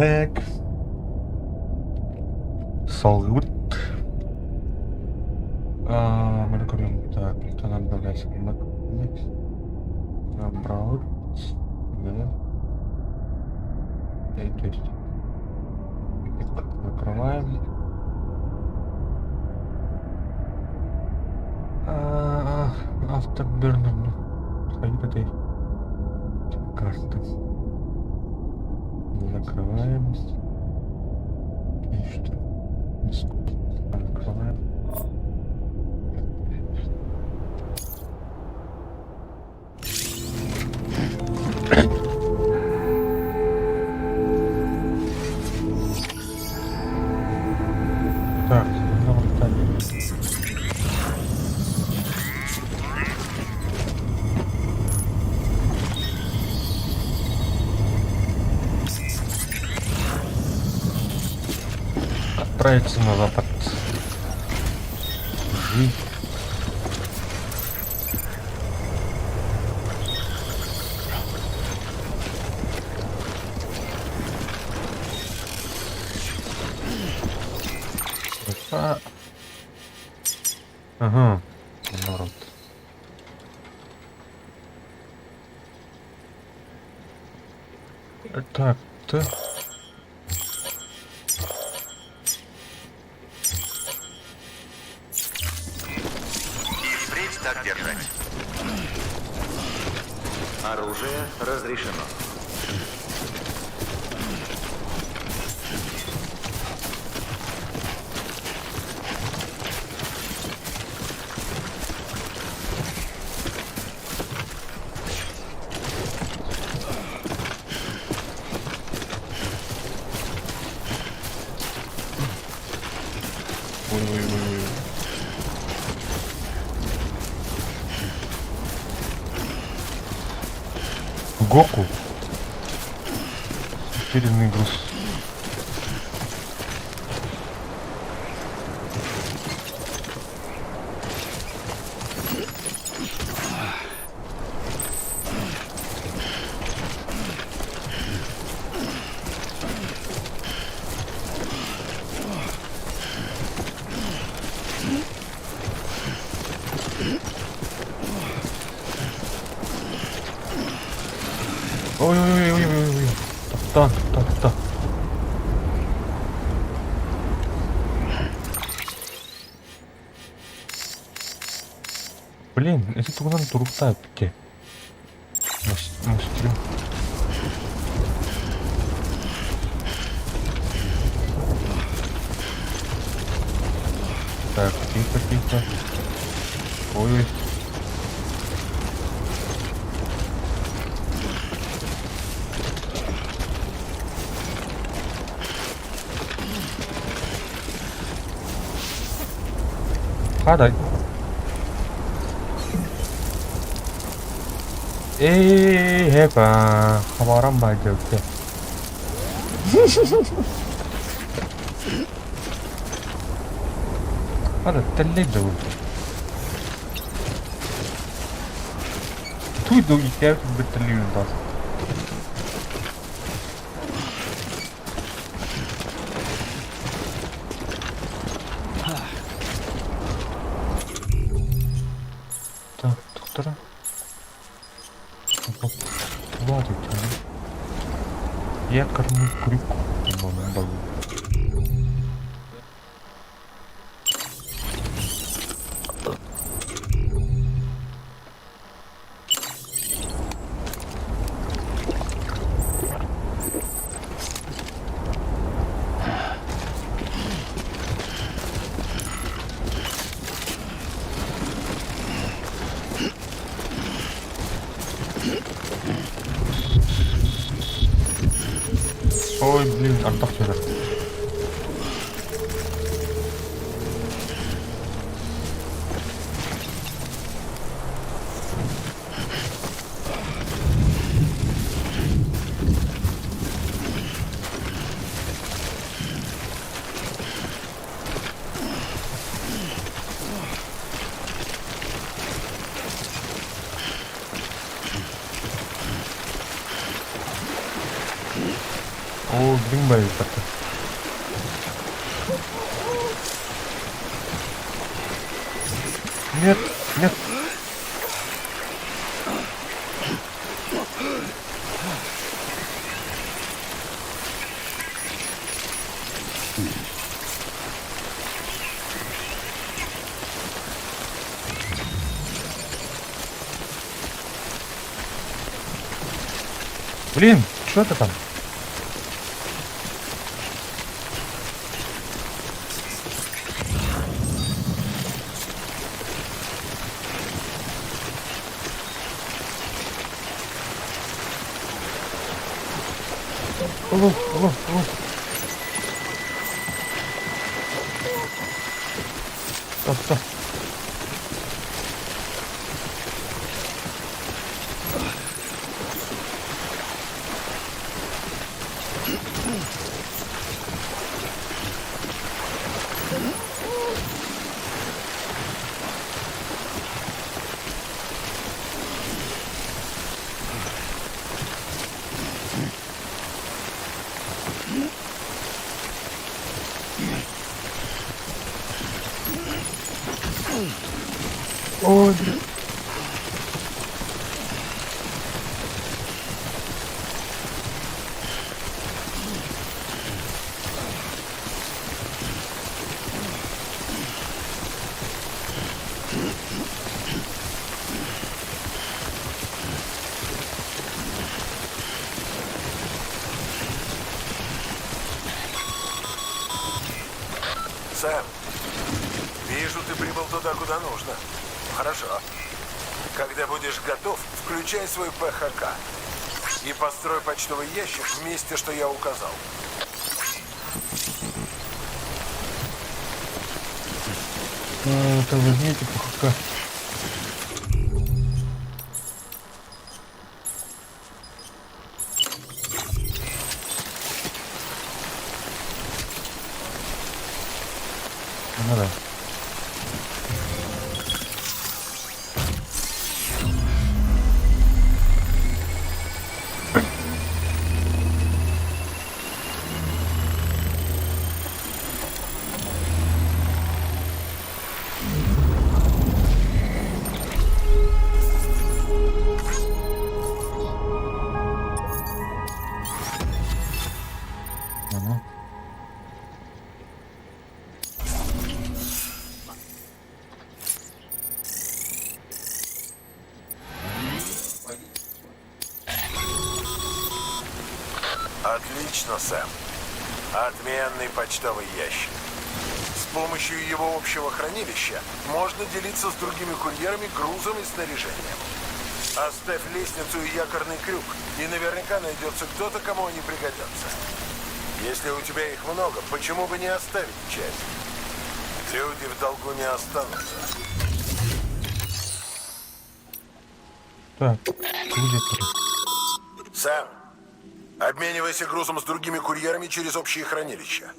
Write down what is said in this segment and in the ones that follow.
Так. Салгыбыт. А, мы көрүм. Так, танан Забрал. Да. То есть закрываем. А, Afterburner. Сходи этой карты. Закрываем. И что? Закрываем. Так, нам так. Отправиться на запад. Жить. Ага, народ. Так, ты... И впредь так держать. Оружие разрешено. Ой-ой-ой. Гоку. Утерянный груз. Ой-ой-ой-ой-ой-ой. Так, так, так. Блин, это тугунан турукта эппикке. Мастер. Так, тихо, тихо. Ой. Падай. Эй, 해봐. хабарам байдылты. Hadi telli Туй иккэ бөттөллүүн тас. Так, доктора. Якорный крюк. По-моему, Ой, блин, ардах түһэр. О, Дыҥ байбата. Нет, нет. Блин, что это там? Алло, алло, алло. Стоп, стоп. Ой, блин. Сэм, вижу, ты прибыл туда, куда нужно. Хорошо. Когда будешь готов, включай свой ПХК и построй почтовый ящик в месте, что я указал. Это возьмите ПХК. Ну да. Ага. Отлично, Сэм. Отменный почтовый ящик. С помощью его общего хранилища можно делиться с другими курьерами грузом и снаряжением. Оставь лестницу и якорный крюк, и наверняка найдется кто-то, кому они пригодятся. Если у тебя их много, почему бы не оставить часть? Люди в долгу не останутся. Так, где Сэм, обменивайся грузом с другими курьерами через общие хранилища.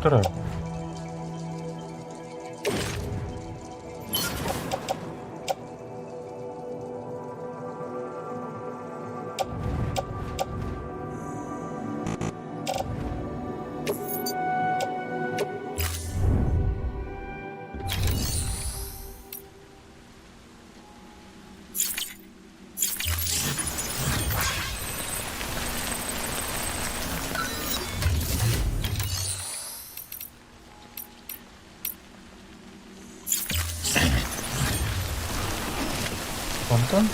Тура. Онтон?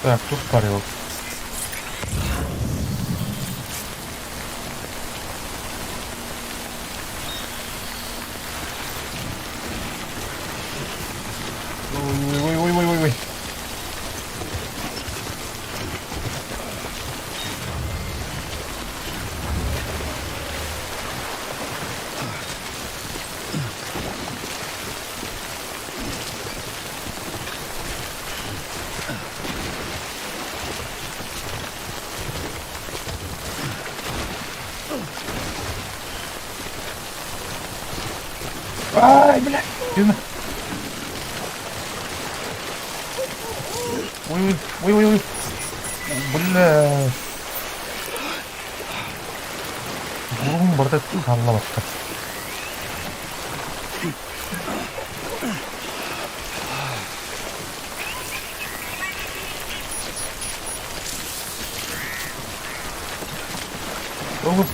Так, тут парил. Ой-ой-ой-ой-ой-ой. Ай, бля! Ой, ой, ой, ой. Бля. Буруҥ барыта хаалла барта. Оҕус.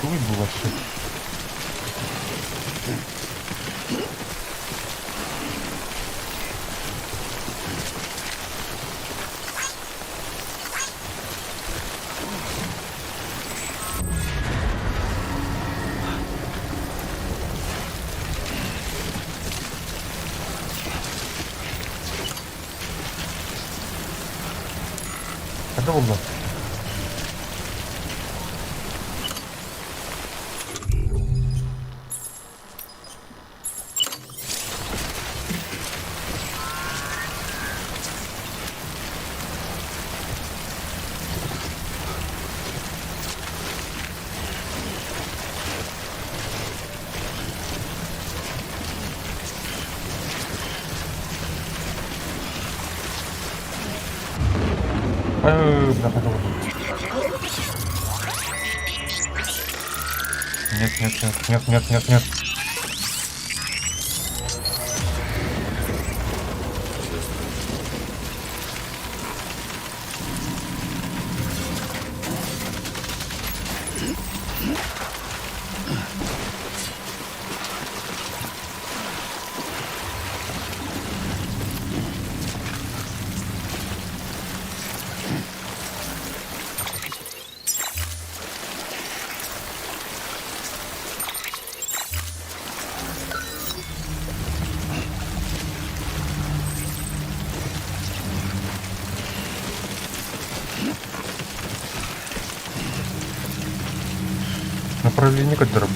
Тугуй бу вообще? Хата буолла. Ай, бля, хата буолла. Нет, нет, нет, нет, нет, нет, нет. Направление көрдөрөр.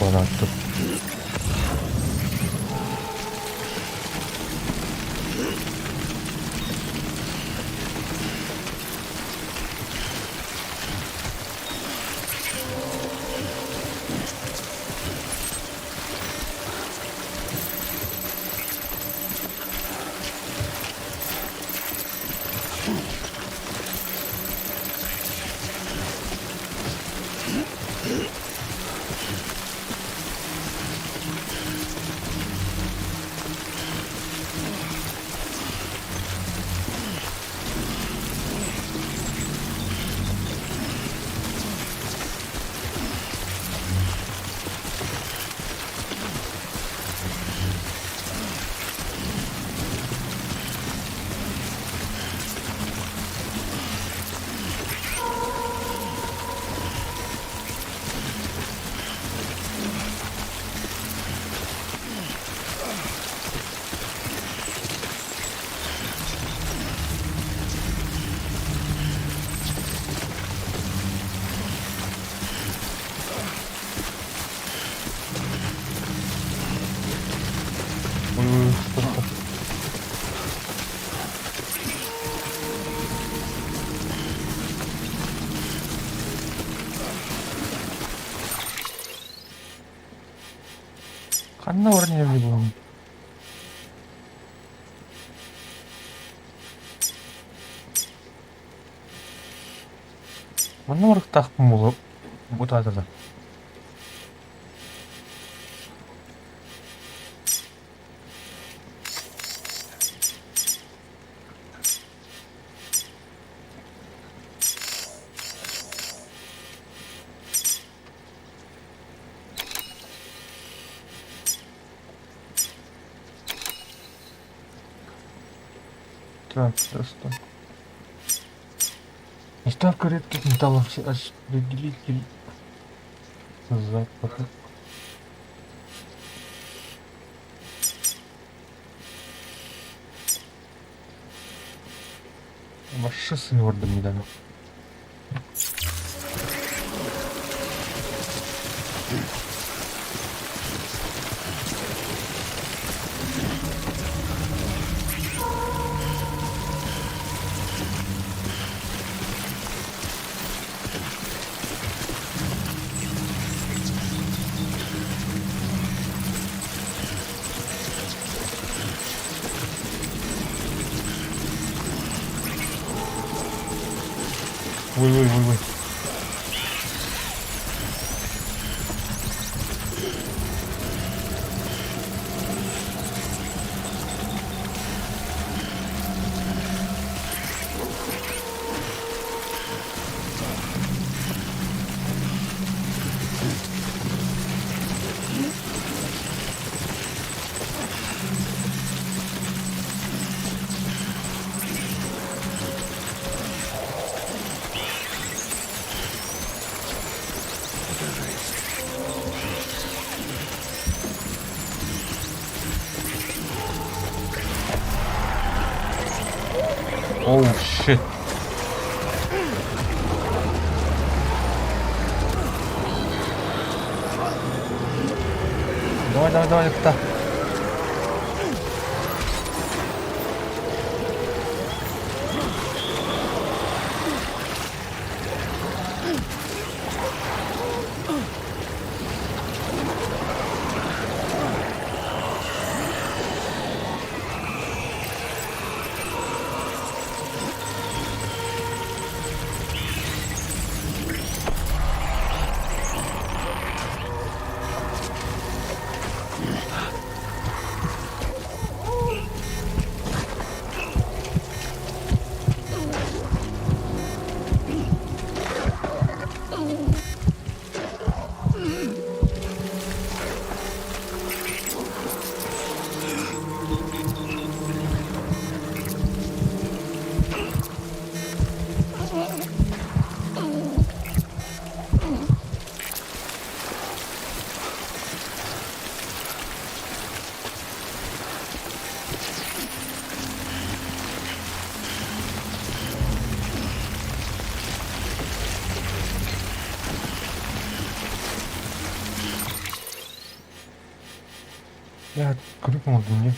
Ханна баран иһэбиний буолуҥ? Манна барыктаахпын буолуо бутаата да. Так, достал. Доставка редких металлов, распределитель запаха. Вообще сынордым недавно. Ой, ой, ой, ой. Это жесть. Oh shit. Давай, давай, давай, кта. Я крюк не.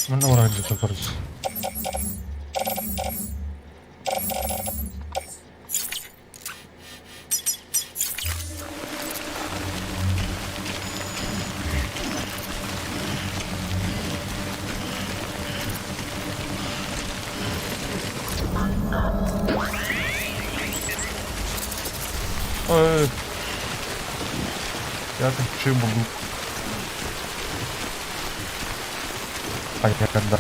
Манна баран дьэ короче. Ой. Я так буду. А я когда...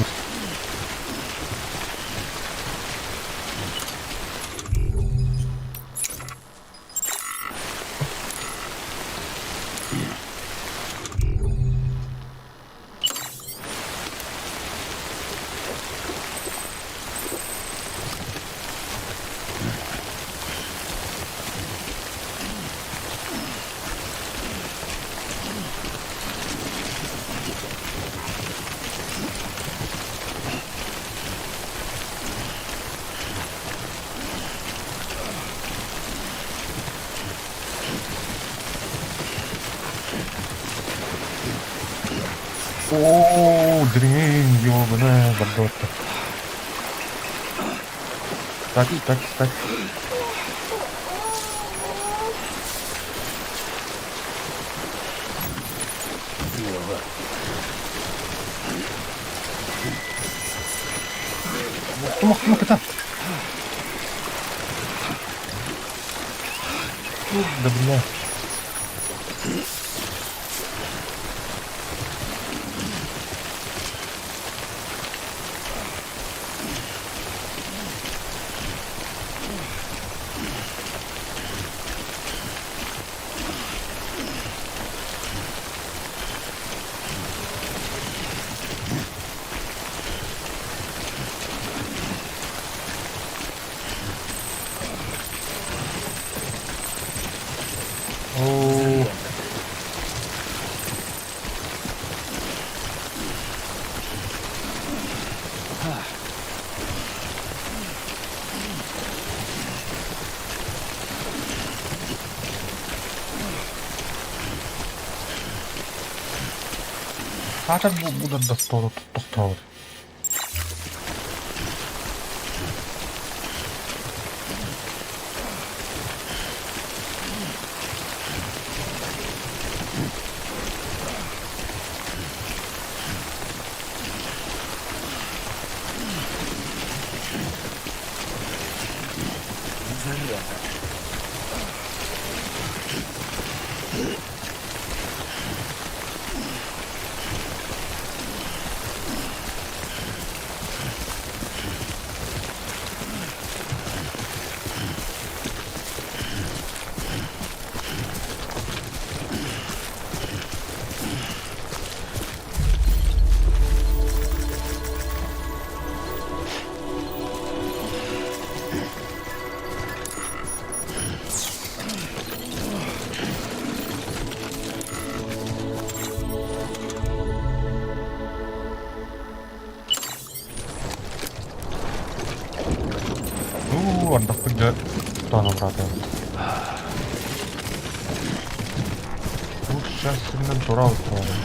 Оо, дириҥин, ёбана, барда Так, так, так. Охтума, охтума, кытаат. Да бля. Оо. Саатар бу бу да тохтообут. Уу, ардахпыт дьэ тутаан быраатыам. Бу сейчас сиринэн тура туруоҕум.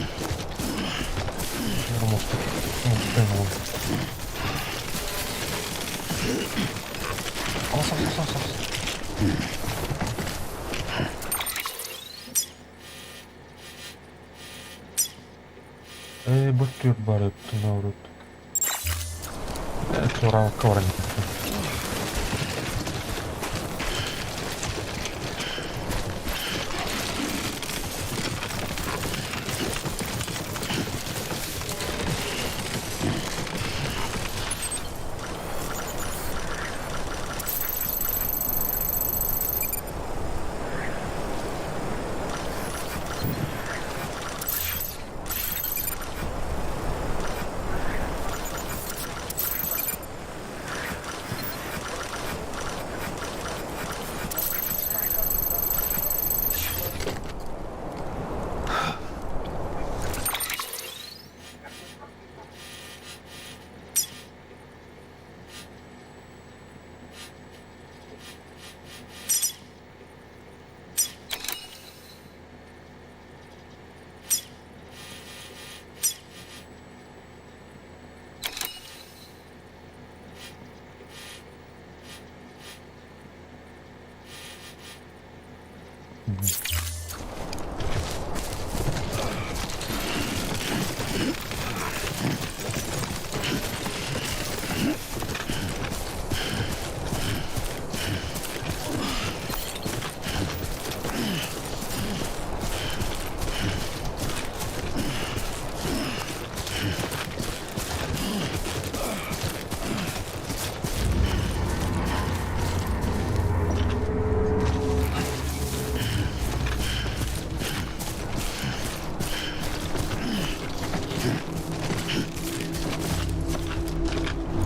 Мустук мустук Ас, ас, ас, ас. Ээ, бу түр бар өттүн урут. Туораабакка баран иһэбин.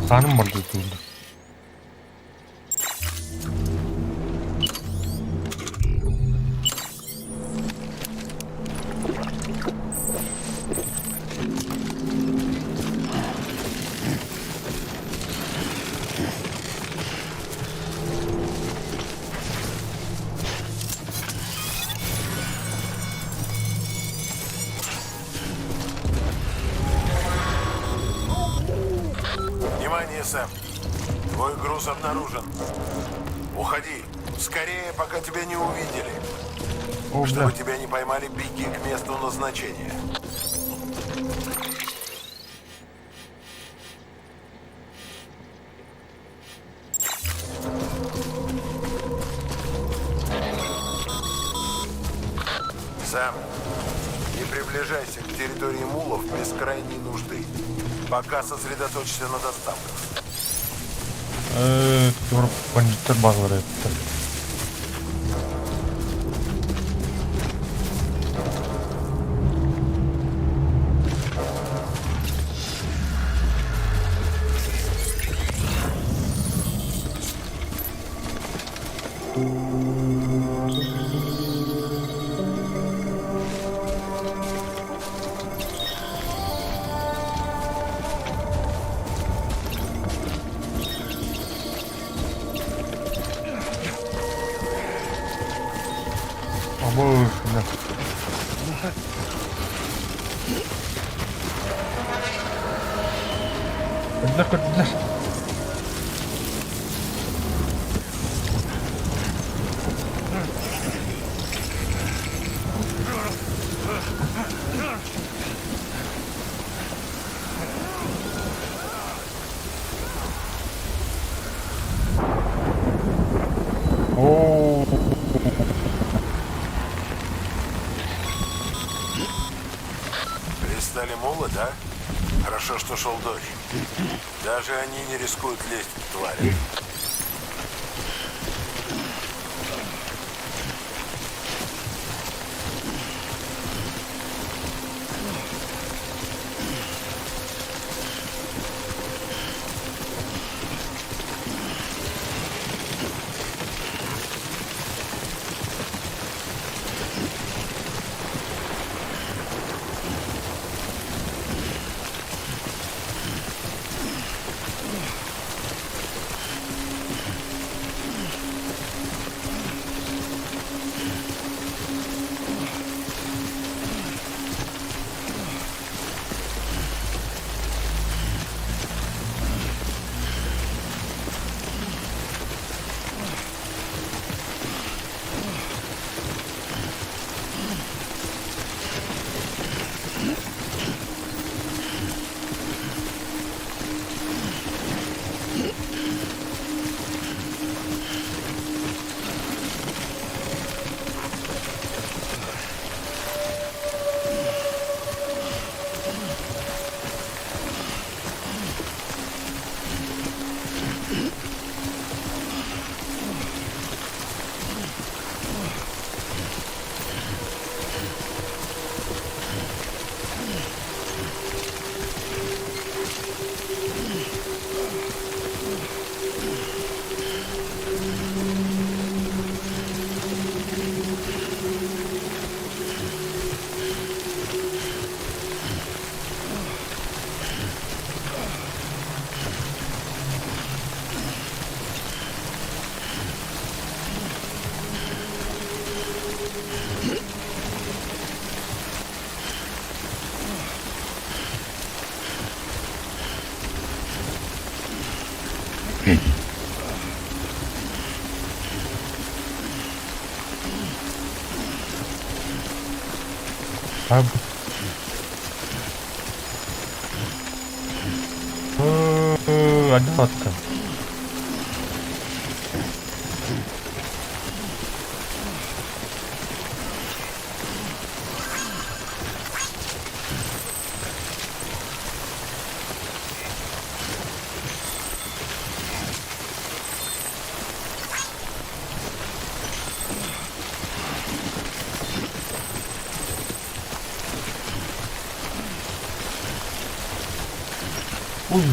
Сааным барда туурда. Внимание, Сэм! Твой груз обнаружен. Уходи. Скорее, пока тебя не увидели. О, бля. Чтобы тебя не поймали, беги к месту назначения. Сэм, не приближайся к территории мулов без крайней нужды. Пока сосредоточься на доставках. Тур бандиттар бааллар эбиттэр. Абы, бля. Көрдүлэр, көрдүлэр. Оо. Пристали мулы, да? Хорошо, что шел дождь. Даже они не рискуют лезть к тварям. Аб. Одиннадцатка. Ой.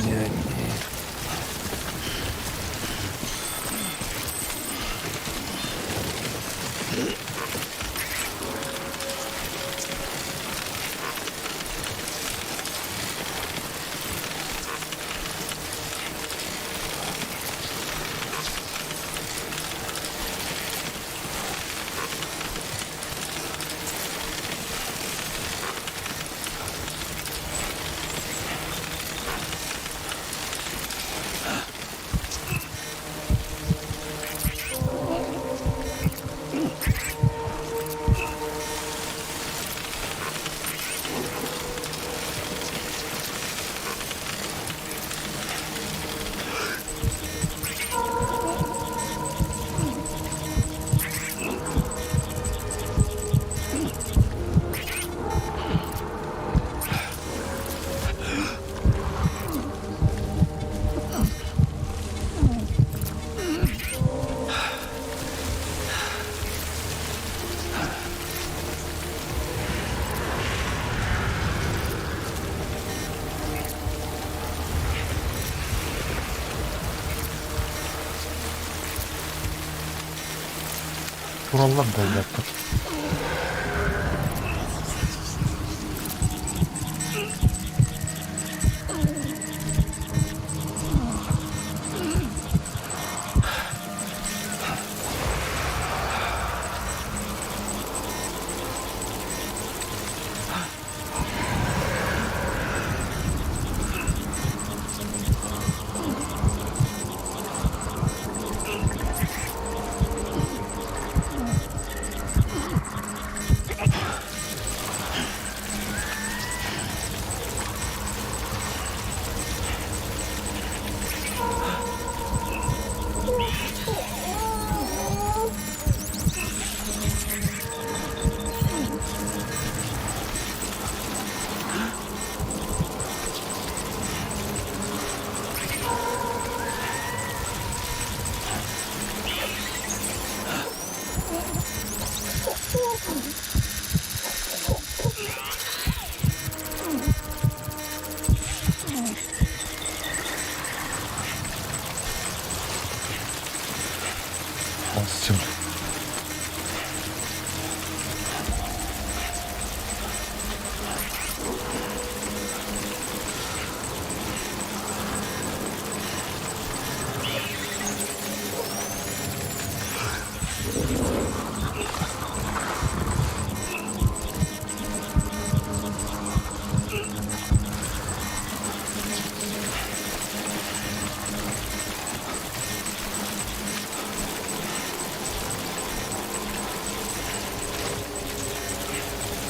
Не одни. Тураллар да элбэхтэр. Olsun.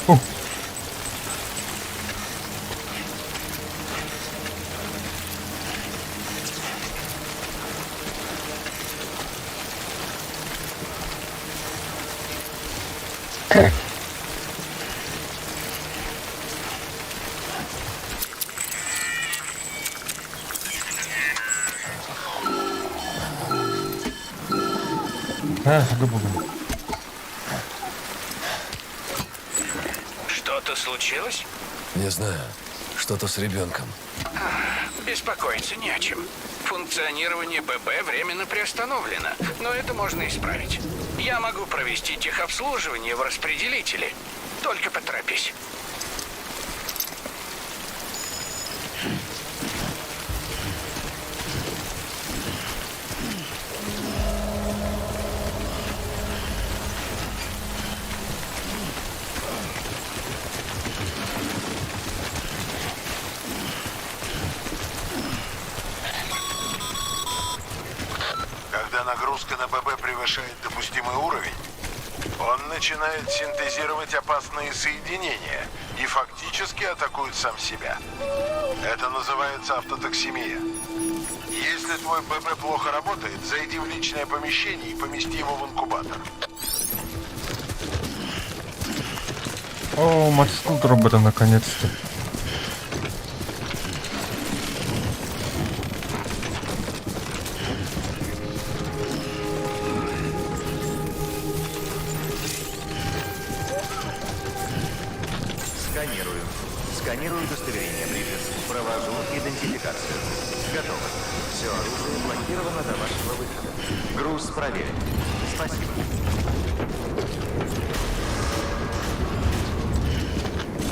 Oh. He, hadi buldum. Что-то случилось? Не знаю. Что-то с ребенком. Беспокоиться не о чем. Функционирование ББ временно приостановлено, но это можно исправить. Я могу провести техобслуживание в распределителе. Только поторопись. Когда нагрузка на ББ превышает допустимый уровень, он начинает синтезировать опасные соединения и фактически атакует сам себя. Это называется автотоксемия. Если твой ББ плохо работает, зайди в личное помещение и помести его в инкубатор. О, мастил робота наконец-то. Сканирую. Сканирую удостоверение, Бриджес. Провожу идентификацию. Идентификацию. Готово. Все оружие блокировано до вашего выхода. Груз проверен. Спасибо.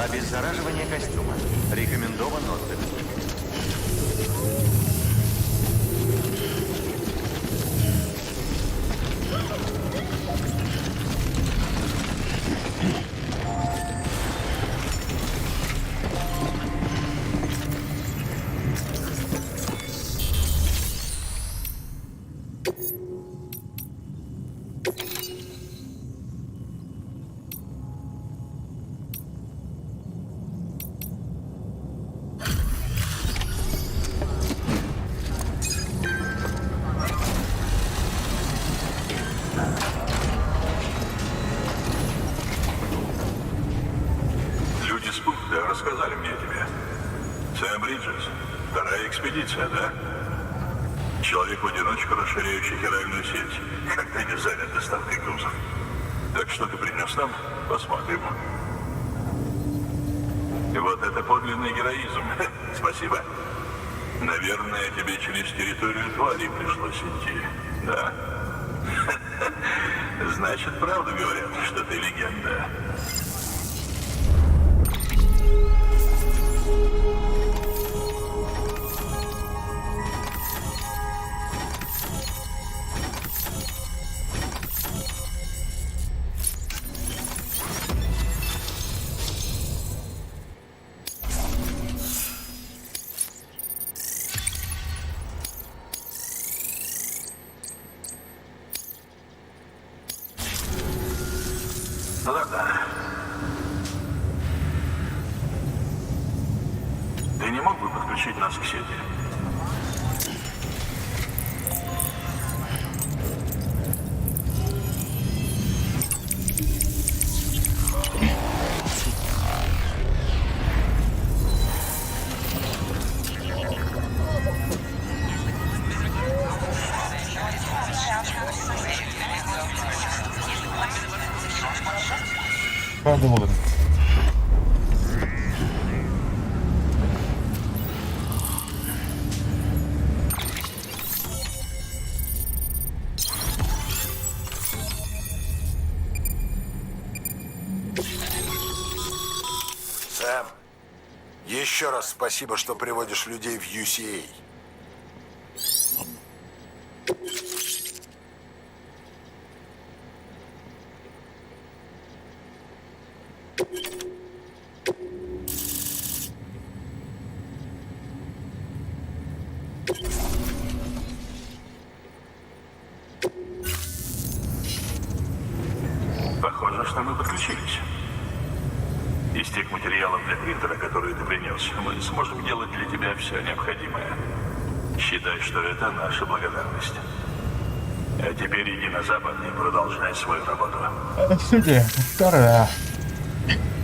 Обеззараживание костюма. Рекомендован отдых. Люди с пункта рассказали мне о тебе. Сэм Бриджес. Вторая экспедиция, да? Человек в одиночку, расширяющий хиральную сеть. Когда не занят доставкой грузов. Так что ты принес нам? Посмотрим. Вот это подлинный героизм. Спасибо. Наверное, тебе через территорию тварей пришлось идти. Да. Значит, правду говорят, что ты легенда. Ладно. Ты не мог бы подключить нас к сети? Правда буолан. Сэм, еще раз спасибо, что приводишь людей в UCA. Похоже, что мы подключились. Из тех материалов для принтера, которые ты принес, мы сможем делать для тебя все необходимое. Считай, что это наша благодарность. А теперь иди на запад и продолжай свою работу. Сюда, вторая.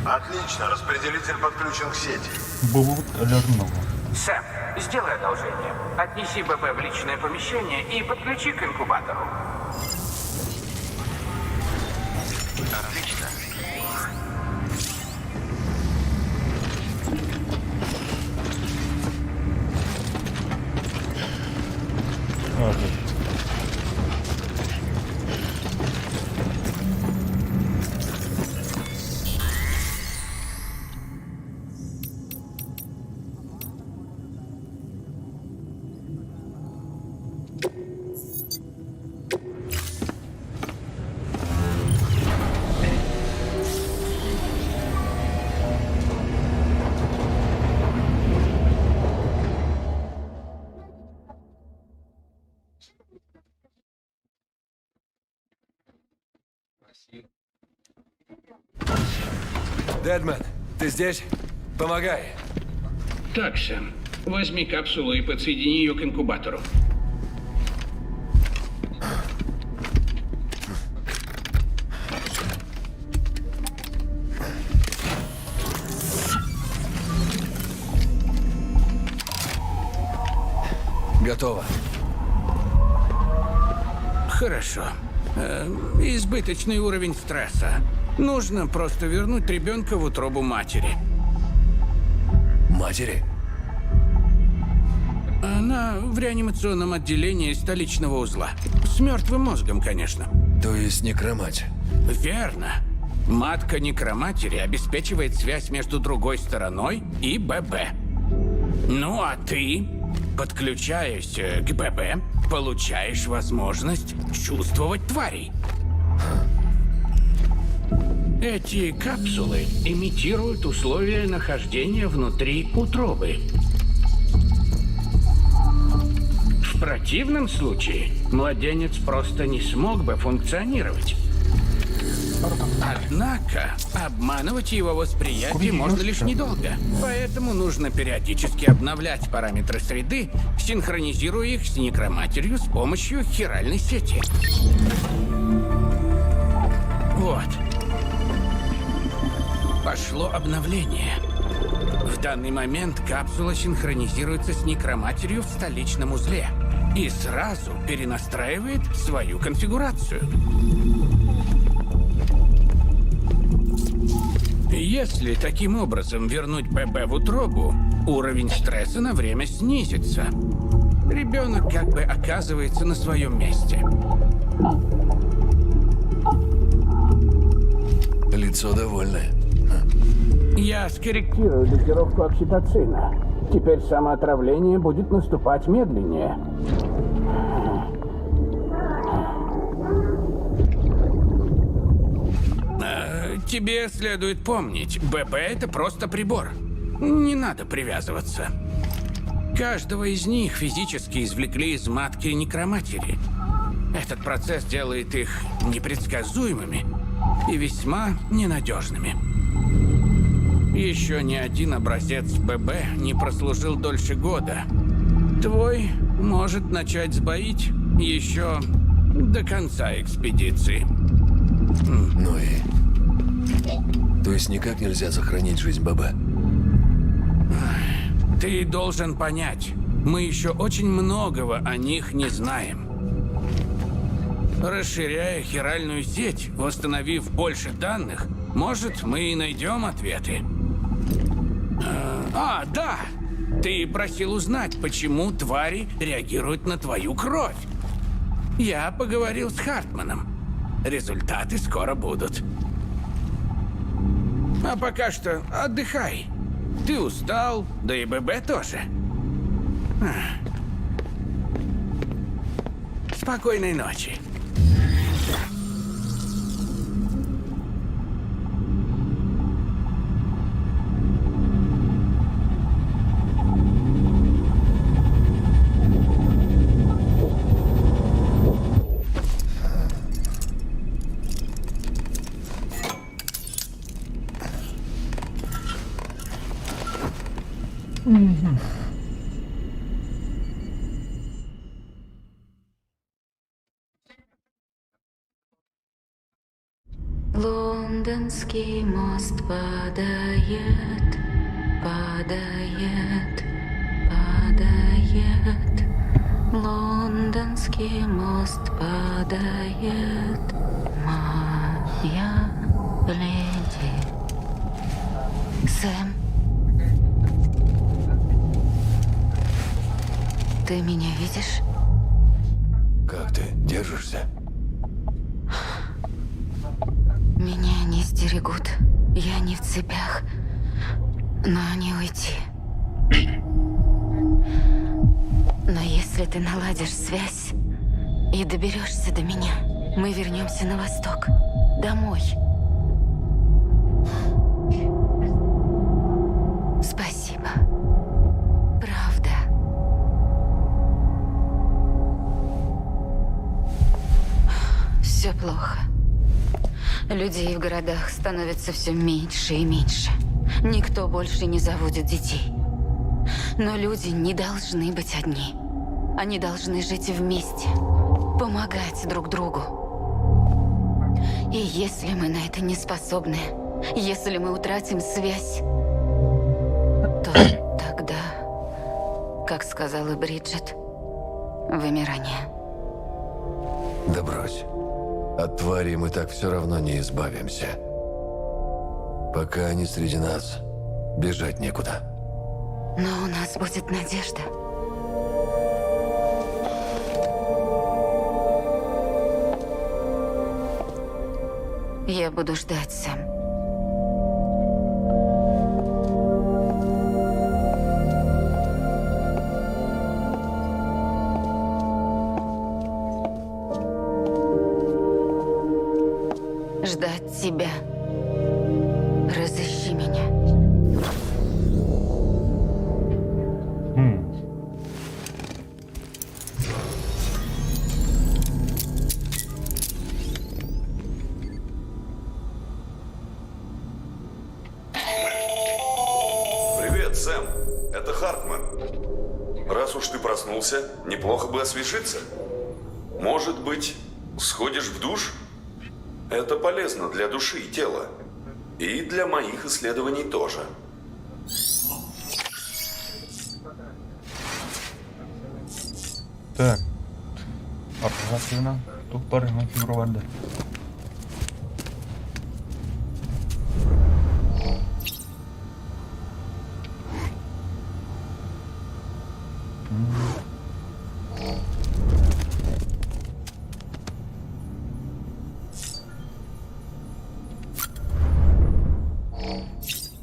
Отлично, распределитель подключен к сети. Буут өлөрнө. Сэм, сделай одолжение. Отнеси БП в личное помещение и подключи к инкубатору. Отлично. Окей. Дедмен, ты здесь? Помогай. Так, Сэм, возьми капсулу и подсоедини ее к инкубатору. Готово. Хорошо. Избыточный уровень стресса. Нужно просто вернуть ребенка в утробу матери. Матери? Она в реанимационном отделении столичного узла. С мертвым мозгом, конечно. То есть некромать? Верно. Матка некроматери обеспечивает связь между другой стороной и ББ. Ну а ты, подключаясь к ББ, получаешь возможность чувствовать тварей. Эти капсулы имитируют условия нахождения внутри утробы. В противном случае младенец просто не смог бы функционировать. Однако обманывать его восприятие можно лишь недолго. Поэтому нужно периодически обновлять параметры среды, синхронизируя их с некроматерью с помощью хиральной сети. Вот. Пошло обновление. В данный момент капсула синхронизируется с некроматерью в столичном узле и сразу перенастраивает свою конфигурацию. Если таким образом вернуть ББ в утробу, уровень стресса на время снизится. Ребенок как бы оказывается на своем месте. Лицо довольное. Я скорректирую дозировку окситоцина. Теперь самоотравление будет наступать медленнее. Тебе следует помнить, ББ это просто прибор. Не надо привязываться. Каждого из них физически извлекли из матки некроматери. Этот процесс делает их непредсказуемыми и весьма ненадежными. Еще ни один образец ББ не прослужил дольше года. Твой может начать сбоить еще до конца экспедиции. Ну и... То есть никак нельзя сохранить жизнь ББ? Ты должен понять, мы еще очень многого о них не знаем. Расширяя хиральную сеть, восстановив больше данных, может, мы и найдем ответы. А, да! Ты просил узнать, почему твари реагируют на твою кровь. Я поговорил с Хартманом. Результаты скоро будут. А пока что отдыхай. Ты устал, да и ББ тоже. Спокойной ночи. Лондонский мост падает, падает, падает. Лондонский мост падает, моя леди. Сэм, ты меня видишь? Как ты? Держишься? Меня не стерегут. Я не в цепях. Но не уйти. Но если ты наладишь связь и доберешься до меня, мы вернемся на восток. Домой. Спасибо. Правда. Все плохо. Людей в городах становится все меньше и меньше. Никто больше не заводит детей. Но люди не должны быть одни. Они должны жить вместе, помогать друг другу. И если мы на это не способны, если мы утратим связь, то тогда, как сказала Бриджит, вымирание. Да брось. От тварей мы так все равно не избавимся. Пока они среди нас, бежать некуда. Но у нас будет надежда. Я буду ждать, Сэм. Ждать тебя. Разыщи меня. Привет, Сэм. Это Хартман. Раз уж ты проснулся, неплохо бы освежиться. Может быть, сходишь в душ? Это полезно для души и тела. И для моих исследований тоже. Так. Артына тух баар фигура.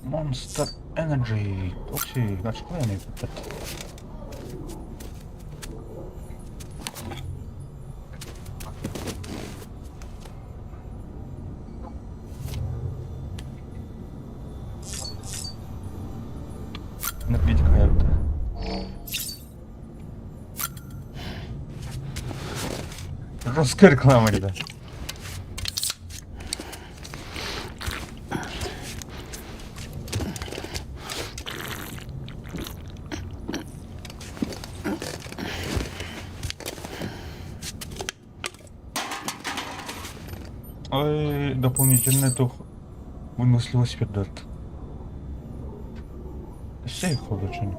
Monster Energy. Oxy, açıklayın. Энергетика это. Жесткая реклама, ребят. Ой, дополнительный тух выносливость велосипед. Сейф очень.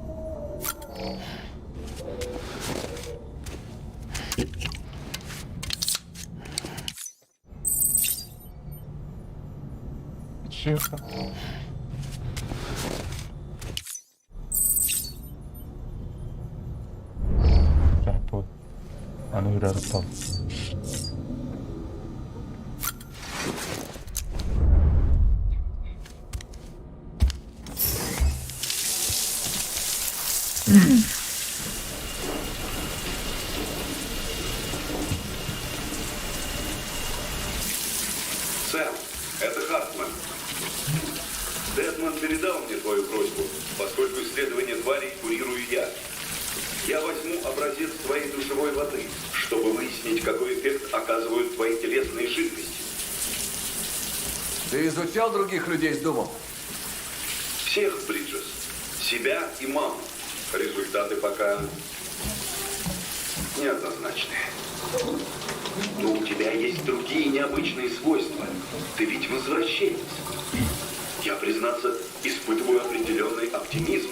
Тихо. Так, вот. А ну, там. Сэм, это Хартман. Дедман передал мне твою просьбу, поскольку исследование тварей курирую я. Я возьму образец твоей душевой воды, чтобы выяснить, какой эффект оказывают твои телесные жидкости. Ты изучал других людей с Думом? Всех, Бриджес. Себя и маму. Результаты пока неоднозначные. Но у тебя есть другие необычные свойства. Ты ведь возвращенец. Я, признаться, испытываю определенный оптимизм.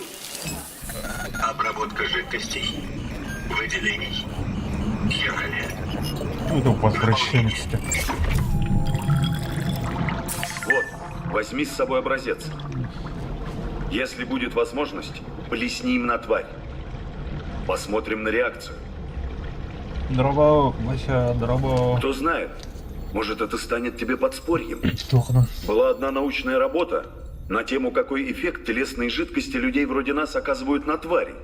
Обработка жидкостей, выделений, херали. Кто это возвращенец-то? Вот, возьми с собой образец. Если будет возможность, плесни им на тварь. Посмотрим на реакцию. Дороба, Вася, дороба. Кто знает, может, это станет тебе подспорьем. Была одна научная работа на тему, какой эффект телесные жидкости людей вроде нас оказывают на твари.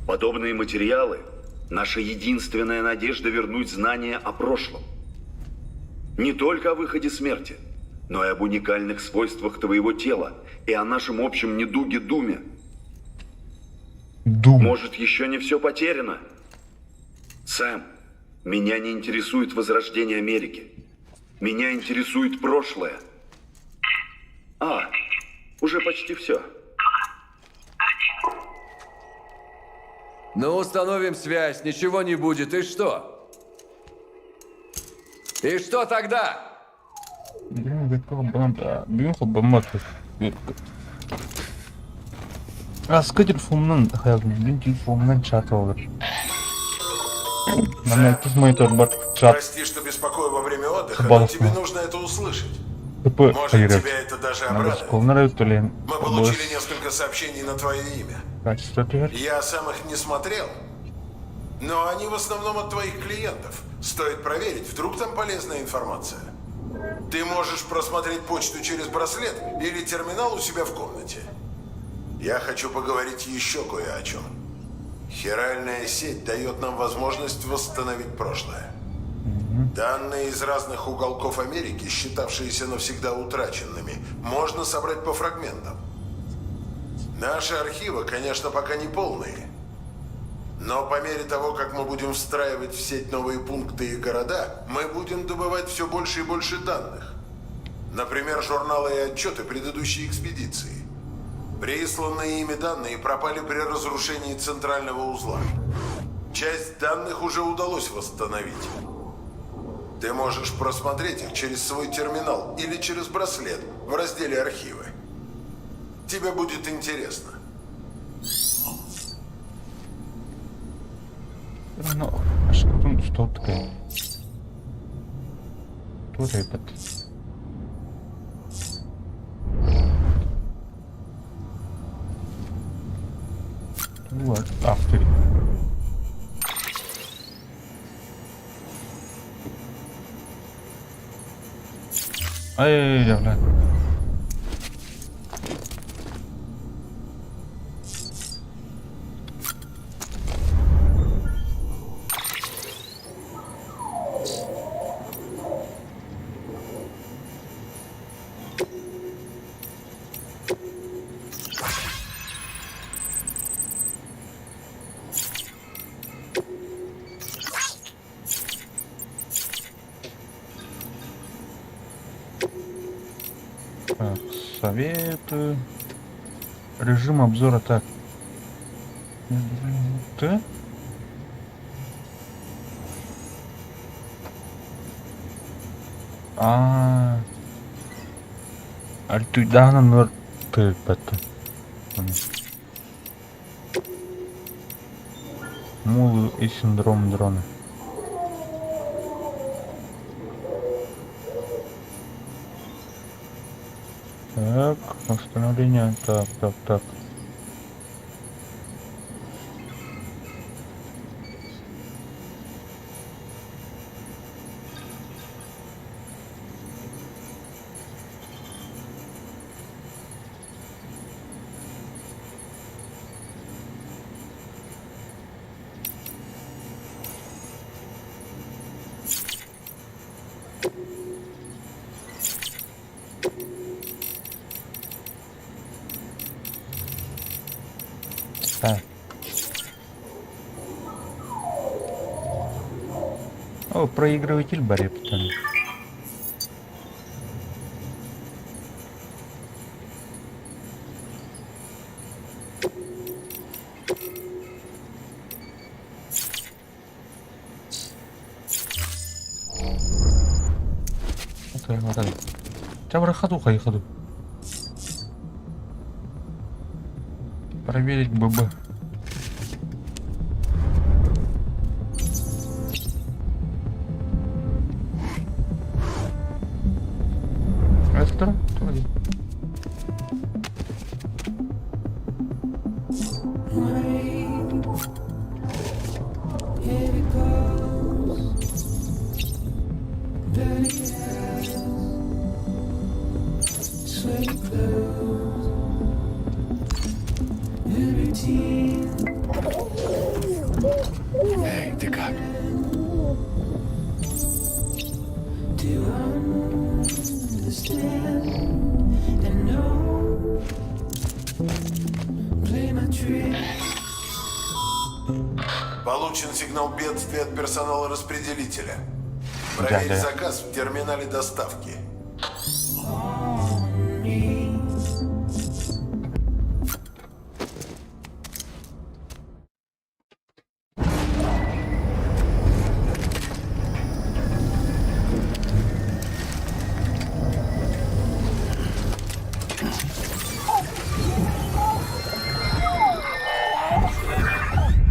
Подобные материалы – наша единственная надежда вернуть знания о прошлом. Не только о выходе смерти, но и об уникальных свойствах твоего тела и о нашем общем недуге Думе. Дум. Может, еще не все потеряно? Сэм, меня не интересует возрождение Америки. Меня интересует прошлое. А, уже почти все. Ну, установим связь, ничего не будет. И что? И что тогда? Аскы телефонунан хаялым, телефонунан чат olur. Нам монитор бар чат. Прости, что беспокою во время отдыха, но тебе нужно это услышать. Может, тебя это даже обрадует. Мы получили несколько сообщений на твое имя. Я сам их не смотрел, но они в основном от твоих клиентов. Стоит проверить, вдруг там полезная информация. Ты можешь просмотреть почту через браслет или терминал у себя в комнате. Я хочу поговорить еще кое о чем. Хиральная сеть дает нам возможность восстановить прошлое. Данные из разных уголков Америки, считавшиеся навсегда утраченными, можно собрать по фрагментам. Наши архивы, конечно, пока не полные. Но по мере того, как мы будем встраивать в сеть новые пункты и города, мы будем добывать все больше и больше данных. Например, журналы и отчеты предыдущей экспедиции. Присланные ими данные пропали при разрушении центрального узла. Часть данных уже удалось восстановить. Ты можешь просмотреть их через свой терминал или через браслет в разделе «Архивы». Тебе будет интересно. Ну, что что такое? Тут ребят. Вот, автор. Ай, бля. Так, советы. Режим обзора так. Т. А. Альтуйдана нор Т П Мулы и синдром дрона. Так, восстановление. Так, так, так. Так. О, проигрыватель Барептон. Чабра ходу, хай ходу. Проверить ББ. Это второй? Эй, ты как? Получен сигнал бедствия от персонала распределителя. Проверь Да, да. заказ в терминале доставки.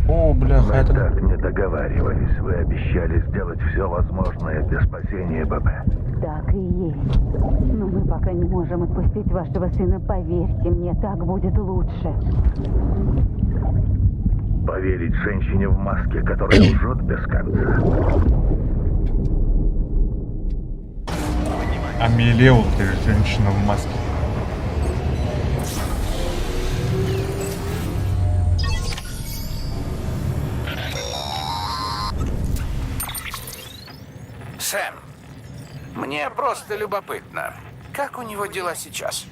О, бляха, Мы это... так не договаривались. Вы обещали сделать все возможное для спасения ББ. Так и есть. Но мы пока не можем отпустить вашего сына, поверьте мне, так будет лучше. Поверить женщине в маске, которая лжет без конца. Внимание! Амелия вот женщина в маске. Сэм, мне просто любопытно, как у него дела сейчас?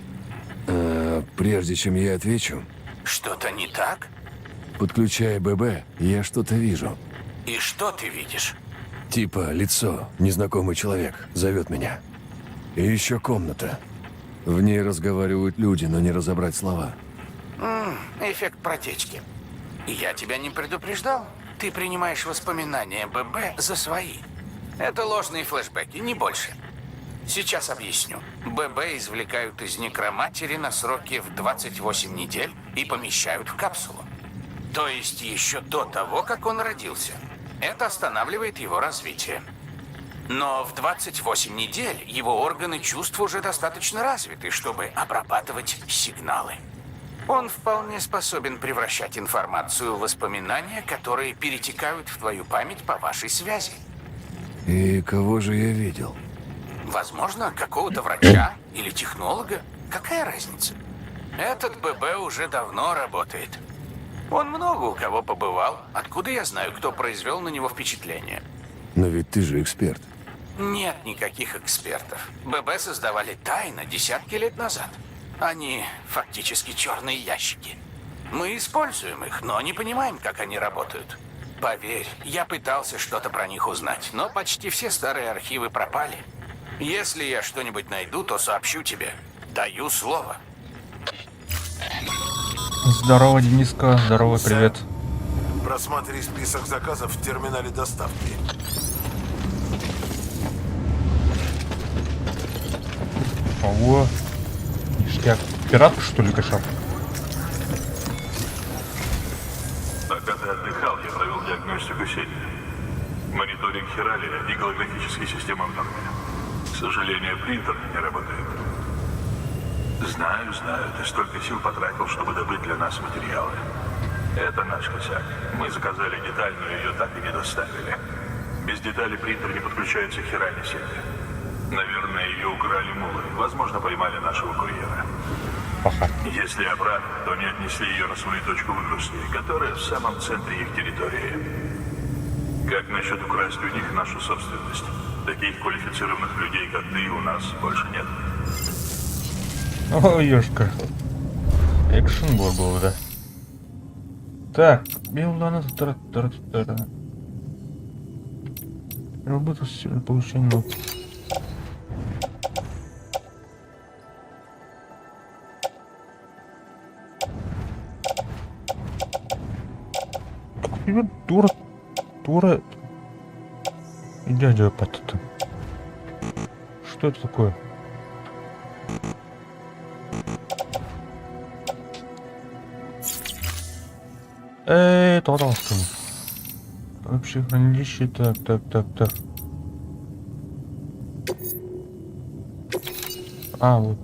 Э, прежде чем я отвечу, Что-то не так? подключая ББ, я что-то вижу. И что ты видишь? Типа лицо, незнакомый человек, зовет меня. И еще комната. В ней разговаривают люди, но не разобрать слова. Эффект протечки. Я тебя не предупреждал. Ты принимаешь воспоминания ББ за свои. Это ложные флешбеки, не больше. Сейчас объясню. ББ извлекают из некроматери на сроке в 28 недель и помещают в капсулу. То есть еще до того, как он родился. Это останавливает его развитие. Но в 28 недель его органы чувств уже достаточно развиты, чтобы обрабатывать сигналы. Он вполне способен превращать информацию в воспоминания, которые перетекают в твою память по вашей связи. И кого же я видел? Возможно, какого-то врача или технолога. Какая разница? Этот ББ уже давно работает. Он много у кого побывал. Откуда я знаю, кто произвел на него впечатление? Но ведь ты же эксперт. Нет никаких экспертов. ББ создавали тайно десятки лет назад. Они фактически черные ящики. Мы используем их, но не понимаем, как они работают. Поверь, я пытался что-то про них узнать, но почти все старые архивы пропали. Если я что-нибудь найду, то сообщу тебе. Даю слово. Здорово, Дениска, здорово, привет. Просмотри список заказов в терминале доставки. Ого. Ништяк. Пиратку, что ли, качал? Пока ты отдыхал, я провел диагностику сети. Мониторинг хиралия и голографические системы в норме. К сожалению, принтер не работает. Знаю, знаю, ты столько сил потратил, чтобы добыть для нас материалы. Это наш косяк. Мы заказали деталь, но ее так и не доставили. Без детали принтер не подключается к хиральной сети. Наверное, ее украли мулы. Возможно, поймали нашего курьера. Паха. Если я прав, то они отнесли ее на свою точку выгрузки, которая в самом центре их территории. Как насчет украсть у них нашу собственность? Таких квалифицированных людей, как ты, у нас больше нет. О, ёшка. Экшен был был, да. Так, Милана тара тара тара. Работа с получением. Как дура, дура. И дядя опять Что это такое? Эй, тоқталсын. Общее хранилище, так, так, так, так. А, вот.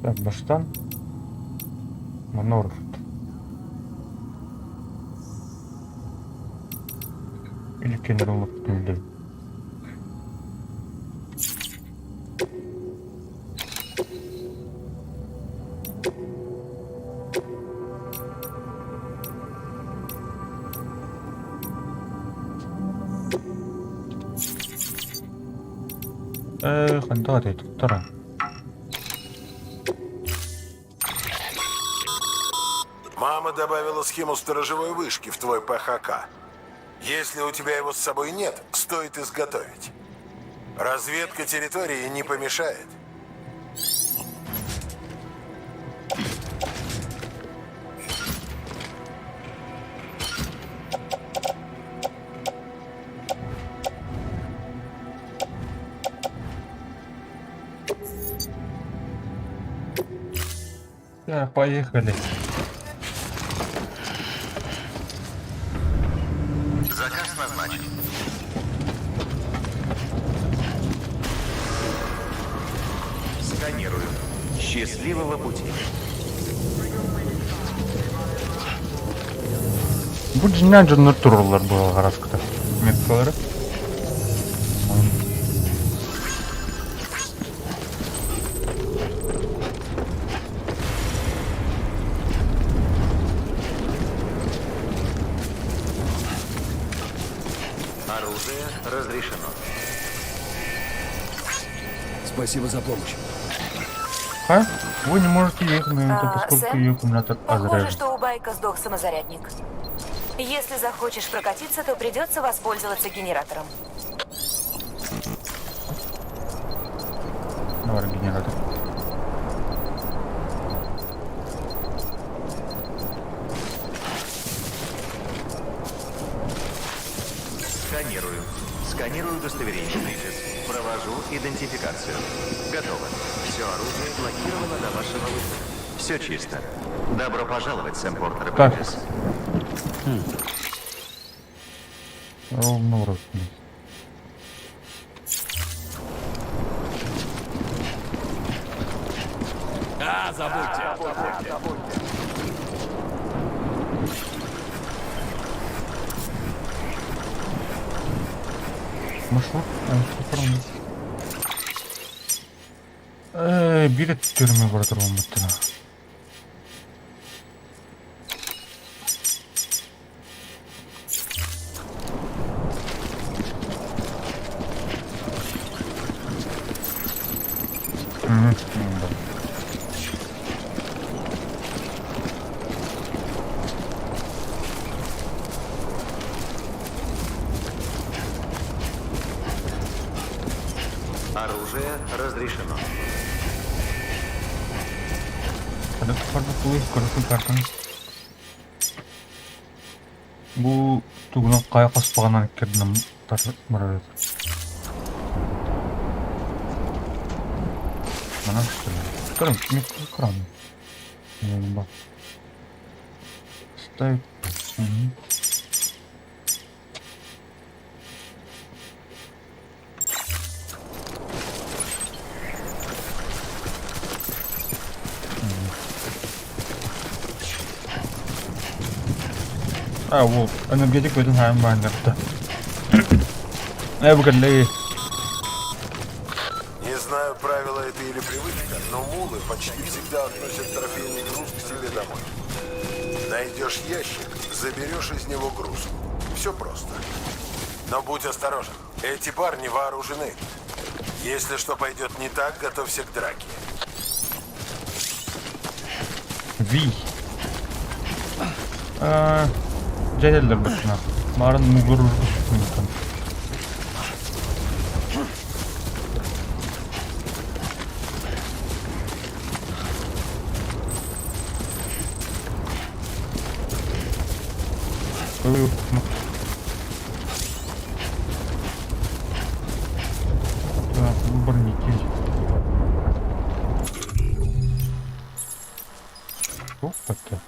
Так, баштан. Манор. Или кенролог. Ээ, хантан этэй туттара? Мама добавила схему сторожевой вышки в твой ПХК. Если у тебя его с собой нет, стоит изготовить. Разведка территории не помешает. Так, поехали. Заказ назначен. Сканирую. Счастливого пути. Бу дьиҥнээх дьоннор тураллар буолаҕараскыта. Меткалары. Оружие разрешено. Спасибо за помощь. А? Вы не можете ехать на это, А, поскольку Сэм? ее аккумулятор Похоже, заряжен. что у байка сдох самозарядник. Если захочешь прокатиться, то придется воспользоваться генератором. Давай генератор. Сканирую. Сканирую удостоверение Бриджес. Провожу идентификацию. Готово. Все оружие блокировано до вашего выхода. Все чисто. Добро пожаловать, Сэм Портер Так. Бриджес. Ровно в рот. А, забудьте. Маршрут, а, Биир түрмө бара турбуттара. Оружие разрешено. Бу тугунан хайа хаспаҕынан кэрдинэн барар Манан что ли? Көрүҥ, экран. Ставить. Угу. А, вот, энергетик бөтен хайын бааннарта. Э, бүгүн Не знаю, правило это или привычка, но мулы почти всегда относят трофейный груз к себе домой. Найдешь ящик, заберешь из него груз. Все просто. Но будь осторожен. Эти парни вооружены. Если что пойдет не так, готовься к драке. Ви. Дьэ бытына. Марын мугур минутан. Так, выбор никель. Опа-то.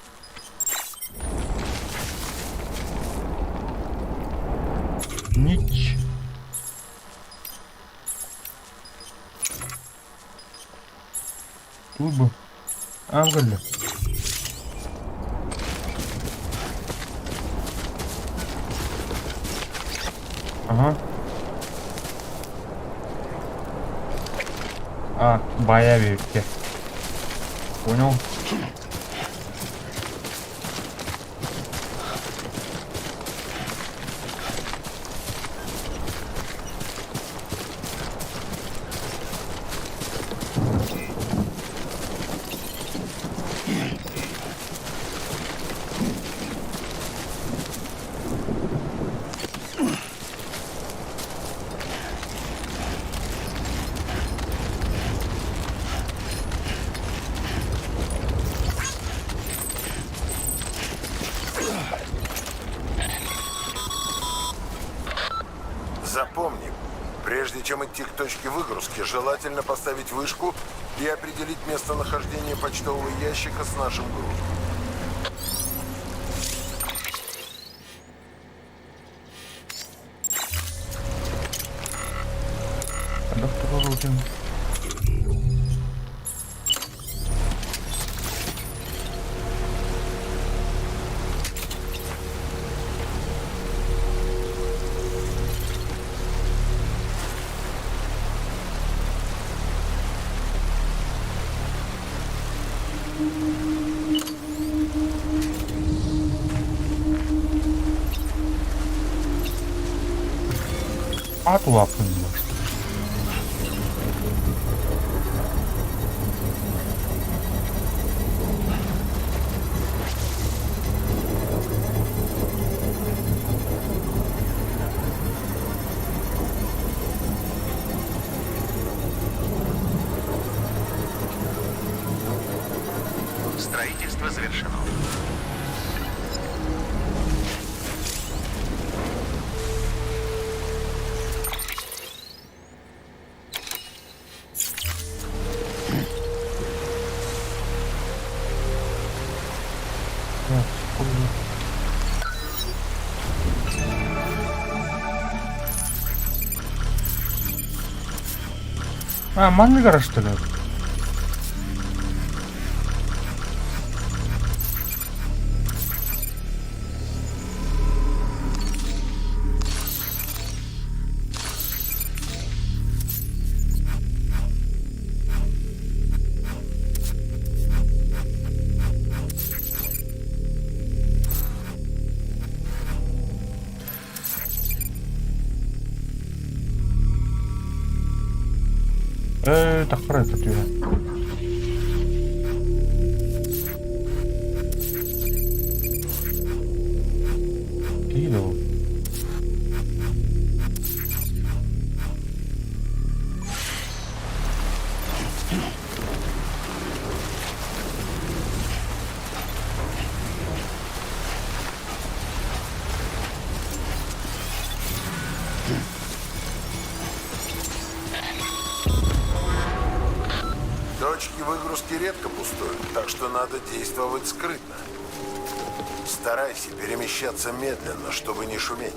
Нич. Тут бы. Ангеле. Ага. А, боявики. Понял. Прежде чем идти к точке выгрузки, желательно поставить вышку и определить местонахождение почтового ящика с нашим грузом. Доктор Ат улааппын дуо? Строительство завершено. Так, секунду. А, маннык гараж что ли? Э, тахтар это түйе. Киһи ол. Точки выгрузки редко пустуют, так что надо действовать скрытно. Старайся перемещаться медленно, чтобы не шуметь.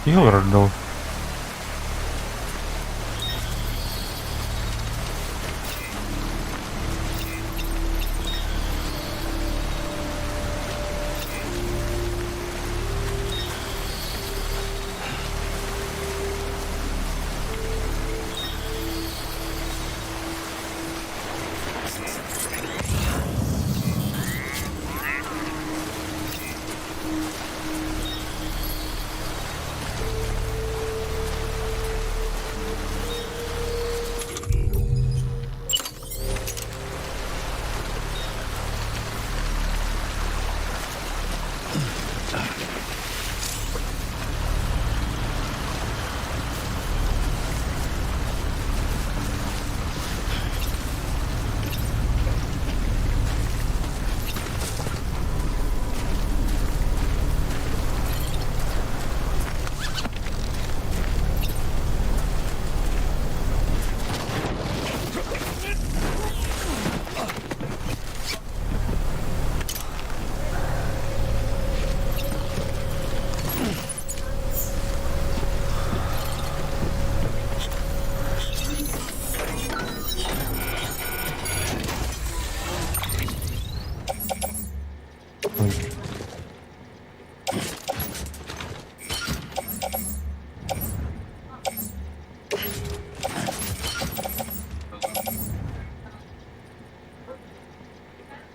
Киһи олорор дуу?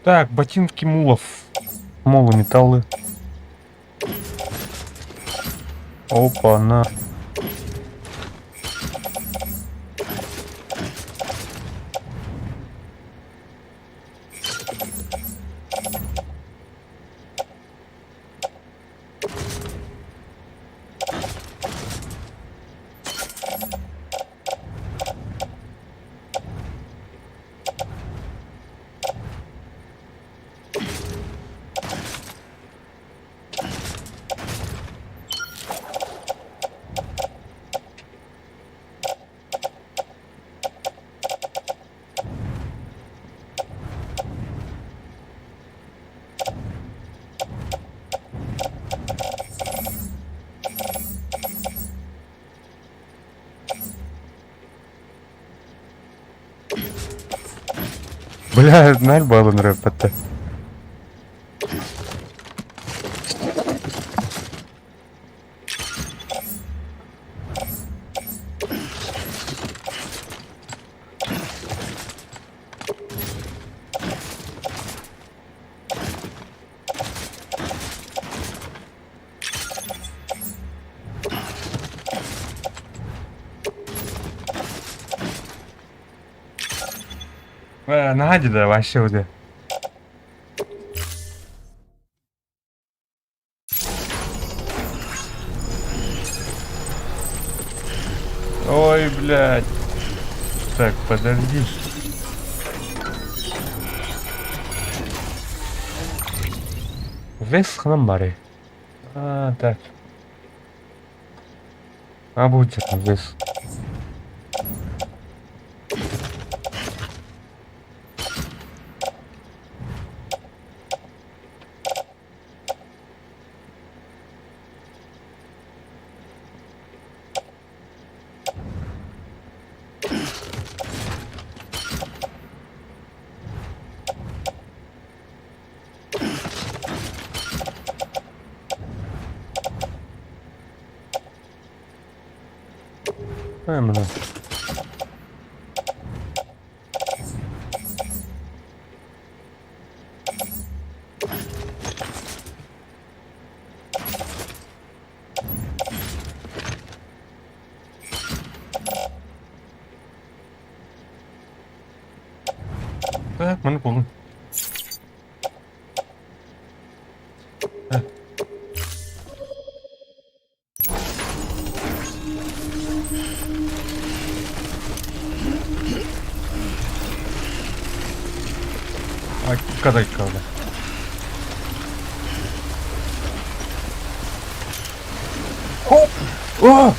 Так, ботинки мулов. Мулы, металлы. Опа, на. Бля, наар буолан ырыппаттар. Наһаа да вообще уже. Ой, блядь. Так, подожди. Вес ханан баарый? А, так. А будет вес. Мына. Так, маны буллум. Икки хаалла. Хоп! О!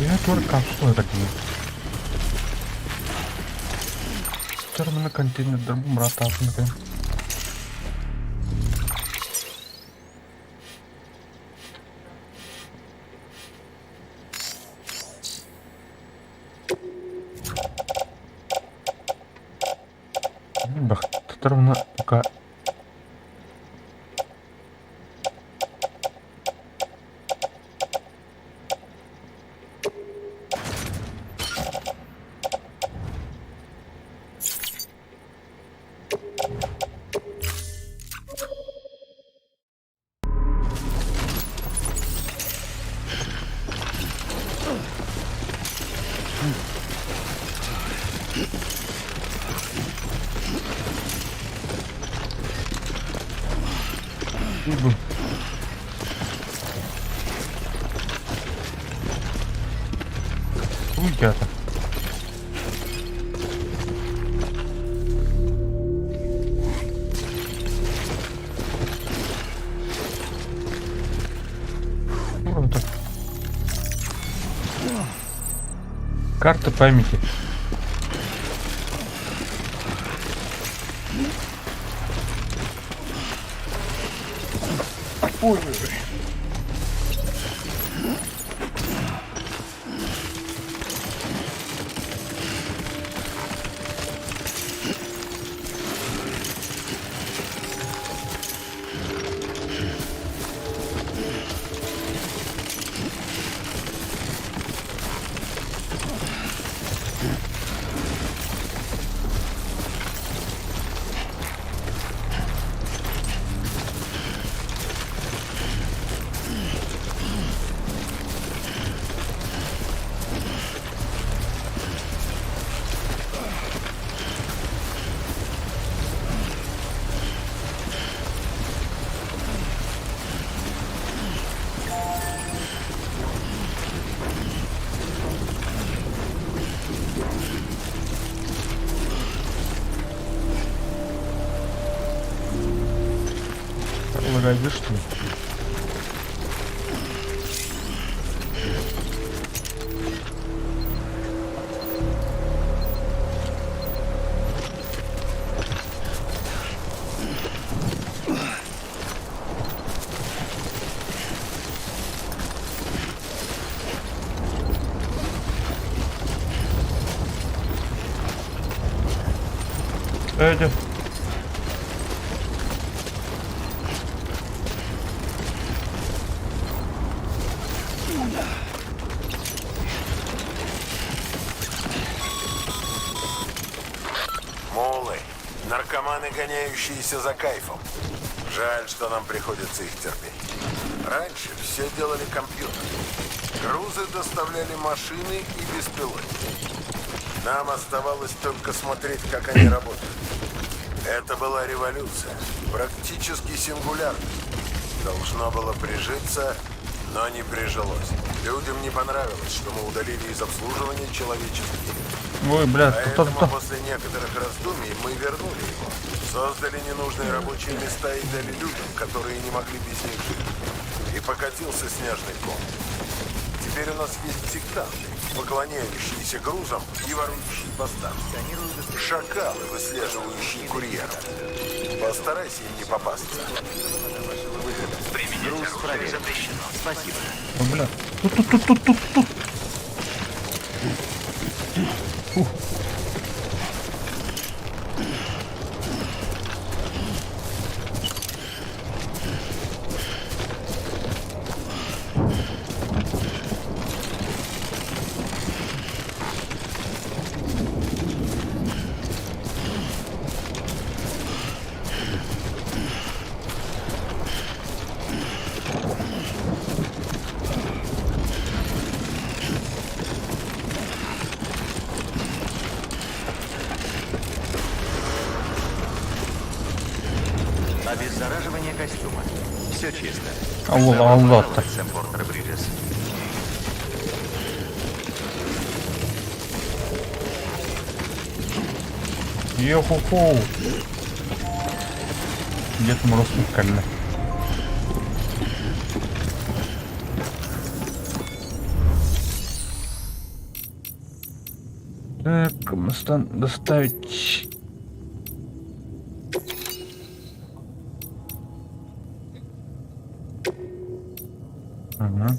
Я тур капсула такие. Термина контейнер мратафныкы. Бах, пока Бу. Уйдята. Карта памяти. Ой-ой-ой. Лагайды что ли? Эдди. Мулы. Наркоманы, гоняющиеся за кайфом. Жаль, что нам приходится их терпеть. Раньше все делали компьютеры. Грузы доставляли машины и беспилотники. Нам оставалось только смотреть, как они работают. Это была революция. Практически сингулярность. Должно было прижиться, но не прижилось. Людям не понравилось, что мы удалили из обслуживания человеческий Ой, бля, Поэтому кто-то. после некоторых раздумий мы вернули его. Создали ненужные рабочие места и дали людям, которые не могли без них жить. И покатился снежный ком. Теперь у нас есть сектанты, поклоняющиеся грузам и ворующие поставки. Шакалы, выслеживающие курьеров. Постарайся им не попасться. Применять Груз оружие запрещено. Спасибо. Ой, бля. Тут, тут, тут, тут, тут, тут. Фух. Обеззараживание костюма. Все чисто. Алло, Добро алло. пожаловать, Сэм Портер Бриджес. Йо-хо-хо. Дед Мороз кэллэ. Так, доставить. Ага.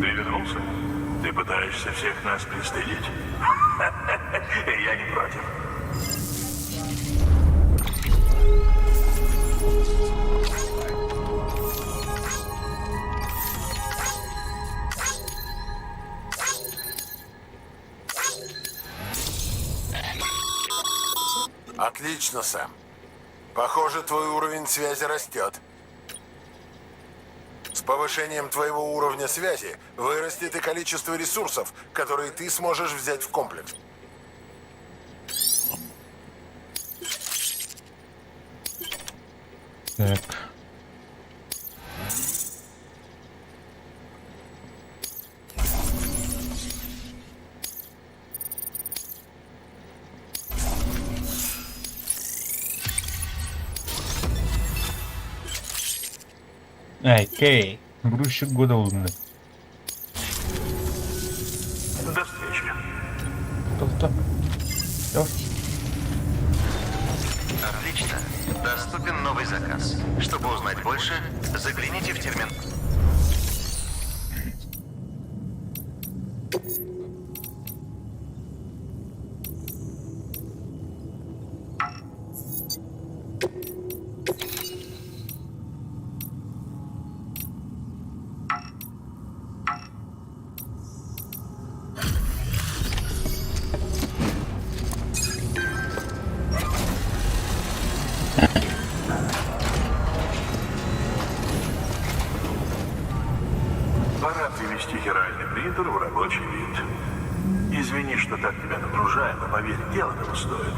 Ты вернулся? Ты пытаешься всех нас пристыдить? Я не против. Отлично, Сэм. Похоже, твой уровень связи растет. С повышением твоего уровня связи вырастет и количество ресурсов, которые ты сможешь взять в комплекс. Так. Окей. Грузчик года улунна. До встречи. Тоқта. Давай. Отлично. Доступен новый заказ. Чтобы узнать больше, загляните в термин. Пора привести хиральный принтер в рабочий вид. Извини, что так тебя нагружаю, но поверь, дело того стоит.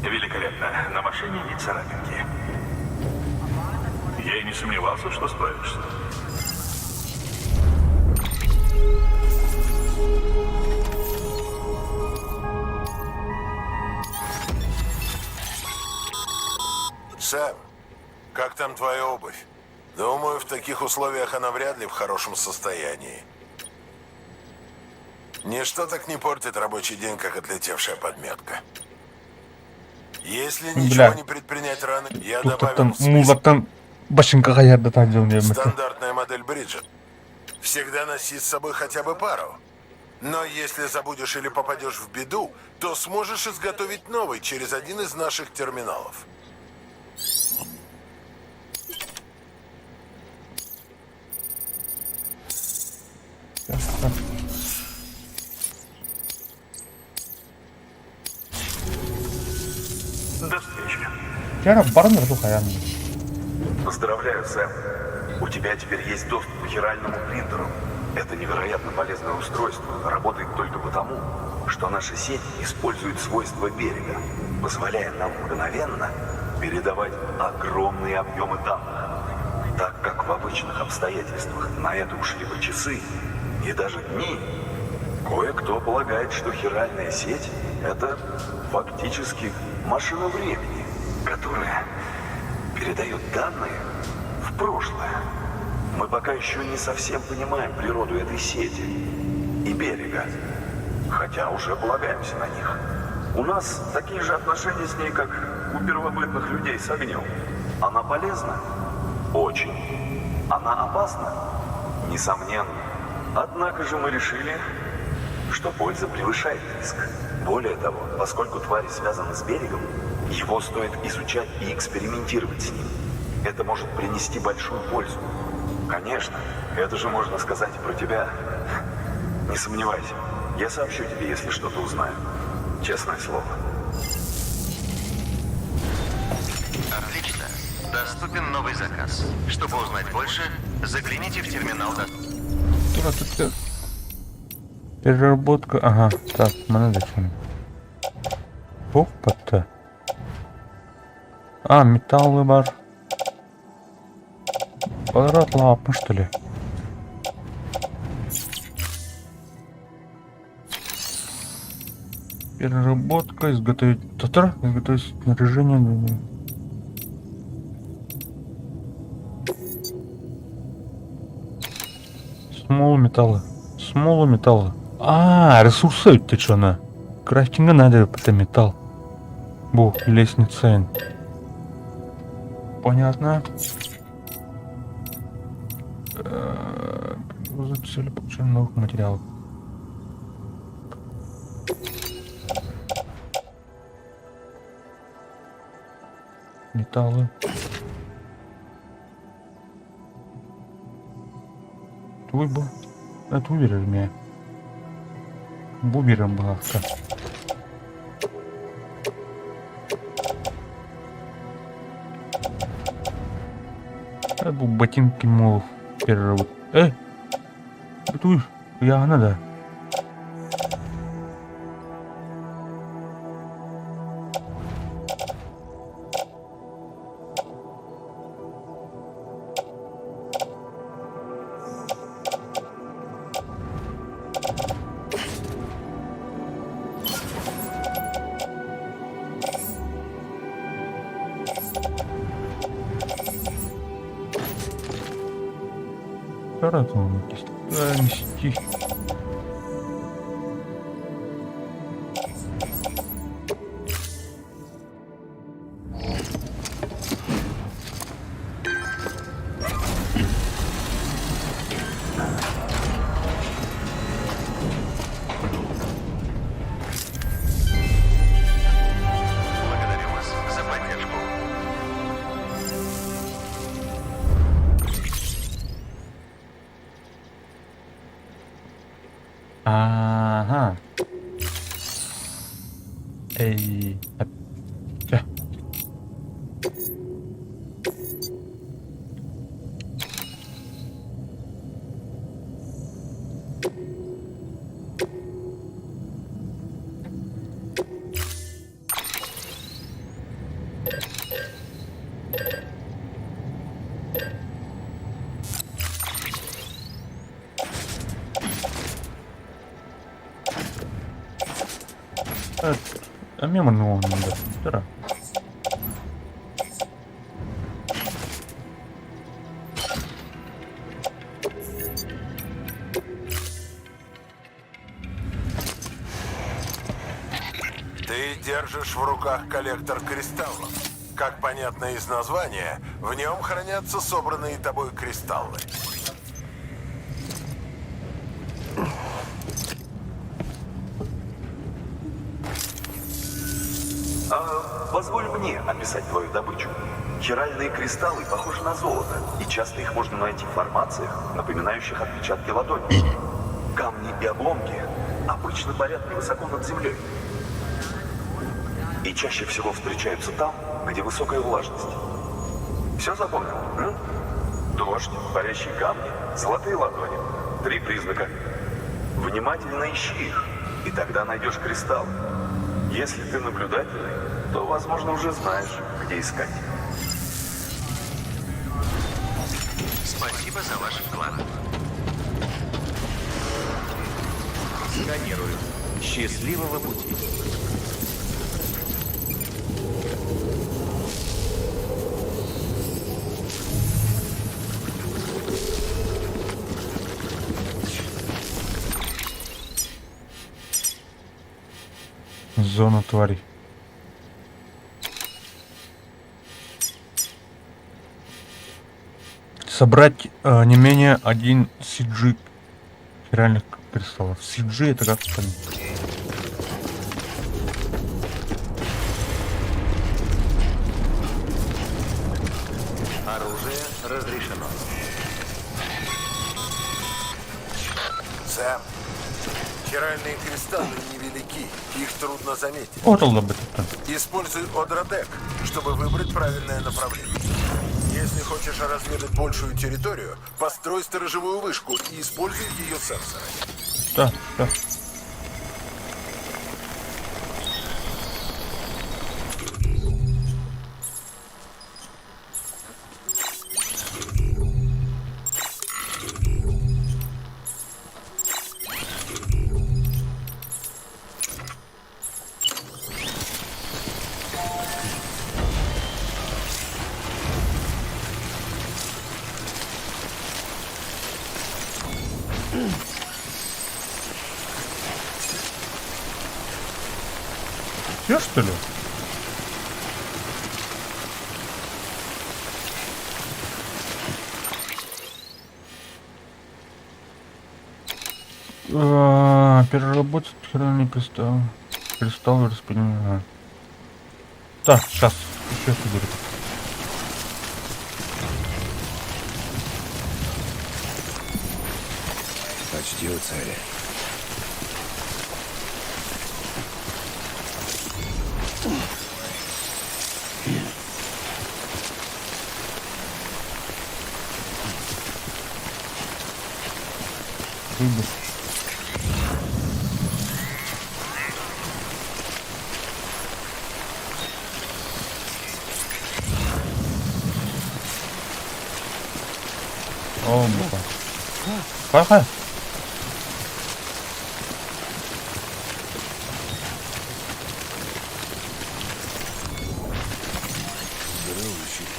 Великолепно. На машине ни царапинки. Я и не сомневался, что справишься. Сэм, как там твоя обувь? Думаю, в таких условиях она вряд ли в хорошем состоянии. Ничто так не портит рабочий день, как отлетевшая подметка. Если ничего Бля. не предпринять рано, я Туттан добавил в список музыктан башыңка каярда таң стандартная модель Бриджит. Всегда носи с собой хотя бы пару. Но если забудешь или попадешь в беду, то сможешь изготовить новый через один из наших терминалов. До встречи. Кара барнар тухаян. Поздравляю, Сэм. У тебя теперь есть доступ к хиральному принтеру. Это невероятно полезное устройство. Работает только потому, что наша сеть использует свойства берега, позволяя нам мгновенно передавать огромные объемы данных. Так как в обычных обстоятельствах на это ушли бы часы и даже дни, кое-кто полагает, что хиральная сеть – это фактически машина времени, которая передает данные в прошлое. Мы пока еще не совсем понимаем природу этой сети и берега, хотя уже полагаемся на них. У нас такие же отношения с ней, как у первобытных людей с огнем. Она полезна? Очень. Она опасна? Несомненно. Однако же мы решили, что польза превышает риск. Более того, поскольку твари связаны с берегом, его стоит изучать и экспериментировать с ним. Это может принести большую пользу. Конечно, это же можно сказать и про тебя. Не сомневайся, я сообщу тебе, если что-то узнаю. Честное слово. Отлично. Доступен новый заказ. Чтобы узнать больше, загляните в терминал до... Тура тут переработка. Ага, так, мене зачем? Опа-то. А, металлы бар. Квадрат лапы, что ли? Переработка, изготовить... Татар, изготовить снаряжение. Смолу металла. Смолу металла. А, ресурсы ты чё на? Крафтинга надо, это металл. Бу, лестница. Понятно. Цель получения новых материалов. Металлы. Твой бы. Это уверен меня. Бубером была. Это был ботинки мол переработ. Туй, я надо. Нести. Благодарю вас за поддержку. Ага. Эй. Чэ. Эмиэ маннык оҥоһуннум да. Ты держишь в руках коллектор кристаллов. Как понятно из названия, в нем хранятся собранные тобой кристаллы. А, позволь мне описать твою добычу. Хиральные кристаллы похожи на золото, и часто их можно найти в формациях, напоминающих отпечатки ладони. Камни и обломки обычно парят невысоко над землей. И чаще всего встречаются там, где высокая влажность. Все запомнил? М? Дождь, парящие камни, золотые ладони. Три признака. Внимательно ищи их, и тогда найдешь кристалл. Если ты наблюдательный, то, возможно, уже знаешь, где искать. Спасибо за ваш вклад. Сканирую. Счастливого пути. Зона тварей. Собрать не менее 1 CG реальных кристаллов. CG это как там? Оружие разрешено. Сэм, хиральные кристаллы невелики, их трудно заметить. Используй Одрадек, чтобы выбрать правильное направление. Если хочешь разведать большую территорию, построй сторожевую вышку и используй ее сенсоры. Да, да. Все, что ли? Переработать хранение кристалл. Кристалл распределение. Так, сейчас. Еще соберу. Почти у цели. Рыбы. О, бука. Пока. Здоровый щит.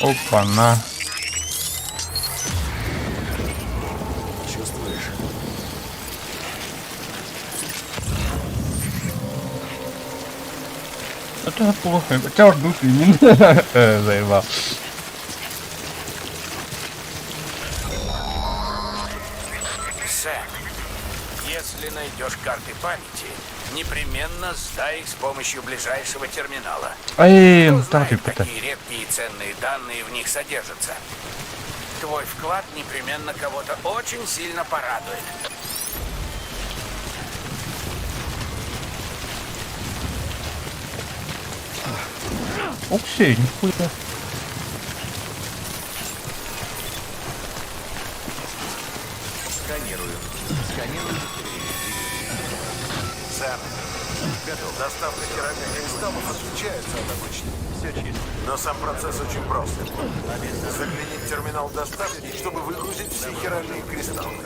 Опа-на. Чувствуешь? Это плохо. Хотя ждут именно. Заебал. Сэм, если найдешь карты памяти, непременно сдай их с помощью ближайшего терминала. Ай, Кто ну там знает, ты какие редкие и ценные данные в них содержатся. Твой вклад непременно кого-то очень сильно порадует. Оксей, нихуя. Сканирую. Сканирую удостоверение. Сэм, доставка хиральных кристаллов отличается от обычной. Все чисто. Но сам процесс очень прост. Загляни в терминал доставки, чтобы выгрузить все хиральные кристаллы.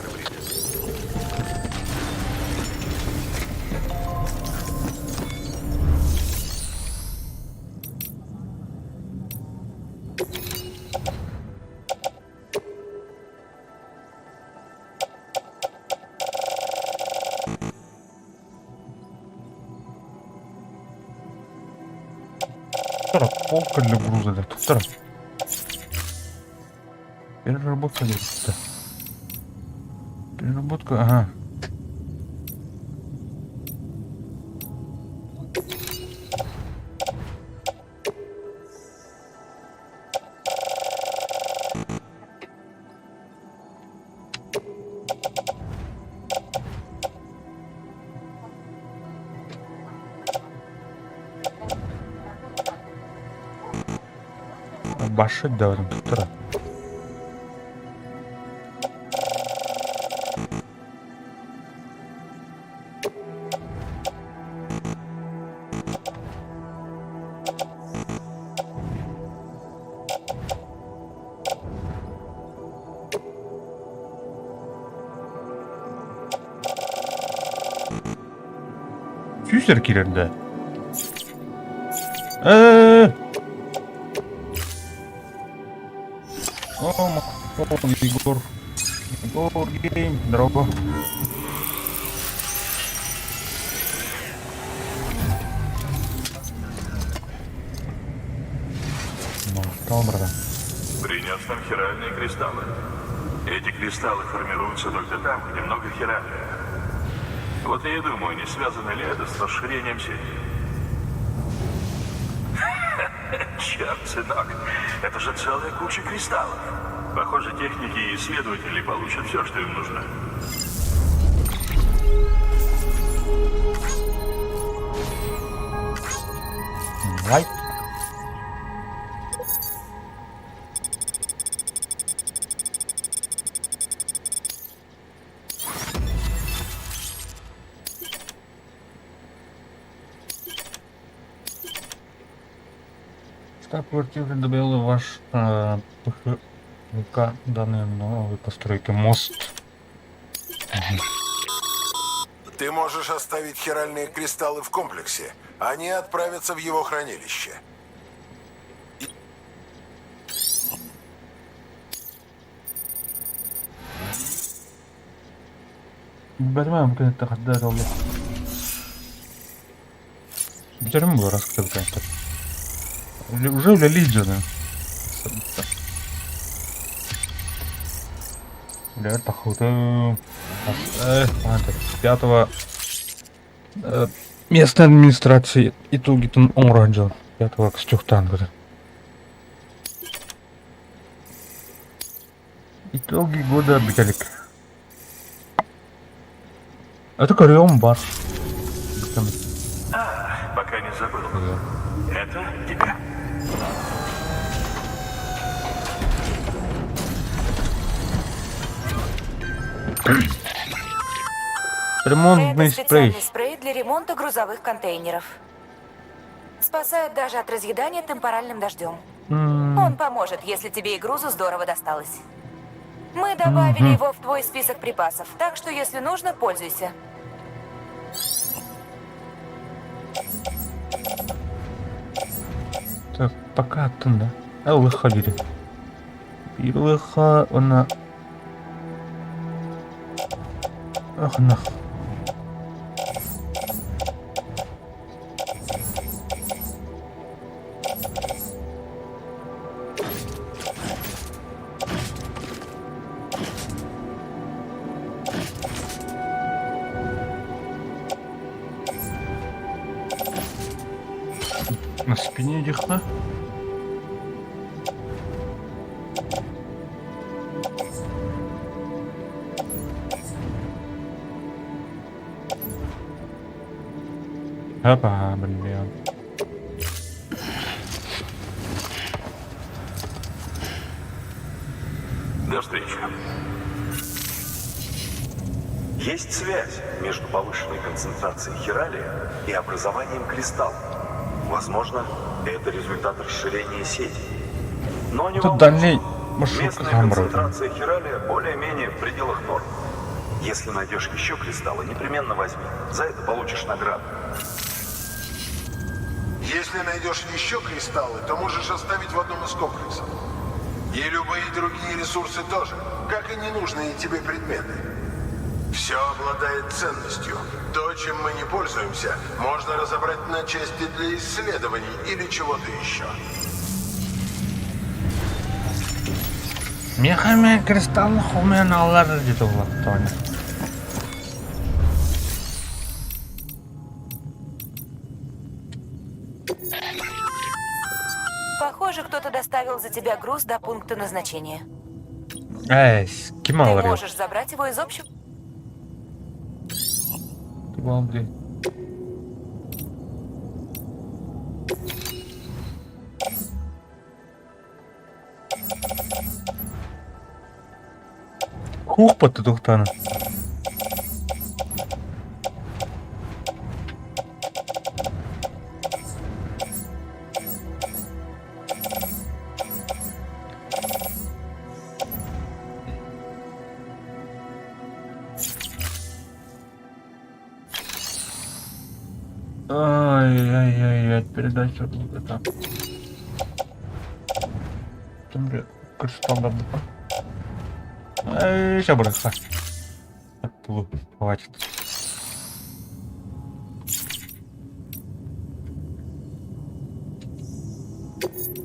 Втора полка для груза, да. Втора. Переработка для да. Переработка, ага. Башить да, втора. Сүүсэр киирэр да. Э. О, Махов, Егор. Егор Гейм, здорово. Ну, братан. Принес нам хиральные кристаллы. Эти кристаллы формируются только там, где много хиралия. Вот я и думаю, не связано ли это с расширением сети. Черт, сынок, это же целая куча кристаллов. Похоже, техники и исследователи получат все, что им нужно. Лайк. Штаб-квартира добавила ваш ПХВК данные новой постройки мост. Ты можешь оставить хиральные кристаллы в комплексе. Они отправятся в его хранилище. Понимаю, мумкин это хаддар oldu. Битәрме булар раскрытый Уже үлэлиир Бля, походу... Пятого... Местной администрации итоги тон оҥорон пятого кстюхтан Итоги года бүтэһик. Это көрүөм бар. А, пока не забыл. Это тебе. Ремонтный Это спрей. специальный спрей для ремонта грузовых контейнеров. Спасает даже от разъедания темпоральным дождем. Он поможет, если тебе и грузу здорово досталось. Мы добавили Мгм. его в твой список припасов, так что, если нужно, пользуйся. Так, пока да? Ылыхха дири. Биир ылыхха уонна Ах, На спине дихна. Опа, блин. До встречи. Есть связь между повышенной концентрацией хиралия и образованием кристалла. Возможно, это результат расширения сети. Но не Тут волнуйся. дальний маршрут Местная Хамбро. концентрация хиралия более-менее в пределах норм. Если найдешь еще кристаллы, непременно возьми. За это получишь награду. Если найдешь еще кристаллы, то можешь оставить в одном из комплексов. И любые другие ресурсы тоже, как и ненужные тебе предметы. Все обладает ценностью. То, чем мы не пользуемся, можно разобрать на части для исследований или чего-то еще. Мехами кристалл хумен аллар диде улаттоне. Похоже, кто-то доставил за тебя груз до пункта назначения. Эй, ким Ты алар можешь забрать его из общего... Вам Хух тухтана. Ай-яй-яй, передача это. Там же кристалл да Эй, сейчас бросай. Хватит.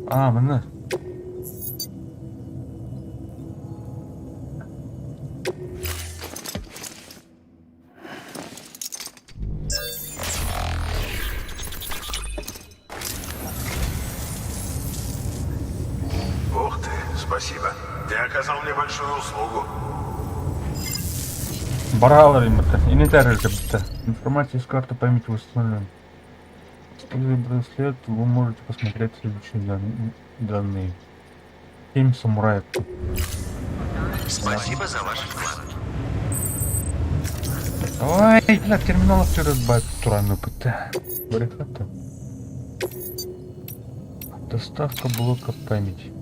А, мына. Ух ты, спасибо. Ты оказал мне большую услугу. Баралар именно. Инвентарь это. Информация из карты памяти восстановлена. Используя браслет, вы можете посмотреть следующие данные. 7 самураев. Спасибо за ваш вклад. Ой, бля, терминал через турану ПТ. Барихата. Доставка блока памяти.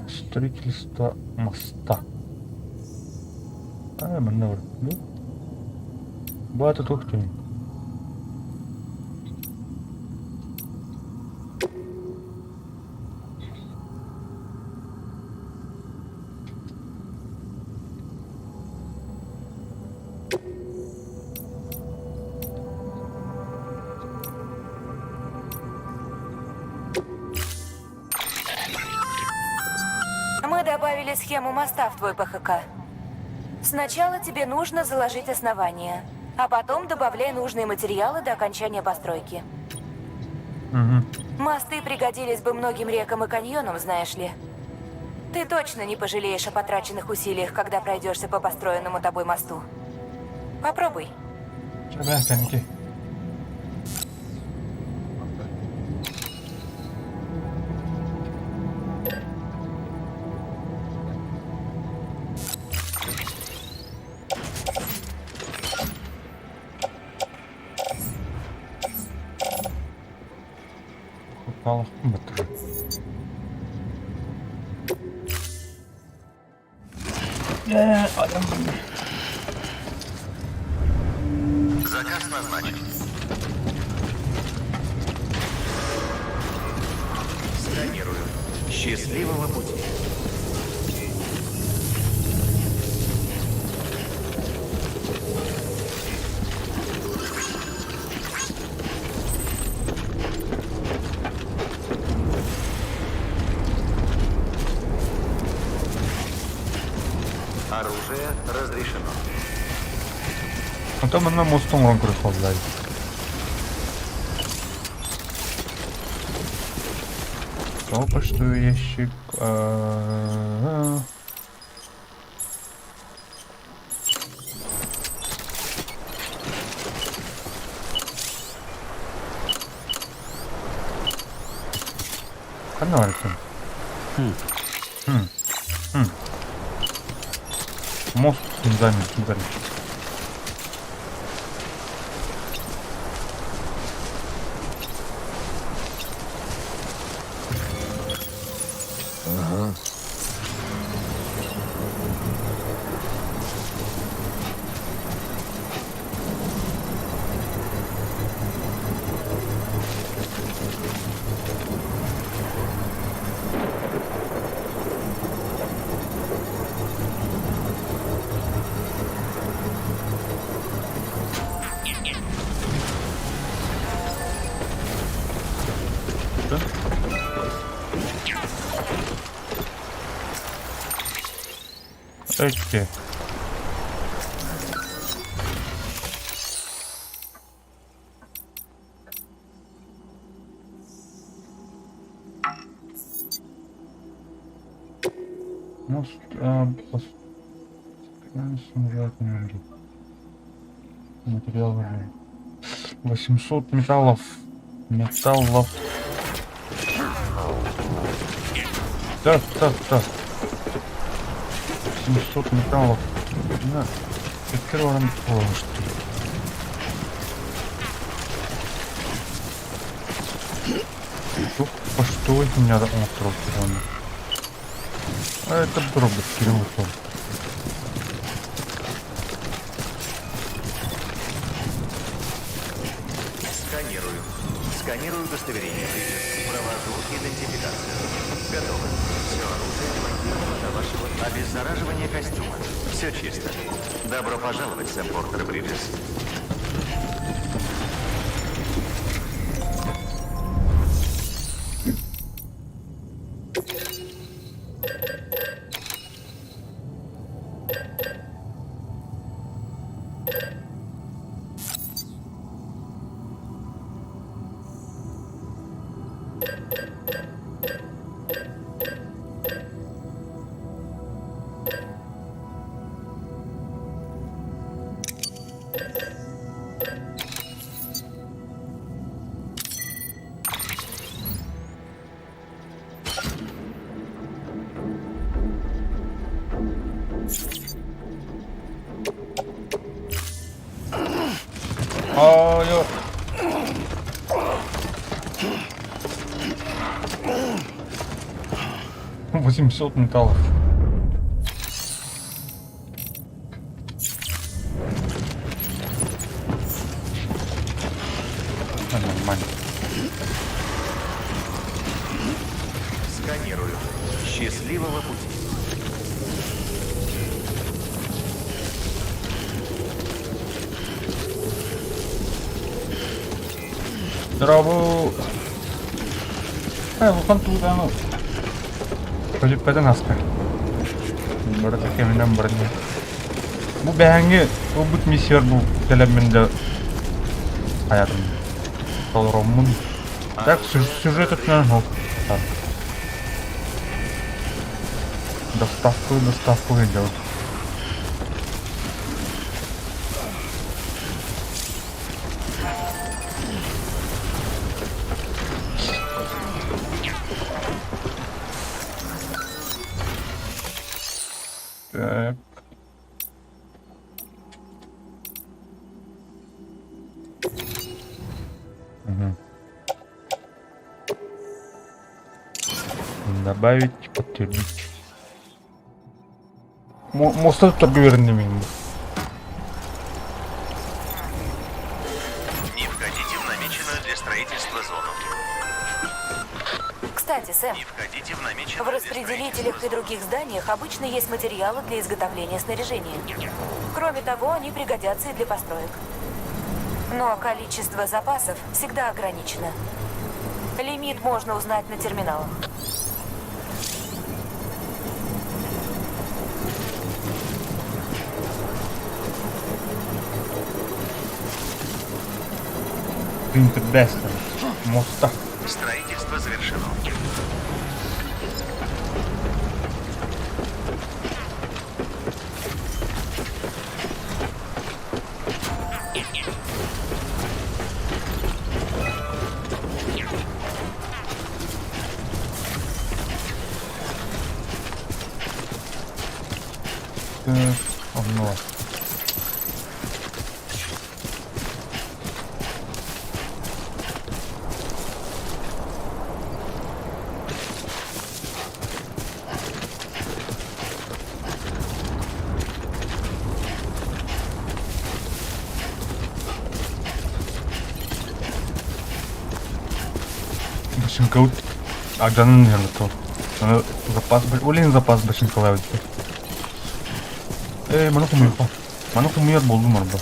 Строительство моста. А, маневр. Ну. Бата тухтин. Мы добавили схему моста в твой ПХК. Сначала тебе нужно заложить основание, а потом добавляй нужные материалы до окончания постройки. Угу. Мосты пригодились бы многим рекам и каньонам, знаешь ли. Ты точно не пожалеешь о потраченных усилиях, когда пройдешься по построенному тобой мосту. Попробуй. Бля, Попало в. Заказ назначен. Счастливого пути. Оружие разрешено. Онтон манна муоста оҥорон көрүөххэ Тоҕо почтовый ящик? Ханна барыттым? Мост фундамент фундамент. Ага. Да? Эти. Мост а, Материалы. 800 металлов. Металлов. Так, так, так. 700 металлов. На. Открываем. О, что. По что это меня остров А это робот Кирилл. Сканирую. Сканирую удостоверение. Провожу идентификацию. Готово. Все оружие деблокировано до вашего обеззараживания костюма. Все чисто. Добро пожаловать, Сэм Портер Бриджес. А, я... 800 металлов. А, нормально. Сканирую. Счастливого пути. Здорово. Э, вон туда, ну. Көтүппэтин аска. Барыта кэминэн баран. Бу бэһэҥҥи ылбыт миссиябар бу кэлэммин да хайатын толороммун. Так сюжет өттүнэн ол доставку доставку делать. Так. Угу. Добавить, подтвердить. Муоста туттарга үөрэнним мин. Не входите в намеченную для строительства зону. Кстати, Сэм, Не входите в намеченное в распределителях и других зданиях обычно есть материалы для изготовления снаряжения. Кроме того, они пригодятся и для построек. Но количество запасов всегда ограничено. Лимит можно узнать на терминалах. Принтер Дестер. Моста. Строительство завершено. Так, онно. Башенка Аганын ярмытыл. Аны запас, олен запас башенкалар бит. Э, маны хумуйха. Маны хумуяр болду марба.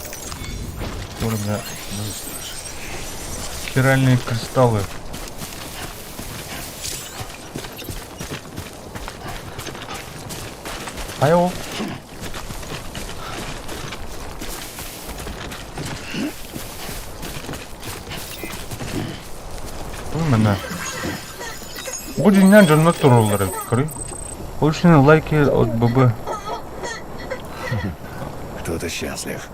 Тоже бля. Хиральные кристаллы. Хайа ол. Мына. Бу дьиҥнээх дьоннор тураллар эбит, көрүҥ. Получены лайки от ББ. Кто-то счастлив.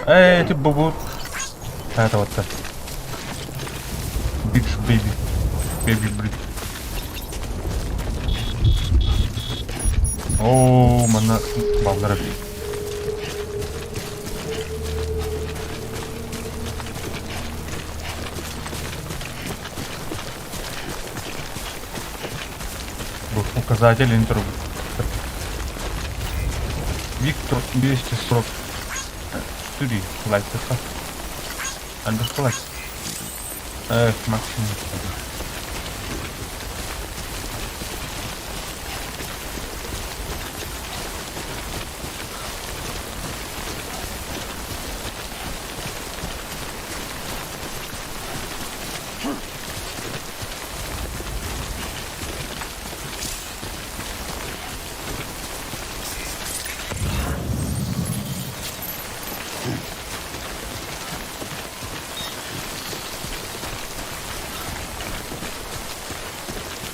Эй, эти ББ. Это вот так. Бич бэби. Бэби брит. Оо, манна баллар эбит. Бу указатель интер. Виктор 244 лайката. Альберт лайк. Эх, максимум.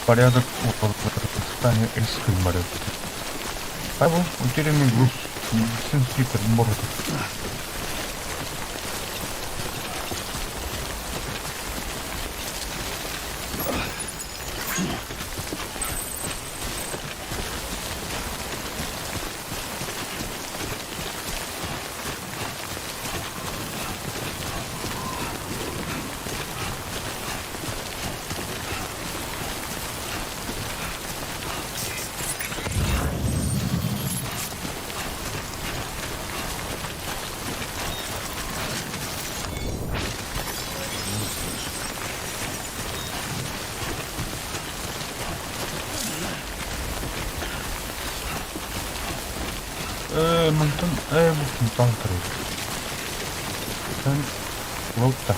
Порядок в Эскимаре. Павел, утерянный груз. Медицинский прибор. Ээ, мантан ээ бу фонтан турар. Лота.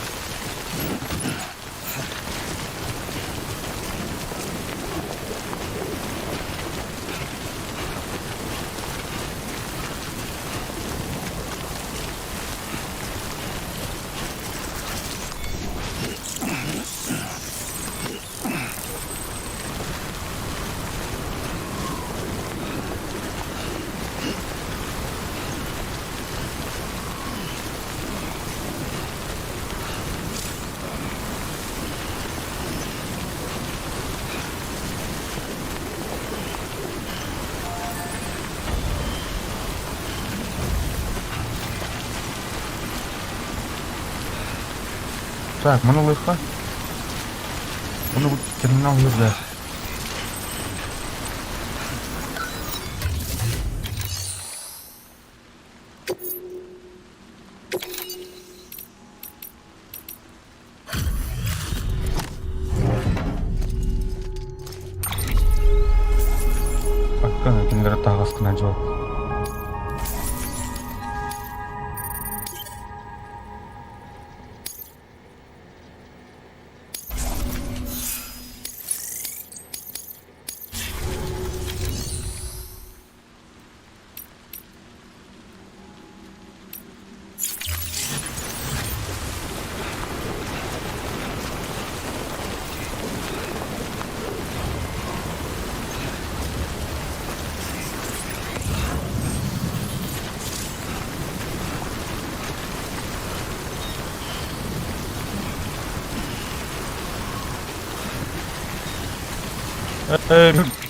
Так, маны лыха. Оны бу терминал жерде. Кинилэри таһаҕас гына дьол.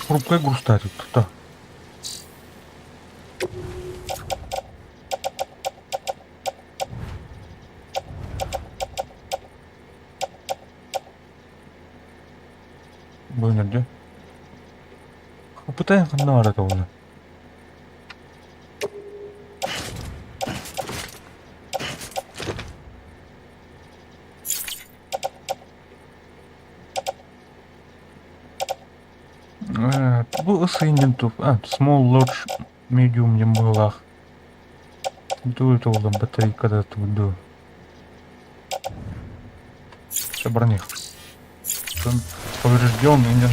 Хрупкая груста тут то. Бу нөрдө. Попытаем ханна барат оҕуну. Бу ысыйын туп. А, small, large, medium диэн быһыылаах. Тугу туоллум батарейкада тугу Все, броник. Поврежден и не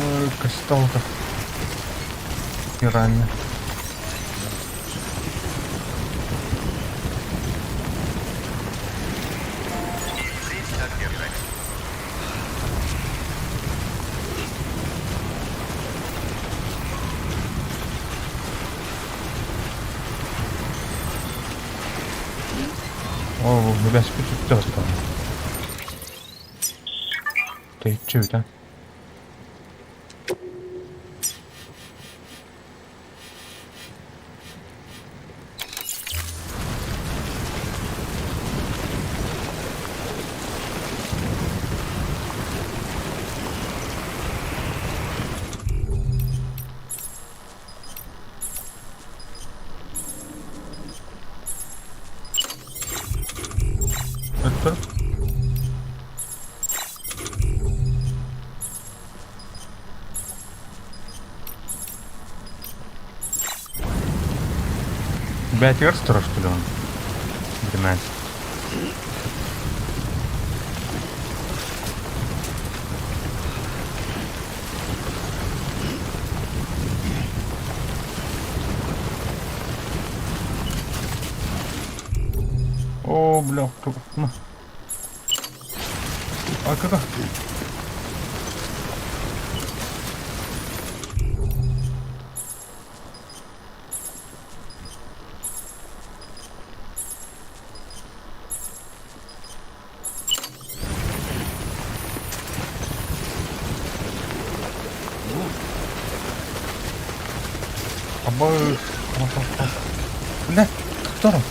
Ой, косталка. Пиранья. Оо, бэспит үттэ Тэйиччи эбит аа. Өттөр. Бэт верст что ли он? 12. О, бля, кто? А когда? Абы... Бля, кто там?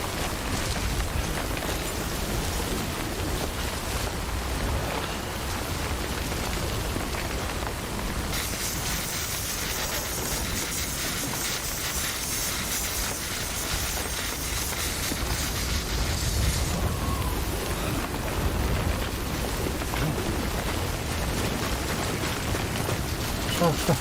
Что, что?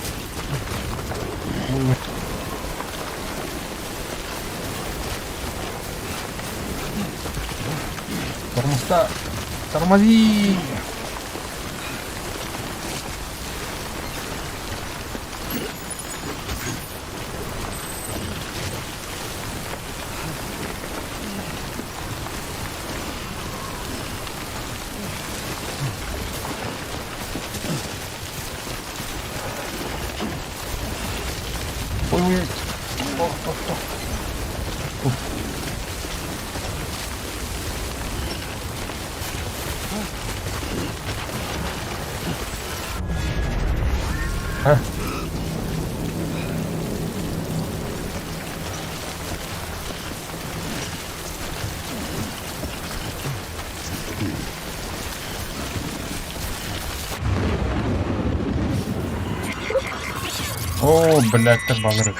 Тормоза. Тормози! Ой, ой, ой. О, о, о. А. О, блядь, так балырык.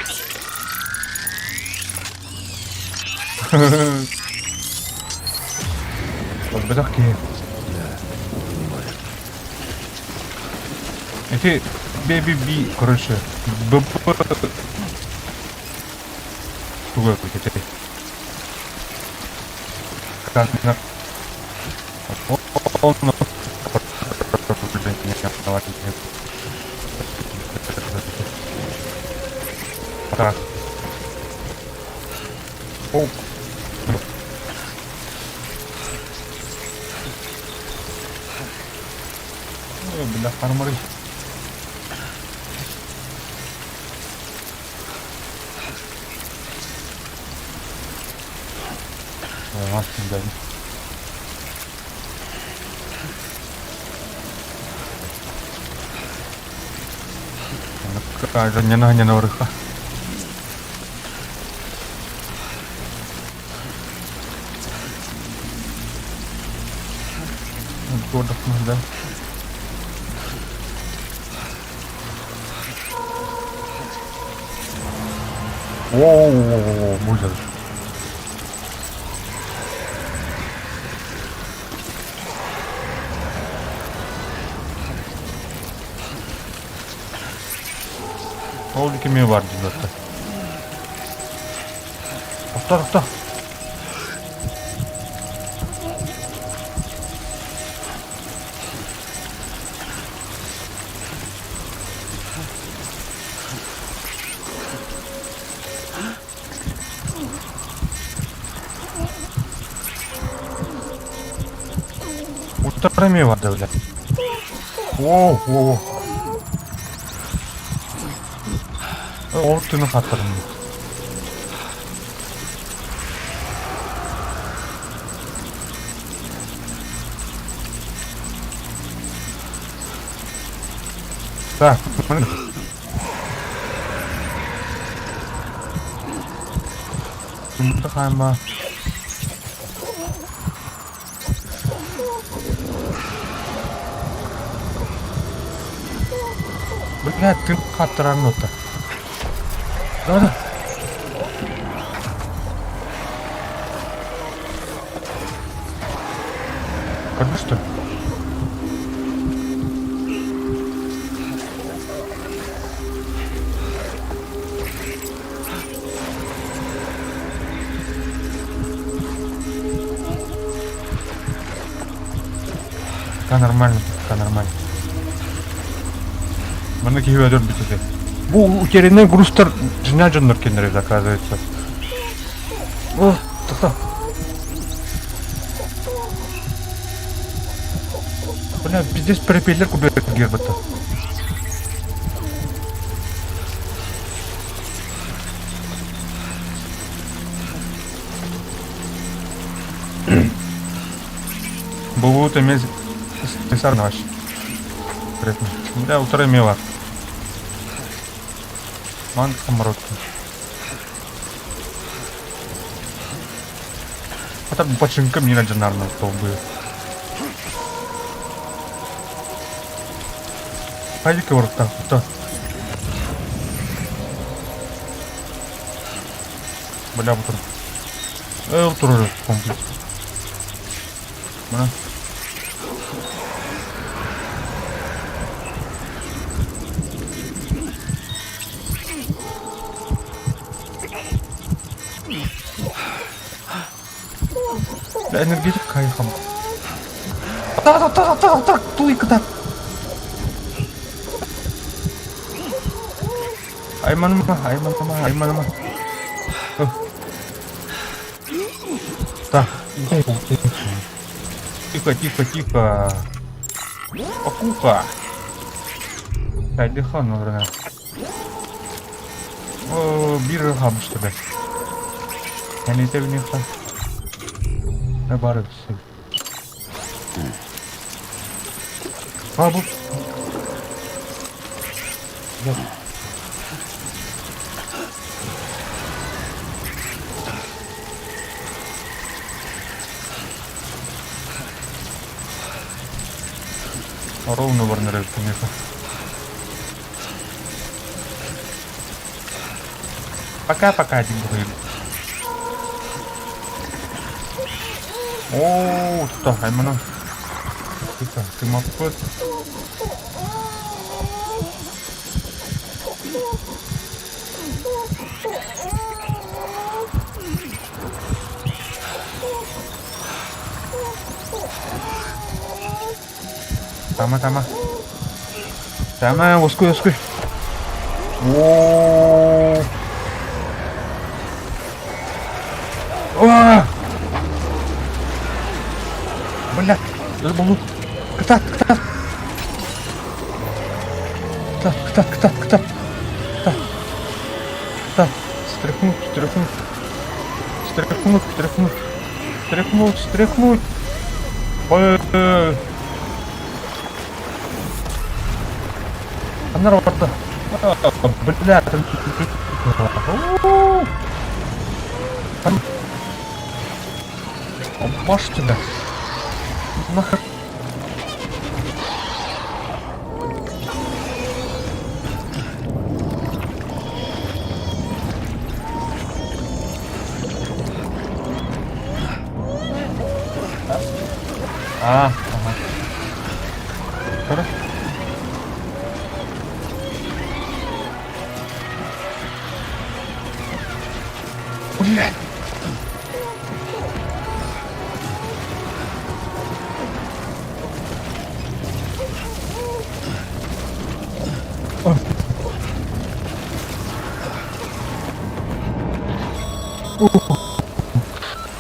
Бөтөх киһи. Да, понимаю. Ити BBB, короче, ББ туга этэй? Так. О. Бля, арморы. Нена Да. Воу, будет. Ол кеме бар дедді. Тоқта, тоқта. Утары бар да, бля. Воу, воу. Ол түні хаттырым. Так, Хайма. Бля, ты хаттыран ота. Да, да. Как что ли? Пока нормально, пока нормально. Маны киһи өлөр бүтүтэ. Бу утерянный грузтар жина дьоннор кеннер оказывается. О, тоқта. Бля, пиздец пропеллер кубер гербата. Бу эмес наш. Бля, утара мела. Ман самородки. А так бачынка мне джанарно столбы. Хайдики орта, та. Бля, бутур. Утур комплекс. Бля. Энергетик кайфом. Так, так, так, так, туйка так. Айманма, айманма, айманма. Так, тихо, тихо, тихо. Покуха. Хайдыхан, наверное. О, бир хабышты Я не теб не бары А, бу... Ровно варнер, конечно. Пока-пока, один говорит. О, 좋다. 알만한. 그니까, 그 맛. Тама, тама. Тама, уоскуй, уоскуй. О. О! Бля, булу. Кытат, кытат. Кытат, кытат, кытат, кытат. Кытат. Кытат. Стряхнуть, стряхнуть. Стряхнуть, стряхнуть. Стряхнуть, стряхнуть. Ой. Анар барда. Бля, там... Баш тебя. Нахер. А, ага. Хорошо. Блядь.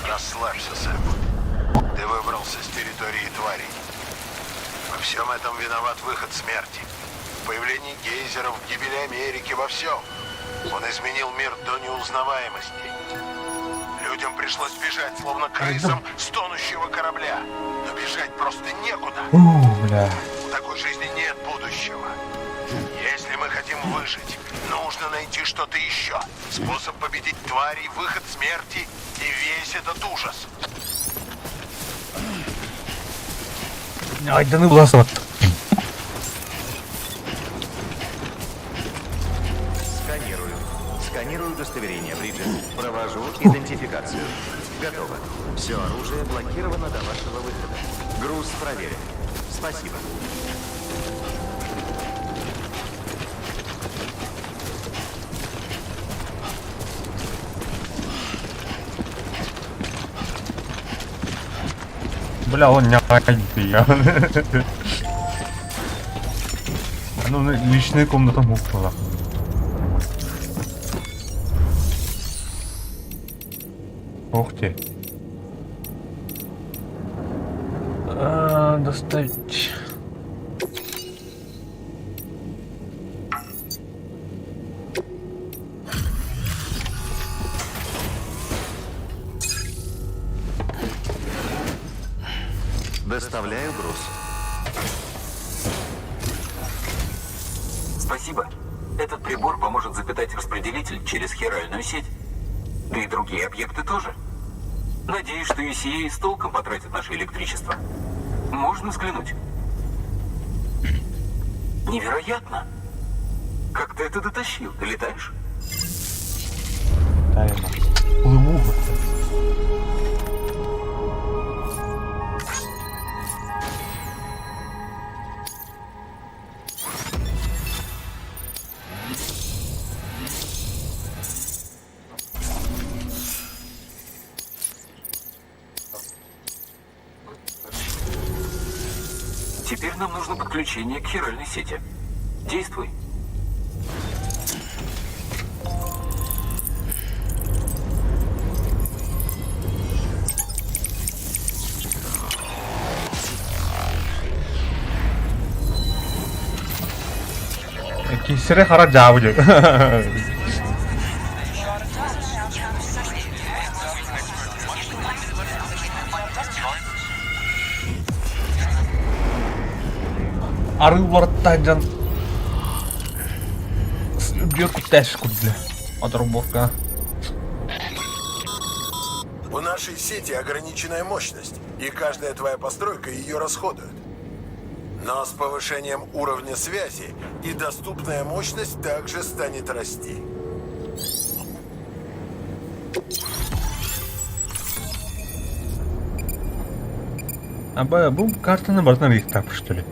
Расслабься, Сэм. Ты выбрался с территории тварей. Во всем этом виноват выход смерти. В появлении гейзеров, в гибели Америки, во всем. Он изменил мир до неузнаваемости. Людям пришлось бежать, словно крысам с тонущего корабля. Но бежать просто некуда. У, бля. У такой жизни нет будущего. Если мы хотим выжить, нужно найти что-то еще. Способ победить тварей, выход смерти и весь этот ужас. Айданы буласыбат. Сканирую. Сканирую удостоверение, Бриджит. Провожу идентификацию. Готово. Все оружие блокировано до вашего выхода. Груз проверен. Спасибо. Бля, он не я. Ну, личная комната мукла. Ух ты. А, достать. Доставляю груз. Спасибо. Этот прибор поможет запитать распределитель через хиральную сеть. Да и другие объекты тоже. Надеюсь, что ECA с толком потратит наше электричество. Можно взглянуть? Невероятно! Как ты это дотащил? Ты летаешь? Тайна. Плыву. Теперь нам нужно подключение к хиральной сети. Действуй. Кисере хара дьаабы Арыы уларыттаан дьон үрдүгэр куттааш курдук оторбуокка. У нашей сети ограниченная мощность, и каждая твоя постройка ее расходует. Но с повышением уровня связи и доступная мощность также станет расти. А бу картаны барытын арыйыахтаахпыт что ли?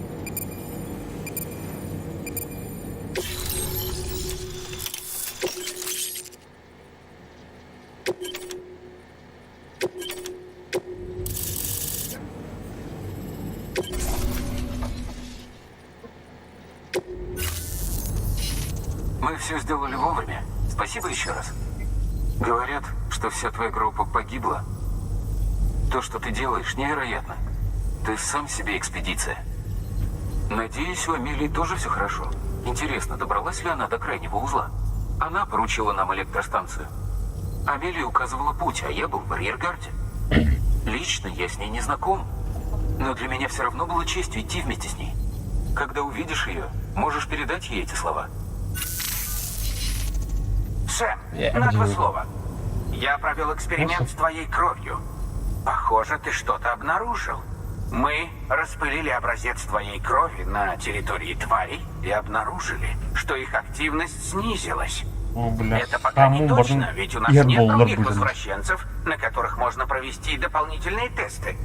Все сделали вовремя. Спасибо еще раз. Говорят, что вся твоя группа погибла. То, что ты делаешь, невероятно. Ты сам себе экспедиция. Надеюсь, у Амелии тоже все хорошо. Интересно, добралась ли она до крайнего узла? Она поручила нам электростанцию. Амелия указывала путь, а я был в арьергарде. Лично я с ней не знаком. Но для меня все равно было честью идти вместе с ней. Когда увидишь ее, можешь передать ей эти слова. Сэм, на два слова. Я провел эксперимент с твоей кровью. Похоже, ты что-то обнаружил. Мы распылили образец твоей крови на территории тварей и обнаружили, что их активность снизилась. О, бля, Это пока не саму точно, барын ведь у нас ер нет боллар других быжын. возвращенцев, на которых можно провести дополнительные тесты.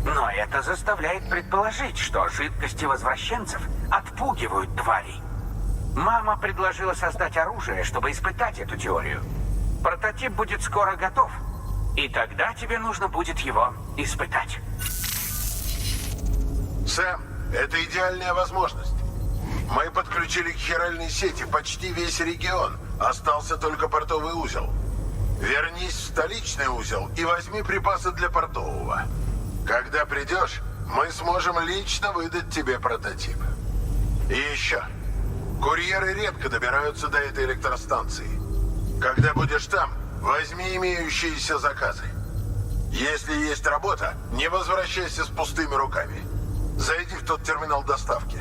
Но это заставляет предположить, что жидкости возвращенцев отпугивают тварей. Мама предложила создать оружие, чтобы испытать эту теорию. Прототип будет скоро готов, и тогда тебе нужно будет его испытать. Сэм, это идеальная возможность. Мы подключили к хиральной сети почти весь регион. Остался только портовый узел. Вернись в столичный узел и возьми припасы для портового. Когда придешь, мы сможем лично выдать тебе прототип. И еще. Курьеры редко добираются до этой электростанции. Когда будешь там, возьми имеющиеся заказы. Если есть работа, не возвращайся с пустыми руками. Зайди в тот терминал доставки.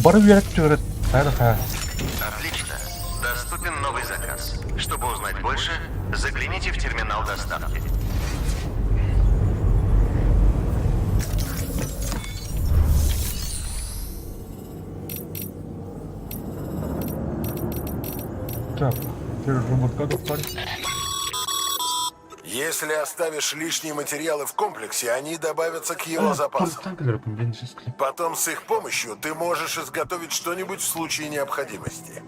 Бары үөрек түөрет. Хайда хайа. Отлично. Доступен новый заказ. Чтобы узнать больше, загляните в терминал доставки. Так, теперь робот парь. Если оставишь лишние материалы в комплексе, они добавятся к его запасам. Потом с их помощью ты можешь изготовить что-нибудь в случае необходимости.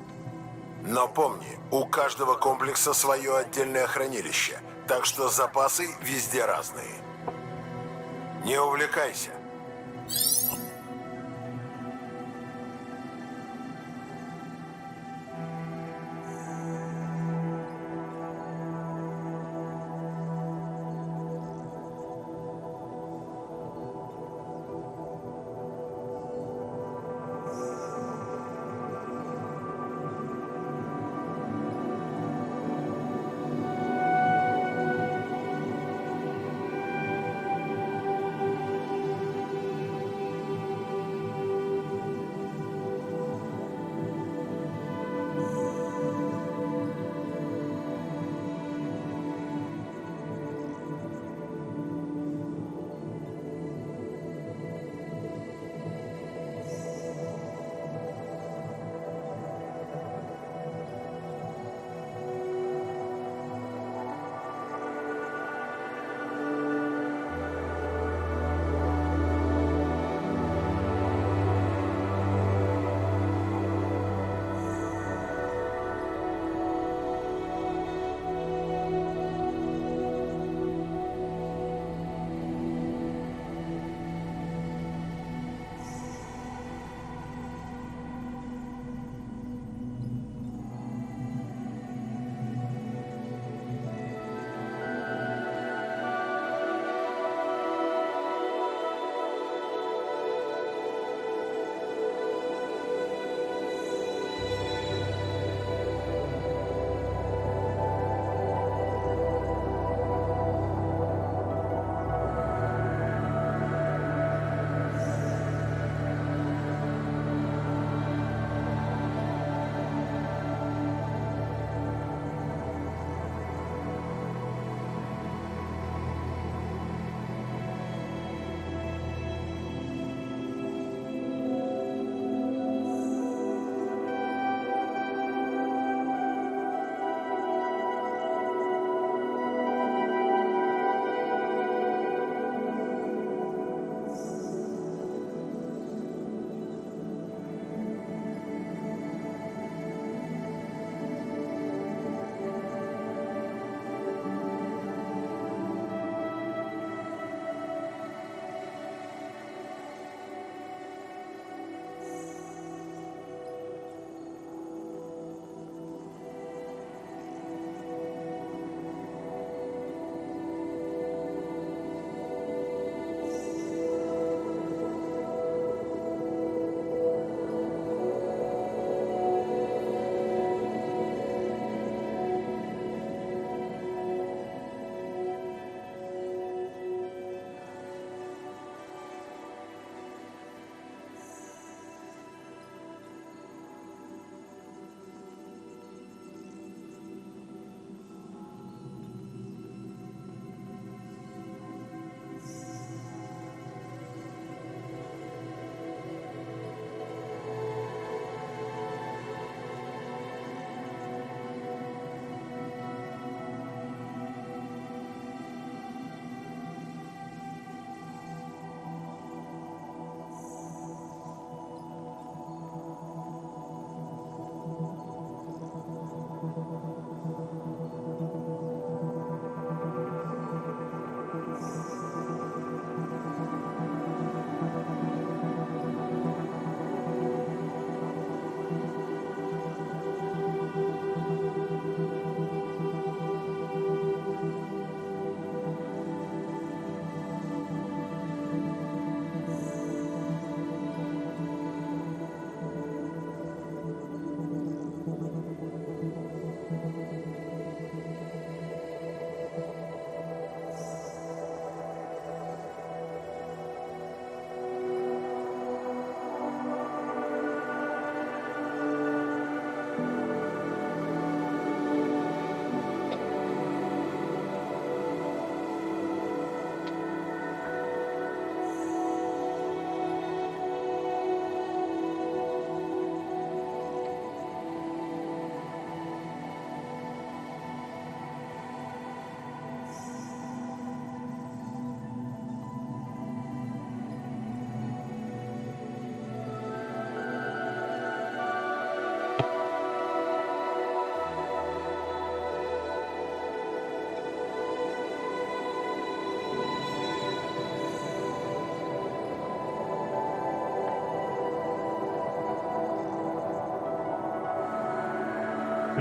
Но помни, у каждого комплекса свое отдельное хранилище, так что запасы везде разные. Не увлекайся.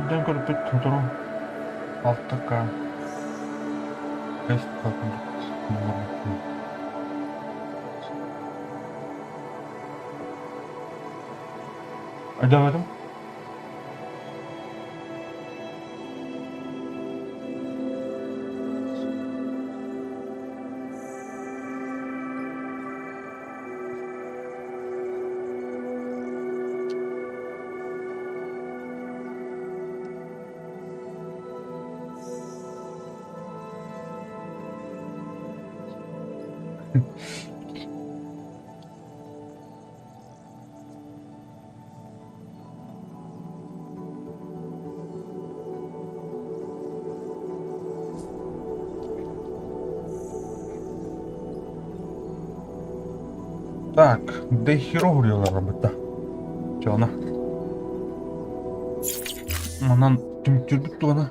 Көрдөөн көрбүт сотору 6К 5К курдук буолбуппун. Айдаабатым. Так, да хирургия работа. Чона. Манан түмтүрбүт туона.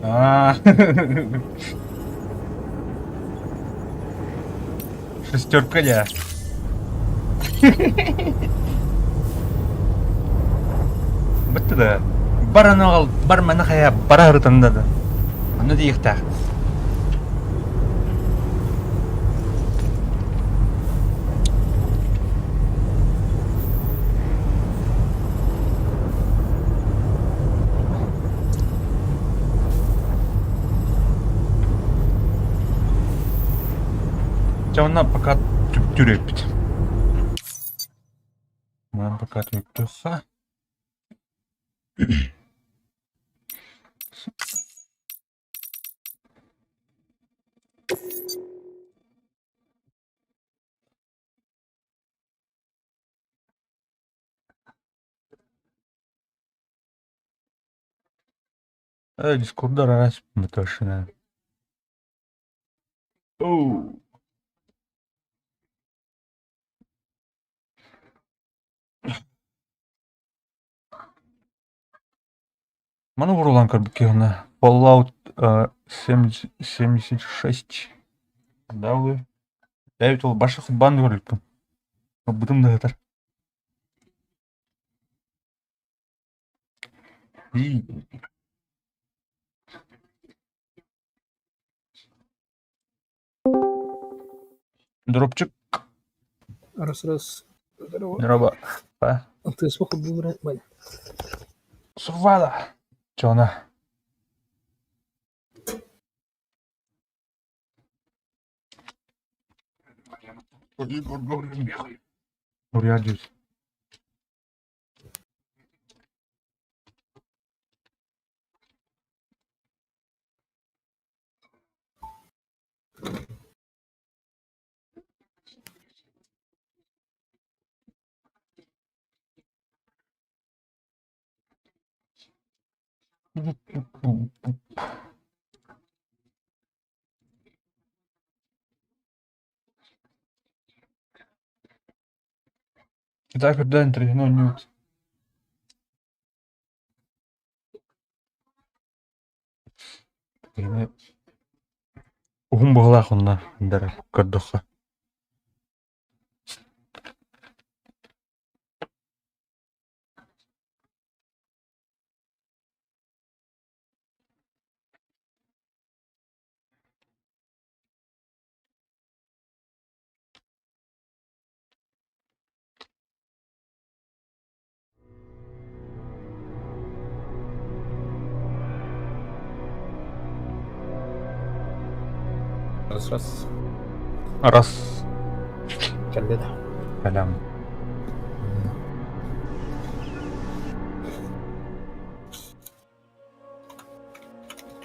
А, Шестерка я. Бытты да. Бар аны бар маны хая бара ырытанда да. Аны диэхтээх. Чэ онно пока түптүр эппит. Манан пока түптүөххэ. Дискордар араас точно. Оу. Маны уруулаан көрбүт киһи уонна Fallout 76 Да, Эбит ол башы хубаан көрүлүкпүн. Бытым да сытар. Дропчик. Раз раз. Здорово. Здорово. Па. Ты сколько был брать? Сувала. Чё она? Урядюсь. Итак, үрдээн интэриэһинэй оонньуубут. Кини уһун быһыылаах онно ындара көрдөххө. Раз раз. Раз. Кэллэ да. Кэлэм.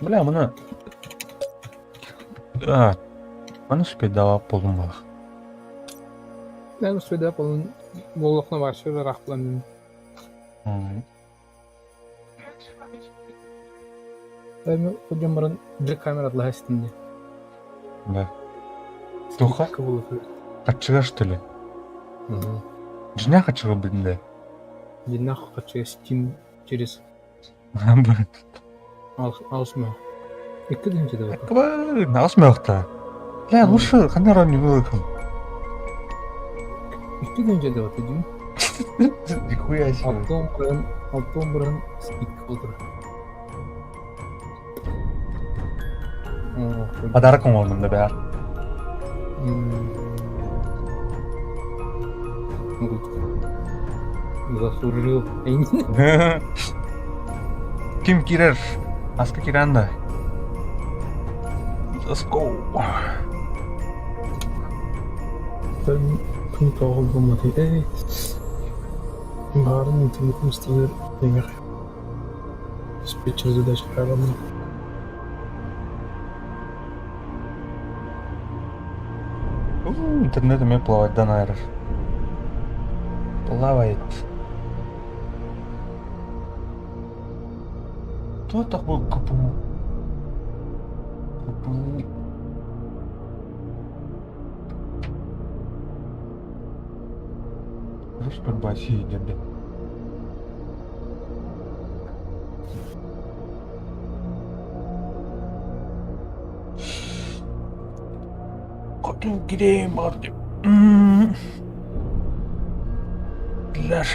Бля, маны... А, маны успейдавап буоллум буолах. Мен успейдавап буоллум буоллахна вообще ыраах булан Эми ходьон баран для камера атлаһа истим дии. Да. Туха? Хаччыга что ли? Угу. Дьиҥнээх хаччыга билин да? Дьиҥнээх хаччыга Steam через Аҕыс мөөх. Икки тыһыынча да Аҕыс мөөхтө. Бля, лучше ханна оонньууну Икки күн дьадыбата дии. Нихуя себе. Алтан быран, алтан быран скидка отыр. Подарок оҥордум да бээр. Заслужил. Ким киирэр? Аска киирэн да. Let's go. Күн тоҕо буолматый? Эй, баарын интернетин усталар эмэх диспетчер задач правильно. Интернет умеет плавать, да, наверное. Плавает. Кто такой КПУ? КПУ. Просто бассейн, блядь. Хотун кириэм баҕар Билэр.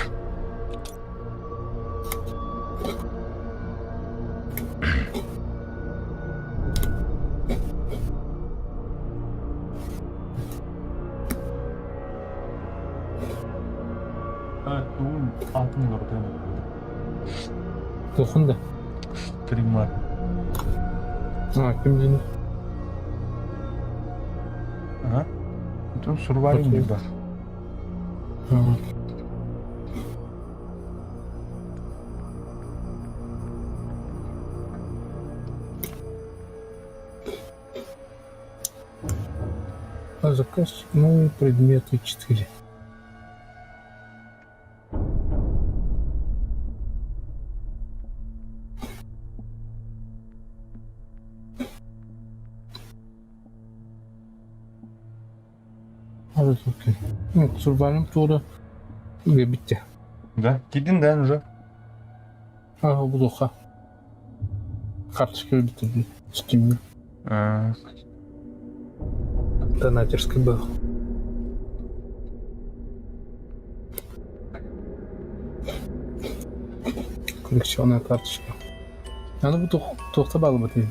Тугун атын уларытыам Туохун да? Стриммар. А, ким диний? А? Тут сурвайвинг Окей. бар. А заказ новые предметы 4. Сурбаным туора биттэ. Да? Киирдин да уже? Аа будуха. Карточка биттэ. Steam. Донатерский был. Коллекционная карточка. Аны бу туохта баалыбытый?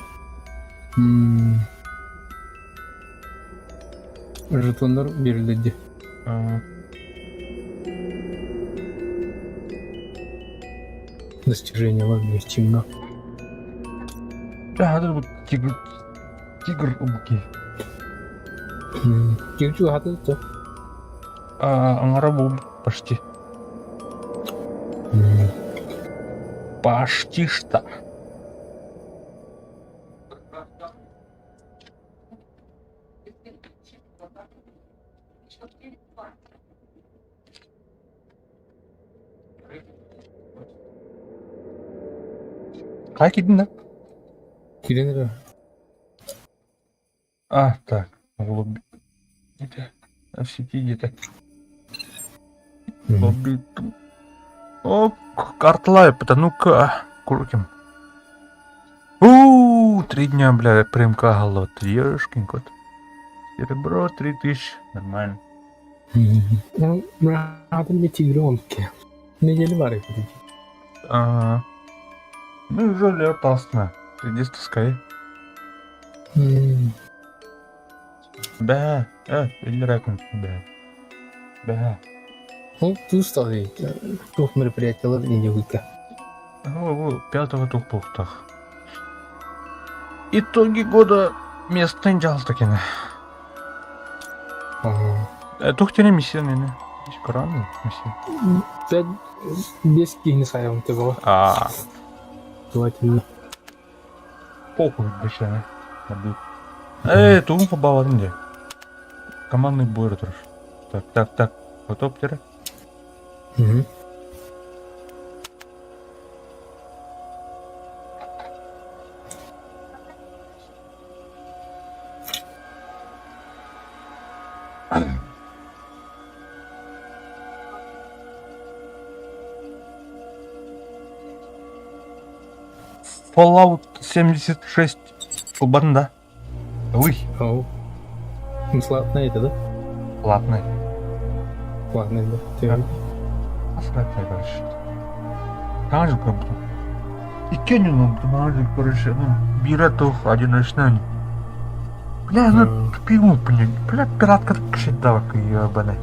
Жетоннар берилди. Достижение объективно. Да, это вот тигр, тигр убки. Тигр чугаты Аңара бу почти. Почти что. Хайа киирдиҥ да? Киирэн эрэ. А, так, голуби. В сети где-то. О, картлайп, это ну-ка, крутим. У, 3 дня, бля, примка голод. Ешкин кот. Серебро 3000, нормально. Ну, братым тигренки. Неделю бары Ага. Ну, уже лето астына. Иди скай. Бә, иллерәкүн, бә. Бә. Ну, туустал туох мероприятиялар инде О, пятого тух пухтах. Итоги года местный дьаһалтакина. Тух тene миссия нене? Коран миссия. Пять без киһини сайабын төбөҕө. А, Желательно. похуй бэчэне. Эй, тугун хабаладым де. Командный бой турар. Так, так, так. Готов тере? Угу. Fallout 76 ылбатын да. Ой. Ау. Бесплатный это, да? Платный. Платный, да. Ты... Асрать, короче. Таҥа дьыл көрбүтүм. Икки оонньуу таҥа дьыл короче, ну, биирэ туох одиночный. Бля, ну, тупил, блин. Бля, пиратка кшедавка ебаный.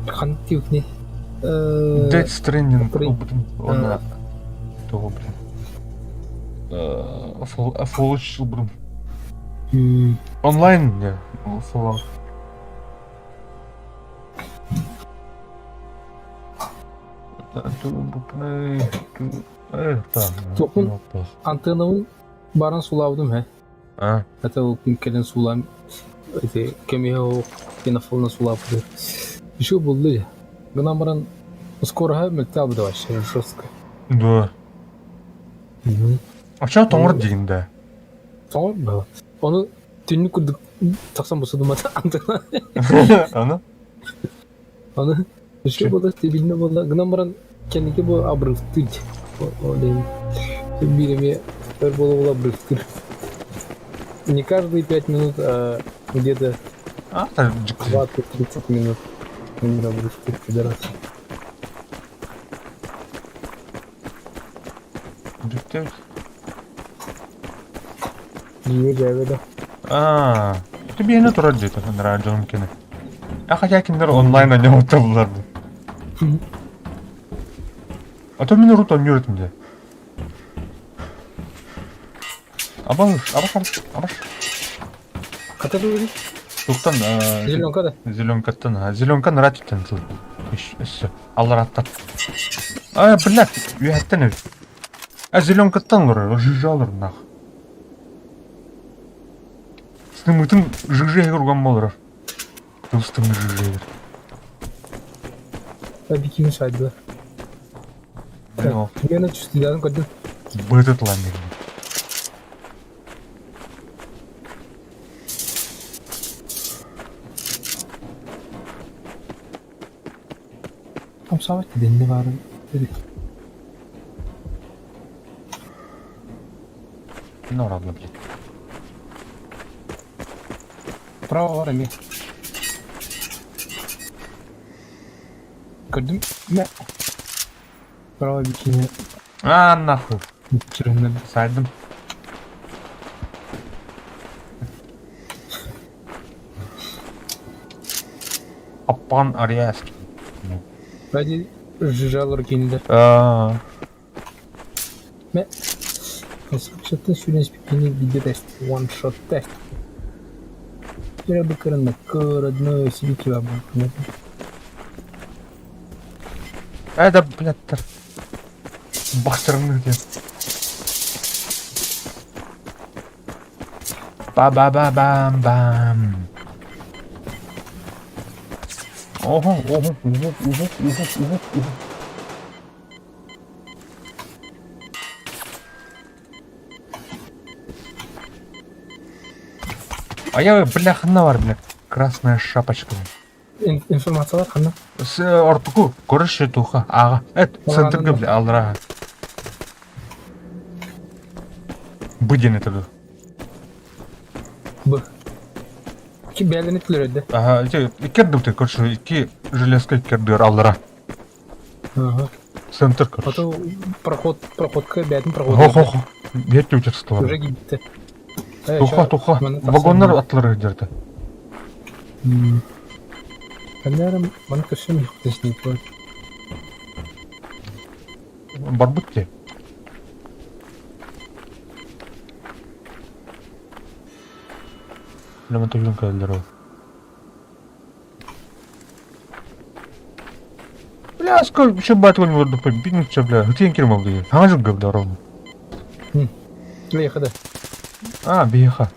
Ханнык тиукни? Death Stranding ылбытым уонна тугу блин. Fallout ылбытым. Онлайн не Fallout. Туохпун антеннабын баран сулаабытым ээ. Это ол күн кэлэн суулаан ити көмүһэ оһох пенофолунан сулаабытыгар еще булла дьэ. Гынан баран скороһа мөлтөөбүтэ вообще жестко. Да. А чё тоҥор диигин да? Тоҥор было. Ону түннүк курдук тахсан бусудумата антенна. Аны? Аны еще буолла стабильно буолла гынан баран кэнники бу обрывтыыр ол иһин биир эмиэ өр буола-буола обрывтыыр. Не каждые 5 минут, а где-то А, 20-30 минут обрывтыыр пидорас. Дьиктибит. Дьиэ дьээбэ да. Аа, тебе турар дьиэтэ нара дьонум кини. А хотя кинилэр онлайн оонньообуттар бу. А то мин урут оонньуур этим дии. Абаш, абаш, абаш. Хата дугуй? Туохтан Зеленка да? Зеленкаттан, зеленка нара түттэн тыл. Өссө. Аллараттан. А, блядь, үөһэттэн эбит. А зеленкаттан олорор, жижа олорор нах. Сымытын жижеге урган болорор. Тылстымы жижегер. Бикини сайдылар. Примерно түстүлэрин көрдүм. Быты тылан бердим. Хамсаабат дэнни баарын Ну ладно, блядь. Право бар эмиэ. Көрдүм. Мэ. Право бикини. А, нахуй. Чырыннар. Сайдым. Аппан Ариаский. Ради жижалар кинилер. Аа. Мэ. Конструкцияттан сүүрэн испиккини биирдэ тест. One shot тест. Эрэ быкырынна родной сибики бар. Это, блядь, бахтырны диэн. Ба-ба-ба-бам-бам. Ого, ого, ого, ого, ого, ого, ого. А я, бля, ханна бар, бля, красная шапочка. Информациялар ханна? С ортоку, короче, туха, ага. Это, центрга, бля, алра. Б диэн это Б. Ки бээлени түлөрөдө. Ага, ити иккердибит, короче, икки железка иккердигэр аллара. Ага. Центр, короче. Потом проход, проходка бээтин проход. Хо-хо-хо. Биэт участок. Уже гибитте. Туха, туха. Вагоннар атлары дерді. Канярым, маны көссөм юктесни бар. Барбыт те. Лемон төгүн кэллэр ол. Бля, сколько еще батон воду побинуться, бля. Где кирм был? Ага же бля, ровно. Леха да. А, биха.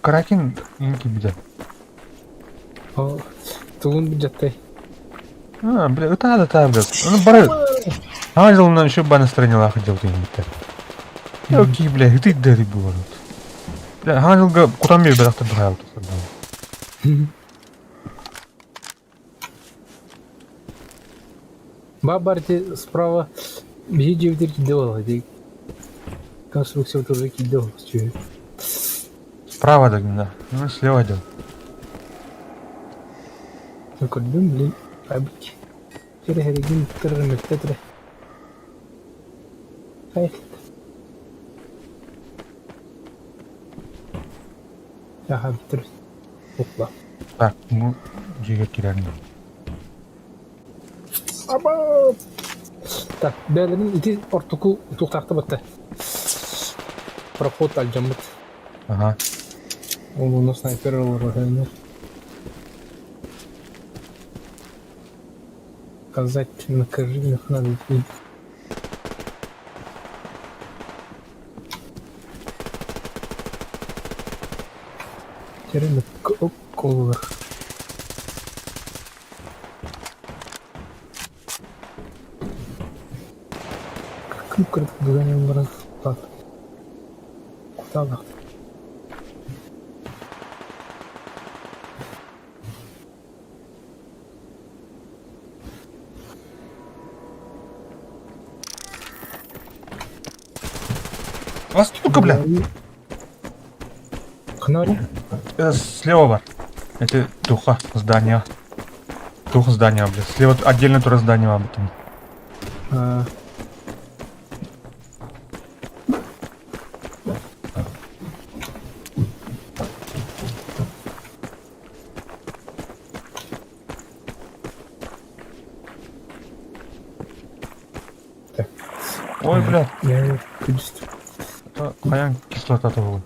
Кракен инки бля. Тугун бюджеттай. А, бля, это да, та, бля. Ну, бары. А, жыл еще ба настроение ходил ты не Окей, бля, ты да было. Бля, ага жылга кутан бер бирактан турай алды. Бабарти справа биһи дьиэбитигэр киирдэ буолла дии. Конструкция тоже киирдэ буолла. Справа да, да. Ну, слева идем. Көрдүм, блин, айбыт. Кэрэһэригин тырымыттатыры. Аха бүтүр. Укла. Так, ну, дьиэгэ киирэн. Аба! Так, бээлэрин ити ортоку туохтаахта батта. Проход алдьаммыт. Ага. Ол онно снайпер олорор. Сказать, накажи, надо идти. Колор. Кып-кырдык бүгэн баран кутаалаах. А сука, бля! Ханна Слева бар. Это духа здания. Дух здания, бля. Слева отдельно тоже здание об этом. А. Так. Ой, бля. Я күдүс. Хайан кислота буолуой.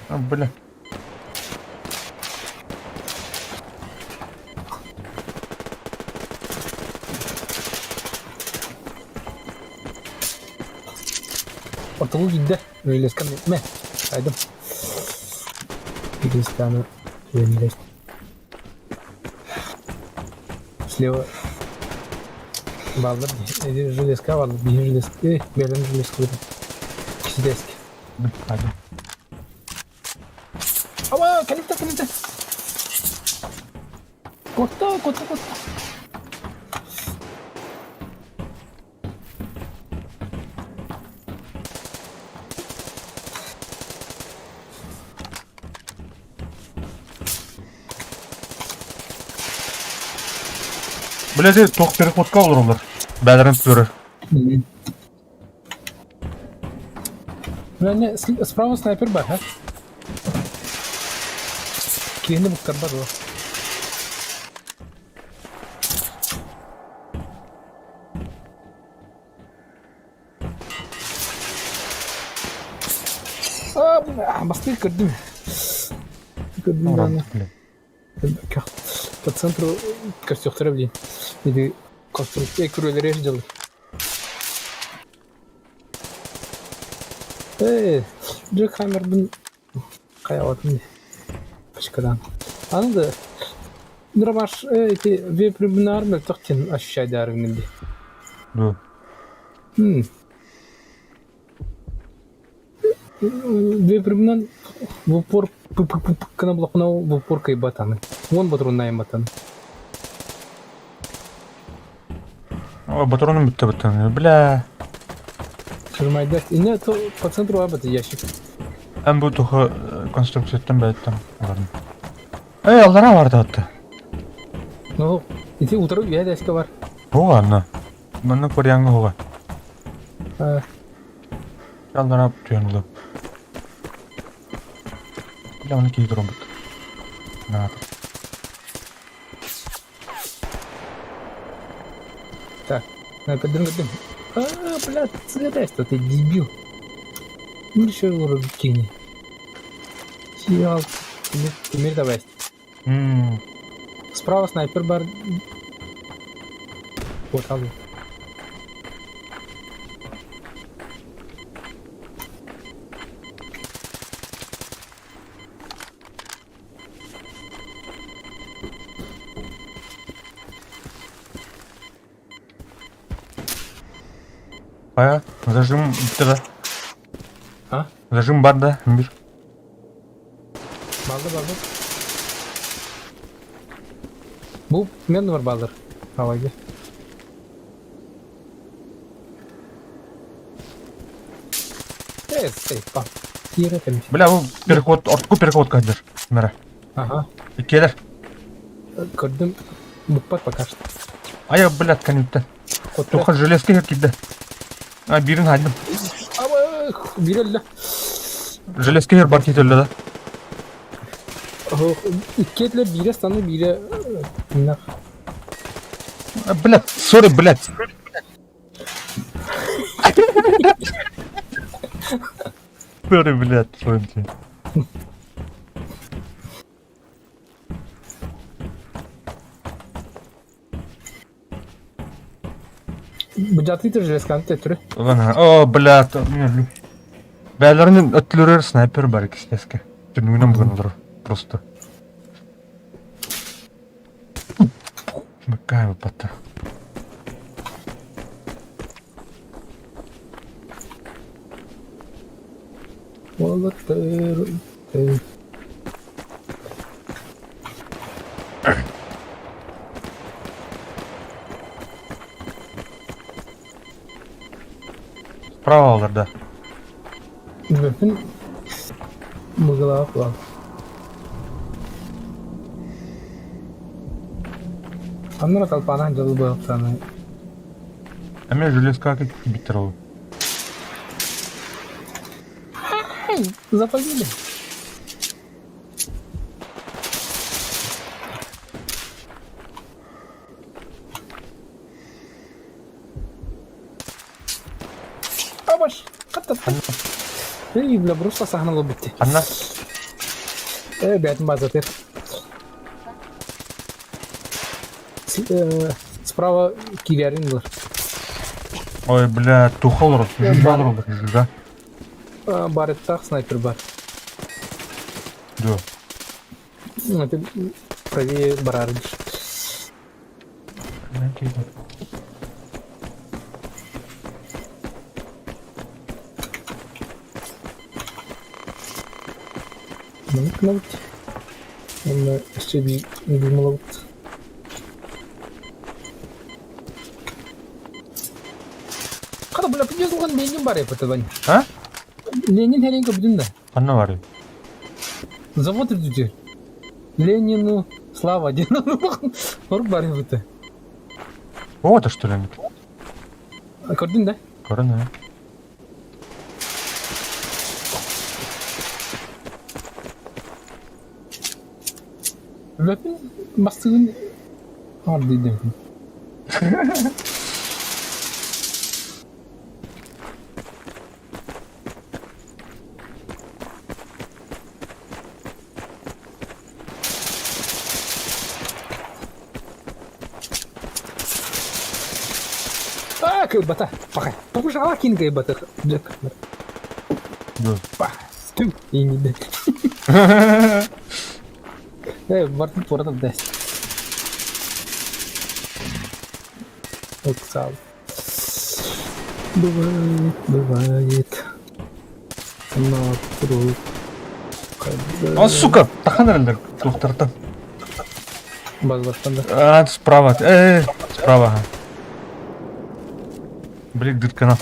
А, бля. Ортолу киирдэ. Железка мэ. Айдым. Киргизстаны жөнүлэс. Слева баллар железка баллар биир железка бэлэм железка кисидэски. Айдым. Аба, кэлитэ кэлитэ. Куотта, куотта, куотта. Бля, ты туох переходка олороллор. Бээлэрин көрөр. Бля, не, справа снайпер бар, ха? Киһини буктарбат ол. А, бля, бастыы көрдүм. Көрдүм даҕаны. По центру көрсүөхтэрэ блин. Ити конструкция күрүөлэрэ дьылы. Ээ, Джек Хаммербын хайаабатын пачкадан. Аны да Дробаш ити веприбунаар мөлтөх диэн ощущайдаарыгын дии. Дуо? Веприбунан в упор гына булахына в упор кыйбат аны. Уон ботуруннаайын батан. Ой, батроным бүттэ быттан. Бля. Шырмайда. Инне то по центру абат ящик. Эн бу туха конструкцияттан бэйэттэн барым. Эй, аллара бар да Ну, ити утары үһэ дэскэ бар. Хуга анна. Манна кореяҥҥа хуга. Аллара түһэн ылып. Бля, оны киһи туран Наата. Так, снайперден көрдүм. А, бля, цыгадайство, ты дебил. Ну еще кини. Сиал, Тимир давай. Справа снайпер бар. Вот, алло. Хайа, зажим бүттэ да. А? Зажим бар да, бир. Балды, балды. Бу мен бар балыр. Авайга. Бля, бу переход, ортку переход кадр. Мера. Ага. Иккиэлэр. Көрдүм. Букпат пока что. А я, блядь, конюктан. Тоха железка кирде. А, бирин хайдым. Бирелле. Железка хер бар кетелле да. Иккиэтлер биирэ станы биирэ Блядь, сори, блядь. Сори, блядь, сори. Быдьатыы железканы төттөрү. О, блядь, Бээлэрин өттүлөрөр снайпер бар кистеске. Түнүгүнэн буган олорор просто. Какая выпата. Уолаттар Справа олар да. Билбэппин быгылаах буолан. Ханна эрэ талпаанах дьолу быһахтааны Эмиэ железка киирбиттэр ол. Запалили. Абаш, хатта. Эй, бля, просто сахнало битти. Ханна? Э, бәтин базатыр. Справа кириәрин бар. Ой, бля, туха олорор, жужа олорор, жужа. Барыттаах снайпер бар. Дуо. Это правее барар Маннык гынабыт. Уонна өссө эбии думалабыт. Хата, бля, подъездылган Ленин бар епті, Вань. А? Ленин хәрен көбүдүн да. Ханна барый? Завод үрдүтү. Ленину слава диэн Орук бар епті. Вот что ли? Көрдүн да? Көрөн, э. Билбэппин бастыгын оҥордуйдум. А, кылбата, пахай. Побежала кин кылбата. Джек. Да. Па, сту, и не да. Э, Мартин Портов даст. Оксал. Бывает, бывает. На труп. О, сука, тахан эрэллэр туохтартан. Базлартан да. А, справа. Э, справа. ага. Блин, дыркана.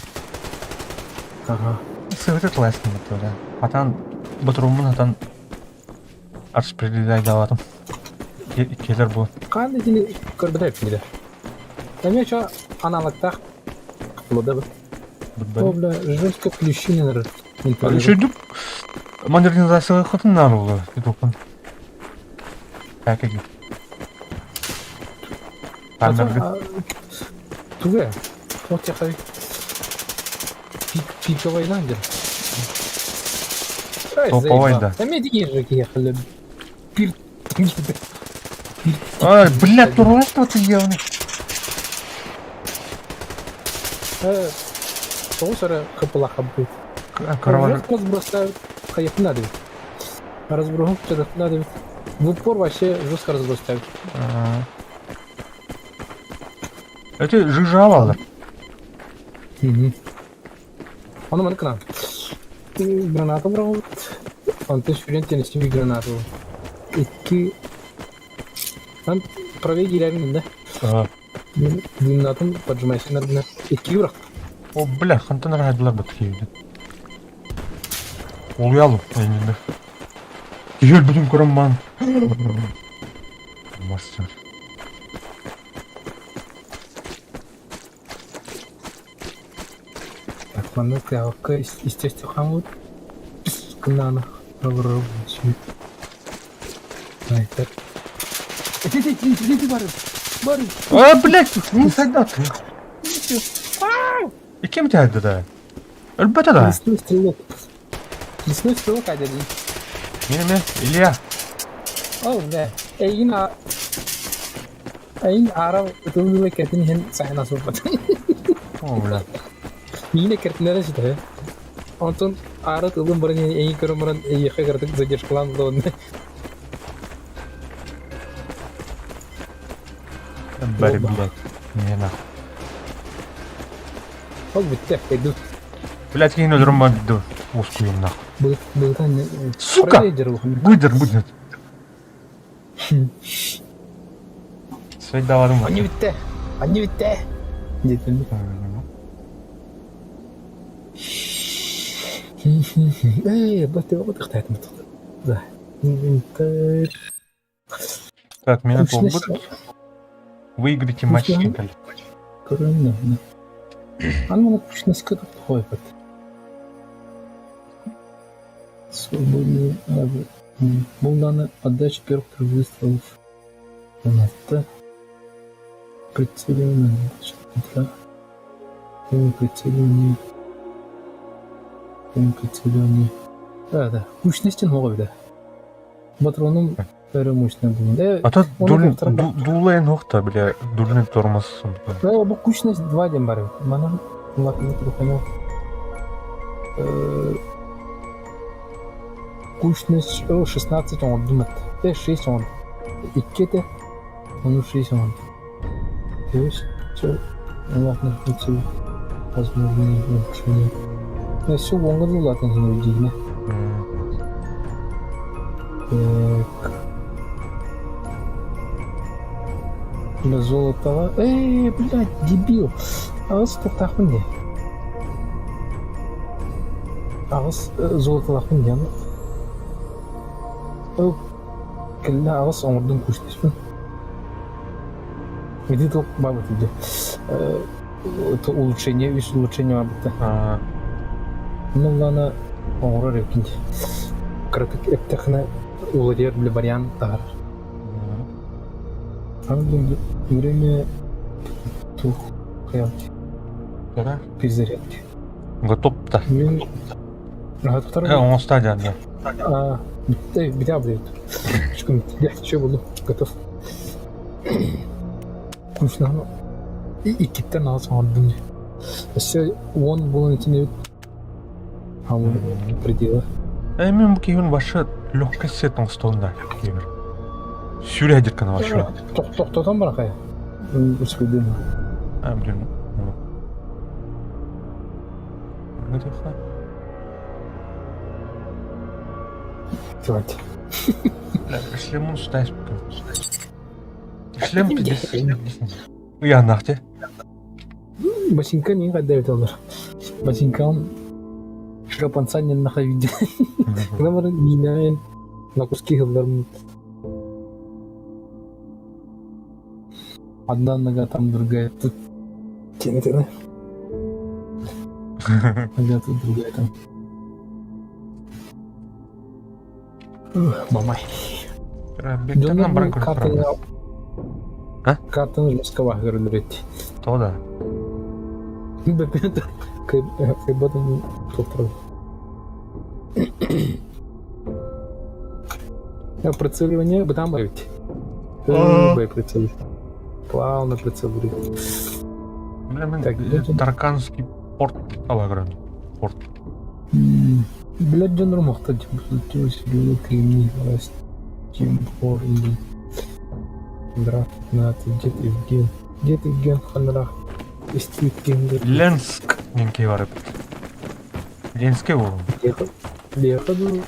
Ага. Сыгыты тылайсың да. Атан батырумун атан распределяй Келер бу. Хаан итини көрбөтө эппиде. Эмиэ чо аналыктаах булуда бу. О, бля, жестко плющинер. Үшөйдүк модернизация хотун нарулу итупун. Так иди. Камерга. Туге. Вот я Пиковый ландер. Топовой, да. Эмиэ дигер киехали. Пир. Ай, блядь, дурак ты явный. Тоҕус эрэ хапылаха будет. Караван. Жестко сбросают. Хайыхын надо ведь. Разбросают надо ведь. В упор вообще жестко разброс ставят. Это жижа алар. Угу. Ону маны кынан. Граната быраҕыбыт. Онтон сүүрэн теннистии гранату. Икки... Правее киирэрин иннэ. Ага. Дымнатын поджимайсынар гына. Икки бырах. О, бля, хантан арахайдылар бу киһибит. Олуялу, иннинэ. Киһи өлбүтүн көрөн баан. Мастер. Так, манна тыаҕакка естественно хааммыт. Кынааны олорор Айтар. Ити бары. Бары. А, блядь, не сайдат. И кем тебя да? Өлбөтө да. Лесной стрелок. Лесной стрелок айдадин. Мин эмэ, Илья. О, да. Эйин а... Эйин ара ытылыла кэтин иһин сайын асылбат. О, бля. Миинэ кэртинэрэ ситэ. Онтон аара тылын баран эйин көрөн баран эйиэхэ кыратык задержкалаан буолуонна. Бары, блядь. Не нахуй. Ол бүттэ, пойду. Блядь, киһини өлөрөн баран биирдэ уоскуйуом нахуй. Быытан Сука! Выдер, выдер. Свайдавадым. Анньы бүттэ! Анньы бүттэ! Диэтим. Ээ, бат тыхтаатым. Да. Инвентарь. Так, минут будет. Выиграйте матч Хинкаль. Аны кушнаска хойпат. Свободный Булданы отдача первых трех выстрелов. Граната. Прицеливание. Да. Прицеливание. Прицеливание. Да, да. Мощностин оҕо билэ. Патроном өрө мощный булун. А то дулайн охта, бля, дульный тормоз. Да, бу кучность 2 дем бар. Манан лакны труханал. Кучность 16 он думает. 6 он. Иккете он 6 он. То есть все ладно, возможные улучшения. Все оңғыды латын хин Так. Бля, золотого. Эй, блядь, дебил. Аҕыс туохтаахпын дии. Аҕыс золотолаахпын диэн. Ол кэллэ аҕыс оҥордум күүстэспин. Ити туох баабыт дии. Это улучшение, үс улучшение баабыта. Ну, ладно, оҥорор эбиккин дии. Кыратык эптэххинэ уларыйар били вариант таһар. Время тух Да? Перезарядки. Готов-то. Мен Э, оҥосто дьаанда. А, битэ будет. Все буду готов. Кучнаны иккиттэн аҕыс оҥордум дии. Өссө уон буолан итини предела. Э, мен бу киһин башы легкий сет оҥостон да киһибэр. Сүрэ диркана башы. Тохтотон барахай. Успейдым. А, блин. Готов. Давайте. Шлемун сюда. Шлем пиздец. Я нахте. Ботинка не гадают олар. Ботинкам шлепанца не находить. Номер не на куски говорим. Одна нога там, другая тут. Тяны-тяны. Одна тут, другая там. Мамай. Бектен баран көрөр. А? Картаны Москва көрүлүрүт. То да. Кайбатын топтырды. Прицеливание бытан бит. Б прицел. Плавно прицеливание. Бля, мен Тарканский порт ала көрөм. Порт. Блядь, дьоннор мохтаж кремний, Тимпор или Граф 15, дед Евген. Дед Евген ханрах. Иститкиндер. Ленск диэн бар эбит. Ленскэй буолун. Леха ду.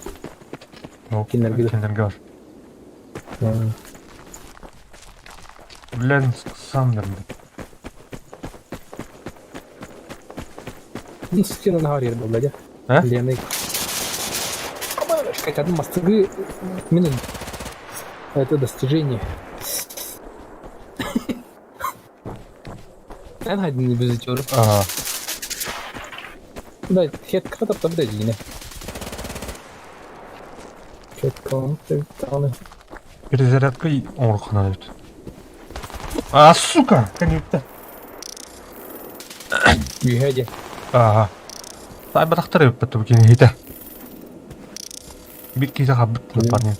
Кинилэргэ. Кинилэргэ бар. Ленс Сандер. Стена наһаар буолла дьэ. А? Леной. Хотя мастыгы минут. Это достижение. Эн хайдын визитер. Ага. Да, хет катап табда дьине. Хет катап Перезарядка оҥороххуна эбит. А, сука! Кэнниттэн. Үөһэ дьэ. Ага. Таайбатахтар эбиппит бу киниһитэ. Биир киһи хаббыт парни.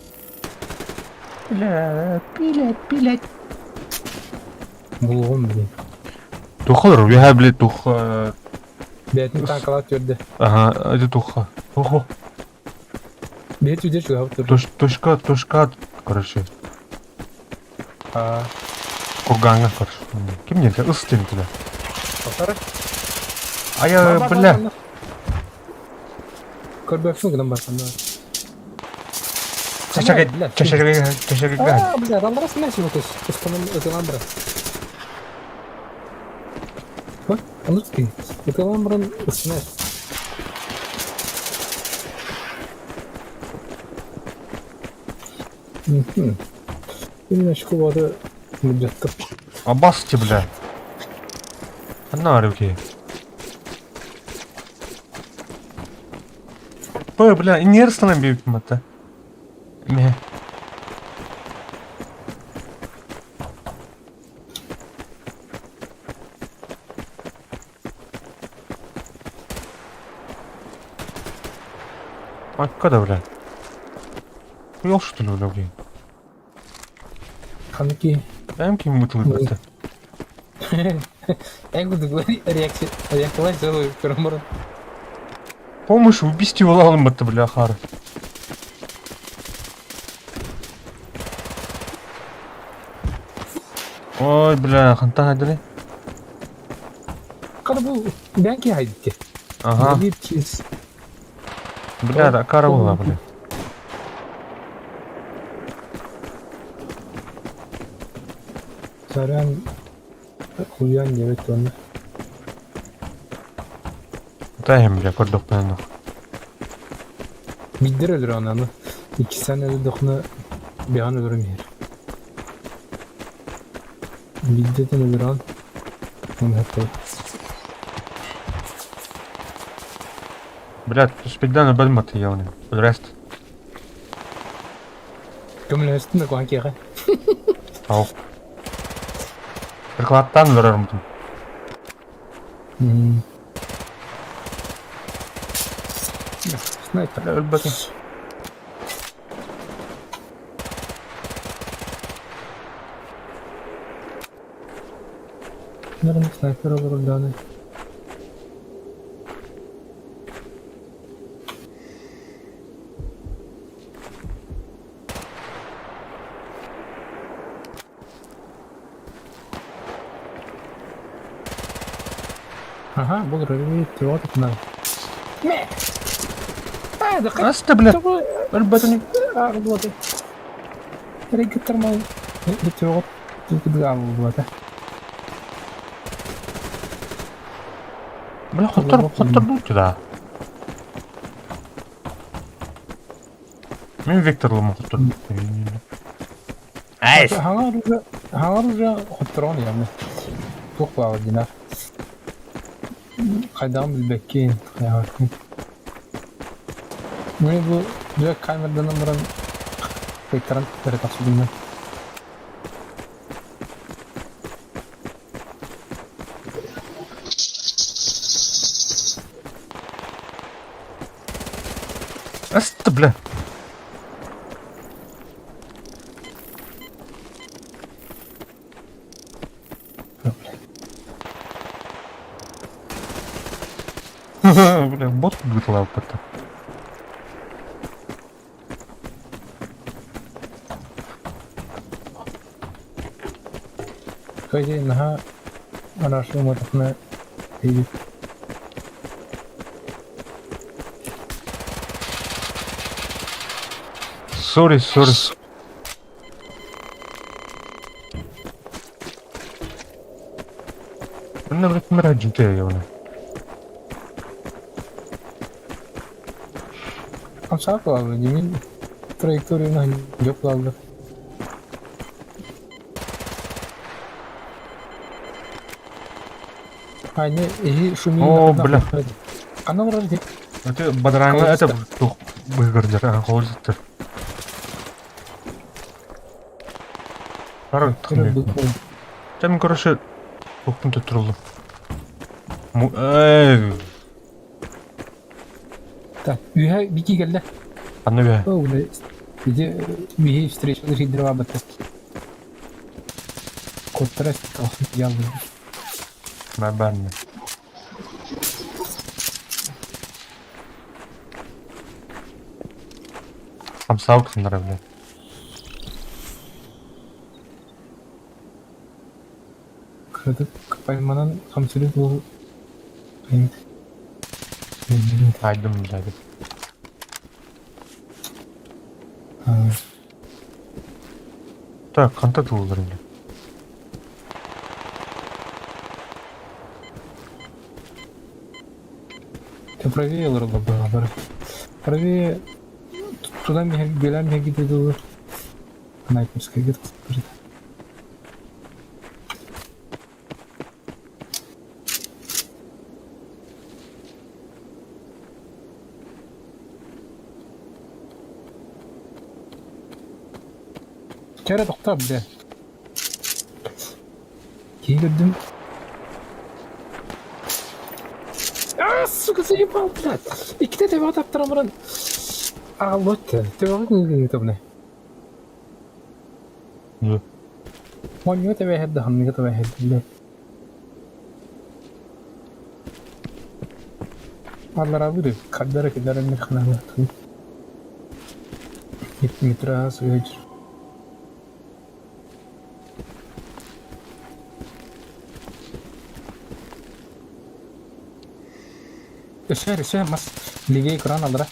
Бля, блядь, блядь. Булугум блин. Туох олорор? Үөһэ били туох Бэйэтин танкалаат түөрдэ. Ага, это туохха. Охо. Бэйэт үдэ чугаһап турда. Туш, тушка, тушка, короче. А, Кургаҥҥа короче. Ким нельзя? Ыс диэн туда. Повтора? А я, бля. Көрбөппүн гынан барсан. Чачага, чачага, чачага. А, бля, там раз мясо вот ытылан баран. Андрей, ытылан баран ысына. Именно школада муджаттыр. Абасти, бля. Одна руки. Ой, бля, нервно бьют это. Ме. А когда, бля? Хуел, что ли, бля, блин? Ханки. Дай им бутылку это. Я буду реакция. Реакция сделаю первым. Помощь убийстве улалым это, бля, хара. Ой, бля, хантан айдали. Kada bu бәнки хайдти. Ага. Бля, да, кара была, бля. Саран хуян дебет оны. Тайм, бля, көрдөх бля, Биддер өлөр ананы. Икки сән өлө бян өлөрүм ер. Биддетен өлөр ан. Оны хәтта. Бля, спиддан бөлмөт явны. Рест. Көмөлөстүн да куан киэхэ. Ау. Прикладтан өлөрөрмүтүм. Снайпер. Өлбөтүм. Наверное, снайпер olur даны. Ага, бұл ревит, вот на. Ме! А, да Аста, бля. Өлбөтүм. А, вот. Регистр мал. Вот, вот, Бля, хоттор, хоттор туда. Мен Виктор лому хоттор. Ай! Хаңар уже хотторон ямы. Тух баа динар. Хайдан билбеккин, хайгаккин. Мен бу жа камерадан баран экран бere тахсудум. Аста, бля. Бля, бот бутла опыта. Хайди наха анашу матахна иди. Сори, сори. Манна били ким эрэ дьүнтэй оны. Хамсаах кылааллар, мин траекторияны дьоп кылааллар. Аня, иһи шумин О, бля. Ханна олорор ити? Это бадараҥҥа это туох быһыгырдыр, холдьуттар. Короче, Там, короче, туохпун туттарыллым. Эй! Так, үһэ бики кэллэ. Ханна үһэ? О, бля, иди биһи встречаны хидервабыта. Коттара яллы. Нормально. Хамсаабыт ханнара бля. Кыратык пайманан хамсырык буолу Таайдым блядь. Так, ханта туллар бля. Ты правее было Правее туда белям где-то Снайперская где-то Кэрэ тохтоо бля. Киһи көрдүм. А, сука, заебал, блядь. Иккитэ төбөҕө таптаран баран аҕалбат төбөҕө күҥҥүтэ Монньуга тэбээһэр да ханныга тэбээһэр блядь. Аллараабыт хардара киллэрэн мирханаабатын. Метра сыһыдьыр. Өссө өссө мас левее экран аллара.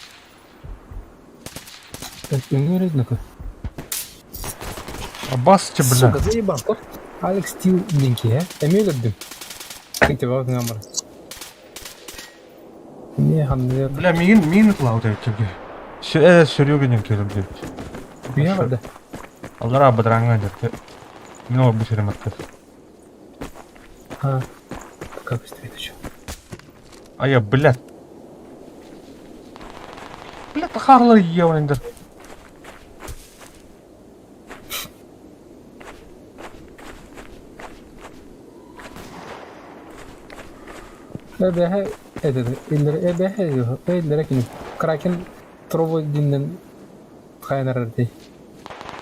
Өҥүөр өзнөкө. Абасчы, бля. Сука, заебал. Алекс Стил диэн киһи, эмиэ өлөрдүм. Эмиэ ханныгар Бля, миигин миигин ытылаабыт эбит чэбгэ. Серега диэн кэлим диэбит. Үйэ барда. Аллара бадараҥҥа дьэ. Мин олорбут сирим аттар. А, как быстрее еще. А я, блядь. Блядь, тахарлар ебаный. Эбэһэ этэ иллere эбэһэ иллere кини Кракен Трово дииннэн хайанарар дии.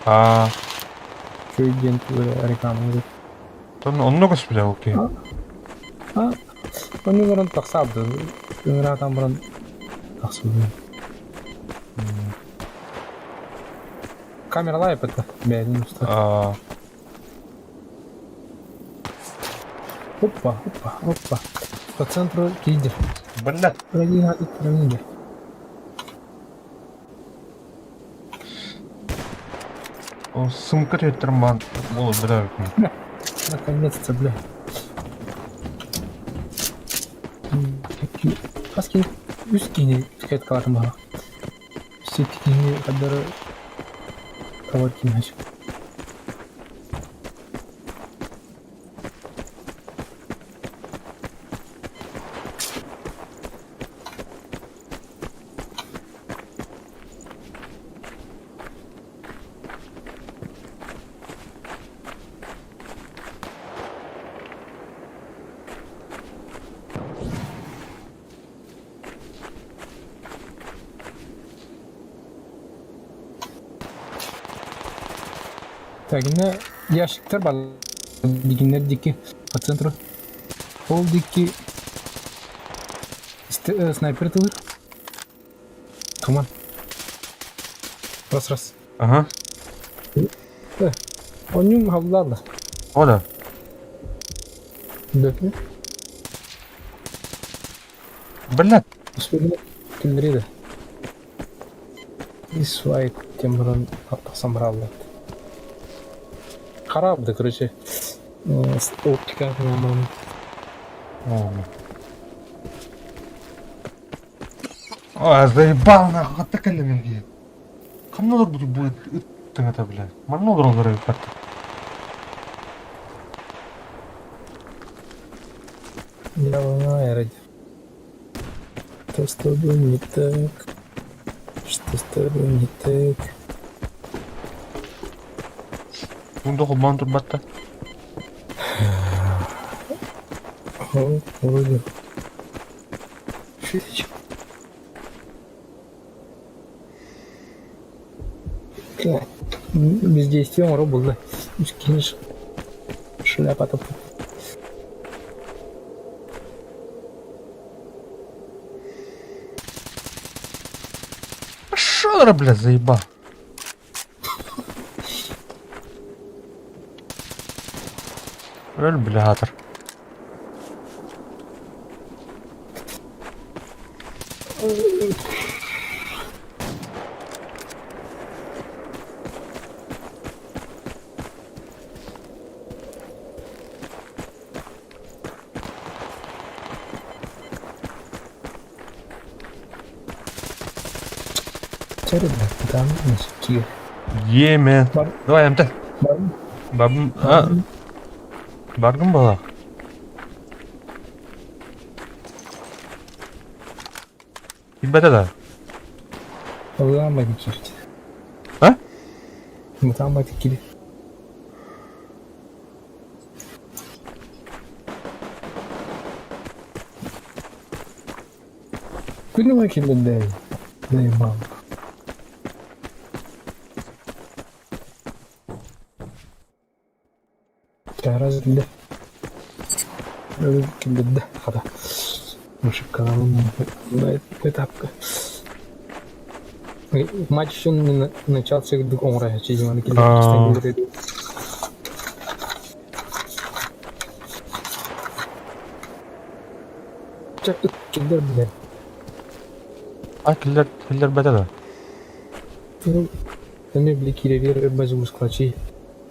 Аа. Чүй диэн реклама Онно көспүтэ ол киһи. А, онно баран тахсаабыт. Ыҥыраатан баран тахсыбыт. Камералай это бэйэтин устар. Аа. Опа, опа, опа. По центру лидер. Блядь. Лидер. О, сумка төттөрүм баан буолар бля. Наконец-то, бля. Хас кини үс кини кэт калатым баҕа. Сикки кини хаддары товар кини Так, иннэ ящиктар бар. Дигиннэр диэки по центру. Ол диэки снайпер тылыр. Туман. Раз раз. Ага. Онньум халлаалла. О да. Бөкү. Блядь. Киллэриэ да. Ис свайт диэн баран тахсан бараллар. Хараабыта, короче, оптика баран. А, заебал нахуй, хатта кэллим эргийэн. Ханна олорбут бу ыт тыҥата, блядь. Манна олороллор эбит батта. Давай, ради. Что с тобой не так? Что с тобой не так? Тугун холбоон турбатта. О, вроде. Шесть. Бездействие оҥоро булла. Кини шляпа Пошел, бля, заебал. Өл, блятор. Sorry, бля, там кир. Еме. Бар. Давай, МТ. Бар. Бабым, а, баргын бала. Килбэтэ да? Ылаамай киирдэ. А? Ытаамай киирдэ. Күнү киллэрдэ Заебал. Чараас киллэ. Киллэрдэ хата. Ошибкаларын этапка. Матч еще не начался оҥороочу дьиманы киллэрдэ. Чэ киллэр билэр. А киллэр киллэрбэтэ да? Эмиэ били киирэригэр базыгускалачый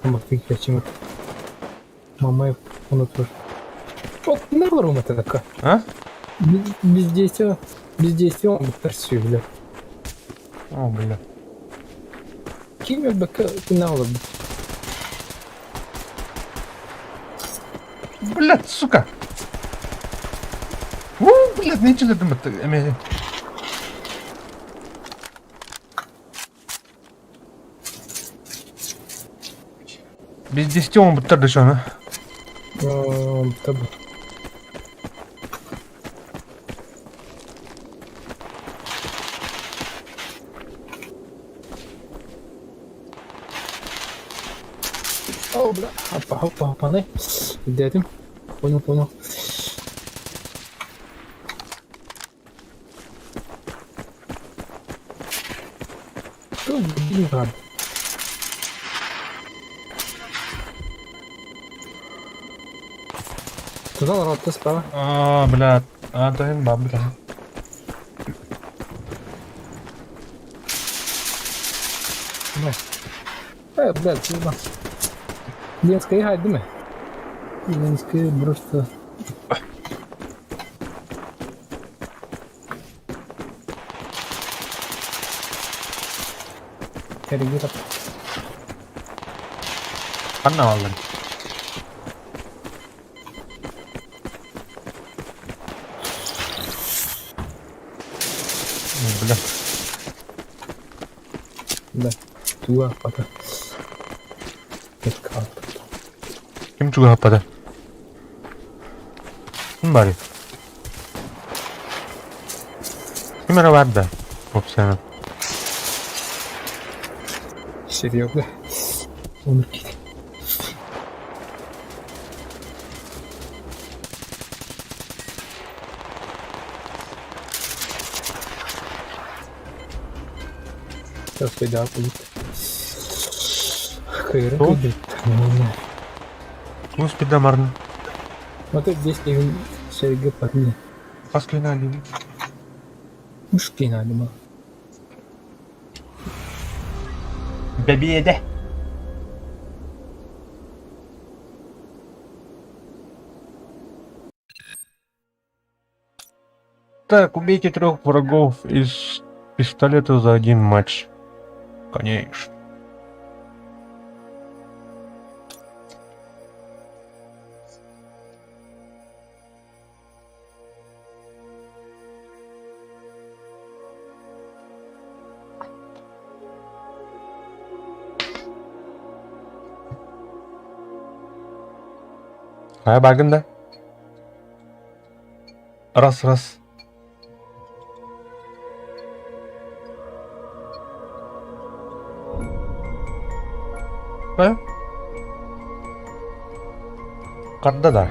амахтыы киирээччим Мамаев ону тур. О, не олорум этэ А? Бездействие, бездействие он бутар бля. О, бля. Ким өлбөккө күннэ олорбут. Блядь, сука! У, блядь, нечелердим бытты. Эме. Бездействие он буттар дышаны. Табы. О, бля, опа, опа, опа, не. Дядим. Понял, понял. Что, блин, рад. Туда рот, справа. А, блядь. А, то им бля. Э, блядь, туда. Ленская игра, değil mi? Ленская просто... Корригировать. Ханна аллын. Бля. Да. Туга пока. Ким чугаһаппата? Ким барый? Ким эрэ баар да? Опсана. Серьезно? Он кит. Сейчас беда будет. Кайры Что? будет. Кус пидамарн. Вот это здесь не серьга парни. Пасквинали. Мужчина, думаю. Бэбиэдэ. Так, убейте трех врагов из пистолета за один матч. Конечно. Хайа бааргын да? Раз, раз. Э? Карда да.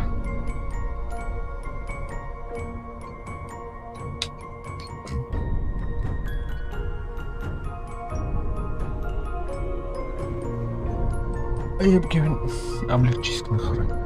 Айып кевин облегчись нахрен.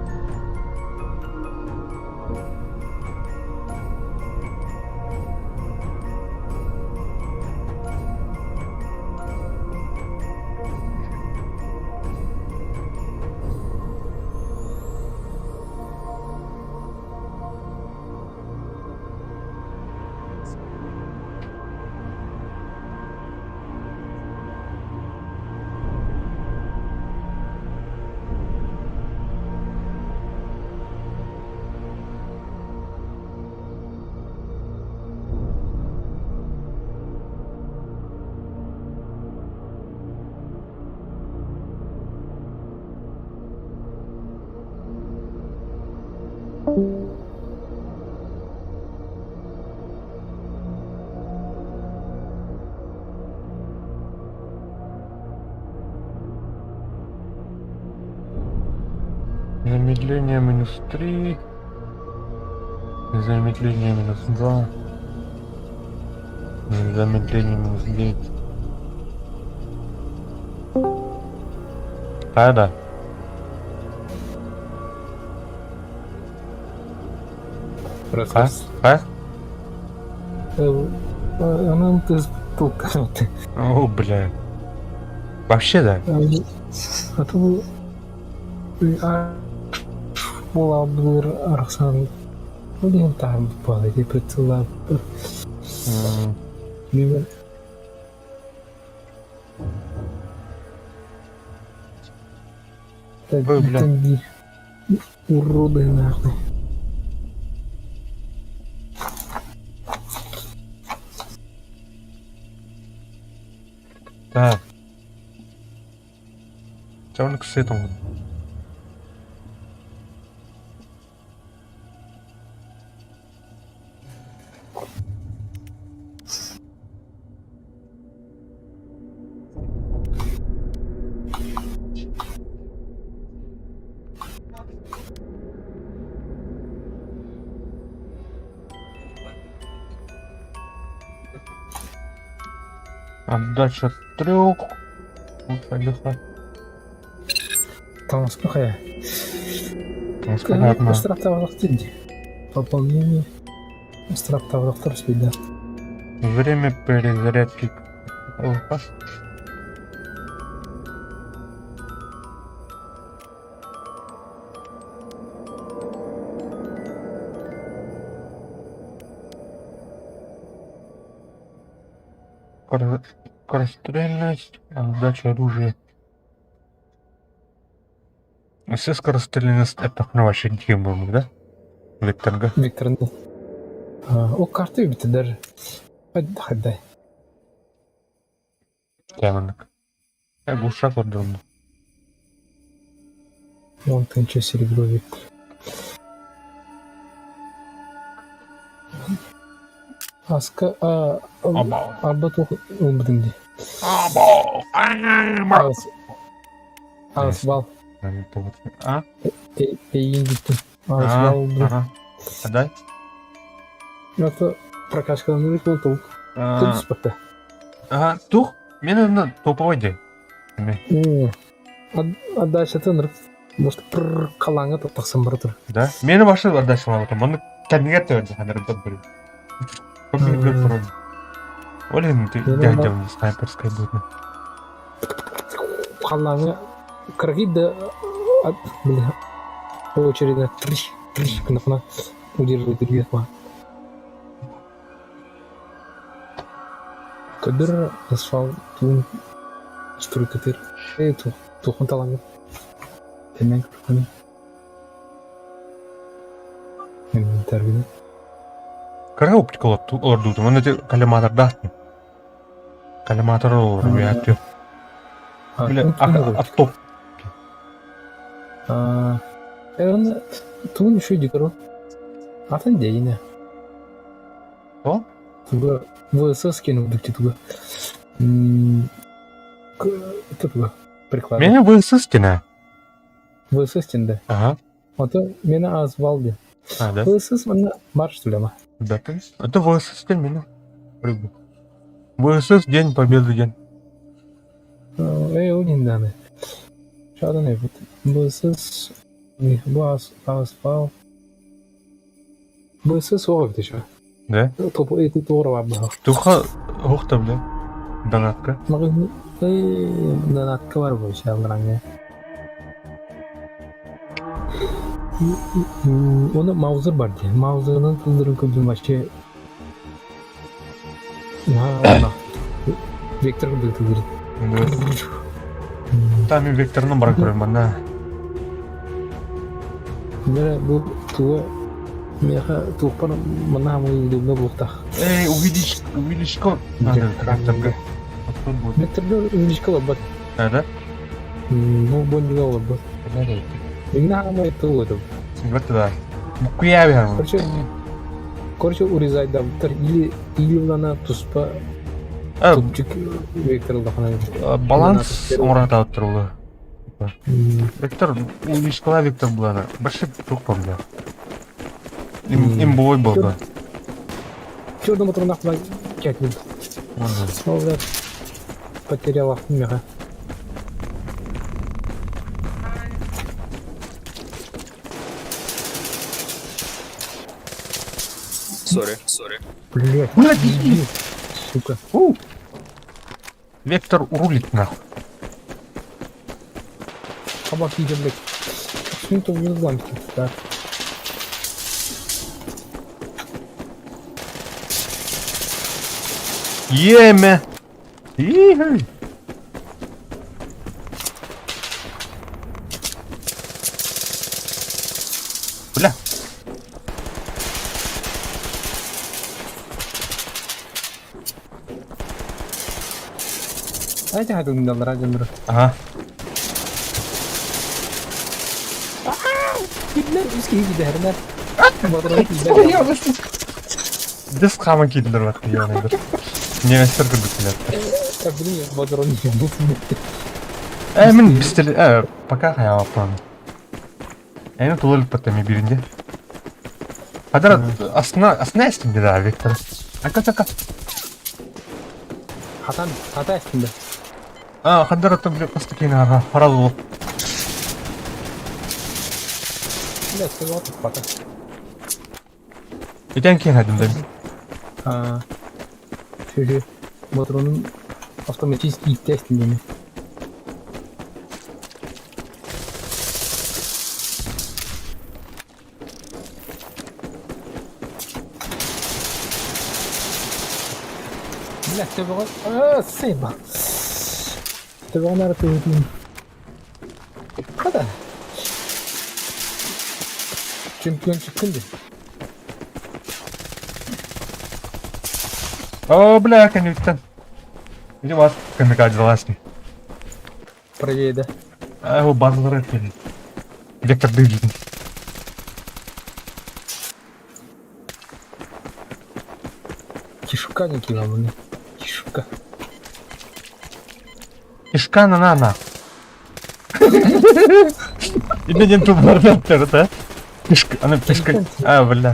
Замедление минус 3. Замедление минус 2. Замедление минус 9. А, да. А? А? Она ты толканутый. О, бля. Вообще да. А то буолаабытыгар арахсан ол иһин таһаарбыт буолла ити прицеллаабыт Ой, бля. Уроды нахуй. Так. Чавник сытом. Отдача трех. Лучше Таҥаска хайа. Таҥаска наадна. Ыстырааптаабатах дии. Пополнение. Ыстырааптаабатахтар успейда. Время перезарядки. Опа. Скорострельность, отдача оружия. Все скорострельность это ну, вообще тема, да? Викторга. Виктор, да. О, карты бит даже. Хаддай. Теманок. Я глуша көрдüm. Вон тынча серебро Виктор. Аска а арба туох ылбытыҥ дии. Аҕыс бал. А? Эйиин бүттүм. Аҕыс бал ылбытым. Дай. Это прокачкаланыы толук. Түспэттэ. Ага, тух. Мен онно топовой дии. Отдача ынырык. Может, пыр халааҥҥа тахсан бара турар. Да? Мени башы отдачалаабытым. Онно кэннигэр төбөн ханарым бир. Олин ты дядя снайперская будет. Халааҥҥа кыргый да бля очередно трыщ трыщ гынахына удерживает. Көдөр асфальт туун стройкатыр. Э туохун таламмыт. Тэннэн көрөххүнэ. Инвентарьгына. Кыра оптика олордуутум. Оны ити коллиматордаахтын. Коллиматор олорор үйәттү. Бile аттоп. Э, туун еще дикро. Атын дейіне. О? Туга ВСС кенудукти туга. Туга приклад. Меня ВСС тена. ВСС тенде. Ага. Ото меня азвалды. А, да? ВСС манна марш тулема. Да, то есть. Это ВСС день меня. Рыбу. ВСС День Победы день. Э, унин Шадан эбит. ВСС бу асфал. ВСС оҕо эбит еще. Да? Топ эти туора бар Туха хохта бля. Донатка. Донатка бар бу шалдыраҥҥа. Оны Маузер бар дии. Маузерынан тылдырын көрдүм вообще. Вектор курдук тылдырын. Там и векторны бар көрөм манна. Бere бу туга меха туохпар манна хамый удобно буолуохтаах. Эй, увеличь, увеличь-ка. Надо, векторга. Вот тут будет. Векторга увеличка олорбот. А, да? Ну, боннюга олорбот. Миҥна хаамай тыл этим. Вот да. Букуя Короче, короче, урезайдабыттар или или туспа тупчик вектор ыллахына. Баланс оҥоротаабыттар улы. Вектор, увеличкала вектор булана. Больше тух помню. Им, имбовой был бы. Черный мотор нахуй кятнин. Ол потеряла меха. Сори, сори. Блять, Блядь, сука. У! Вектор рулит нахуй. Кабак иди, блядь. Почему-то в взламки, да. Еме! Ихай! Бля! Знаете, как это радио? Ага. Дес хаман кидлер бар ебаный Немецтер курдук билет. Блин, патрон Э, мин бистел э пока хаябаппан. Эни тулыл паттами биринде. Хадар асна асна эстинде да Виктор. Ака така. Хатан, хата эстинде. А, хадар аттан биле кастыкина харал. Бля, сказал тут пока. Итен кин хадым да. А, Шү Патронун автоматически иттестинде. Бля, төбөҕө аа, сыба. Төбөҕө нары төбөтүн. Хата. Чемпиончик күнде. О, бля, конюктан. Иди вас камикадзе залазни. Правее, да. А, его базар это. Вектор дыжин. Кишка не киламын. Кишка. Кишка на на на. И меня тут да? Кишка, она кишка. А, бля.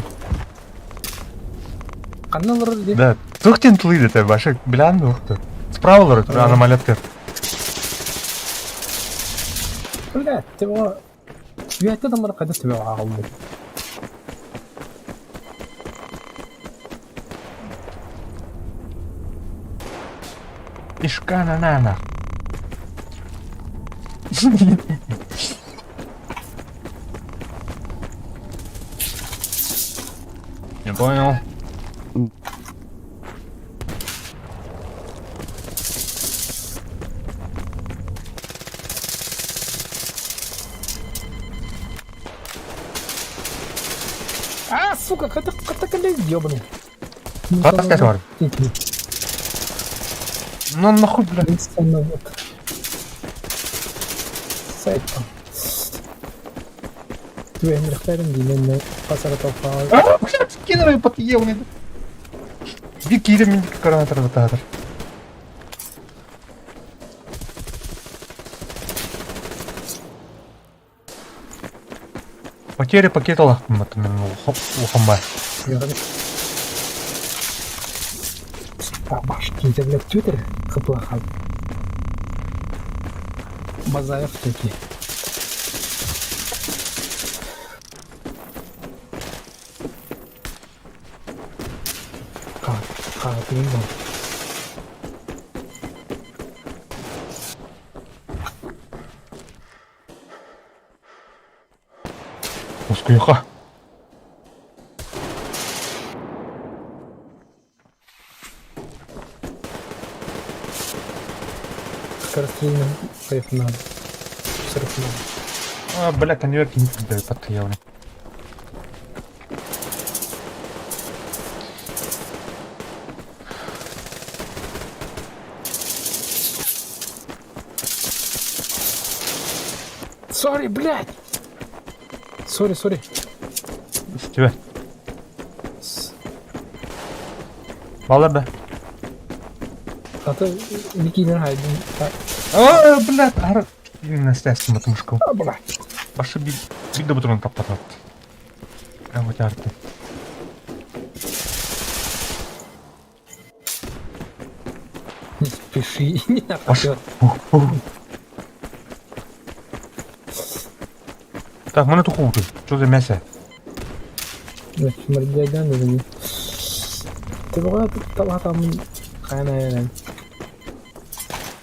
Ханна олорор дии? Да. Тух тен тулыйды это башы билан ухты. Справа олорор, аномалияткер. Бля, төбөҕө Үөттэ тамара хайда төбөҕө аҕалбыт. Кишка на на на. Не понял. Сука, хата хата кэлэ ёбаный. Хата кэлэ бар. Ну нахуй, бля. Сайт. Түбэһиннэхтэрин диинэн пасара толхаа. А, блядь, кинеры подъел мне. Иди киирэн мин коронатор Потеря пакета лахпын мен улахан Башкита, блядь, Твиттер хыплахан. Базаев таки. Хаатыын Ускуйха. Скорострельно кайфна. Сырыпна. А, бля, конверт не подъявлен. Sorry, блядь! Sorry, sorry. С тебя. Балар да. Ата Никинен хайдын. А, блядь, ар... Настоящий матушку. А, блядь. Башы биг да бутырын таппатат. Прямо тярты. Не спеши, не Баш. Так, мы на туху Что за мясо?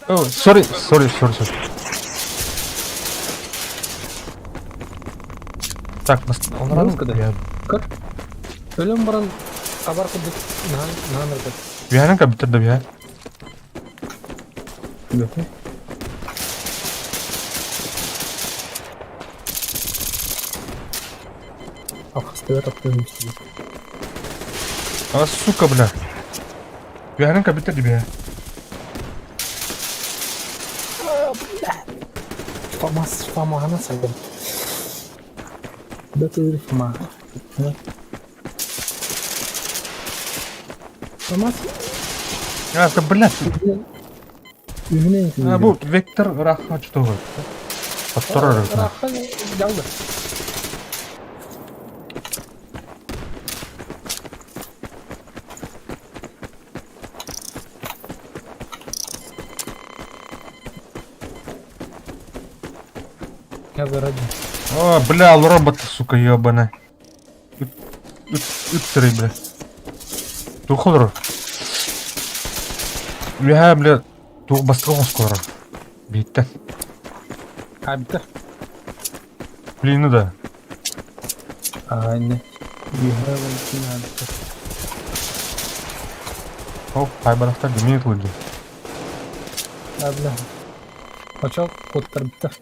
О, sorry, sorry, sorry, sorry. Так, он Я... Как? Өлөн баран хабар курдук наан ыргат. Биһанын компьютер да биһа. Бөтө. Ахстыбар аптын А, сука, бля. Биһанын компьютер да биһа. Фамас фамахана сайдым. Бөтө фама. Фамас А, это, блядь. Үһүнэн А, бу вектор раха что вы? Подторор. Раха жалды. Я заради. О, бля, робот, сука, ебаный. Үтсірей, бля. Тухолор. Бля, бля, тух бастығы скоро. Битті. А, битер. Блин, ну да. А, не. Битер. Оп, хайбарахтар демейт луди. А, бля. Очал куттар битер.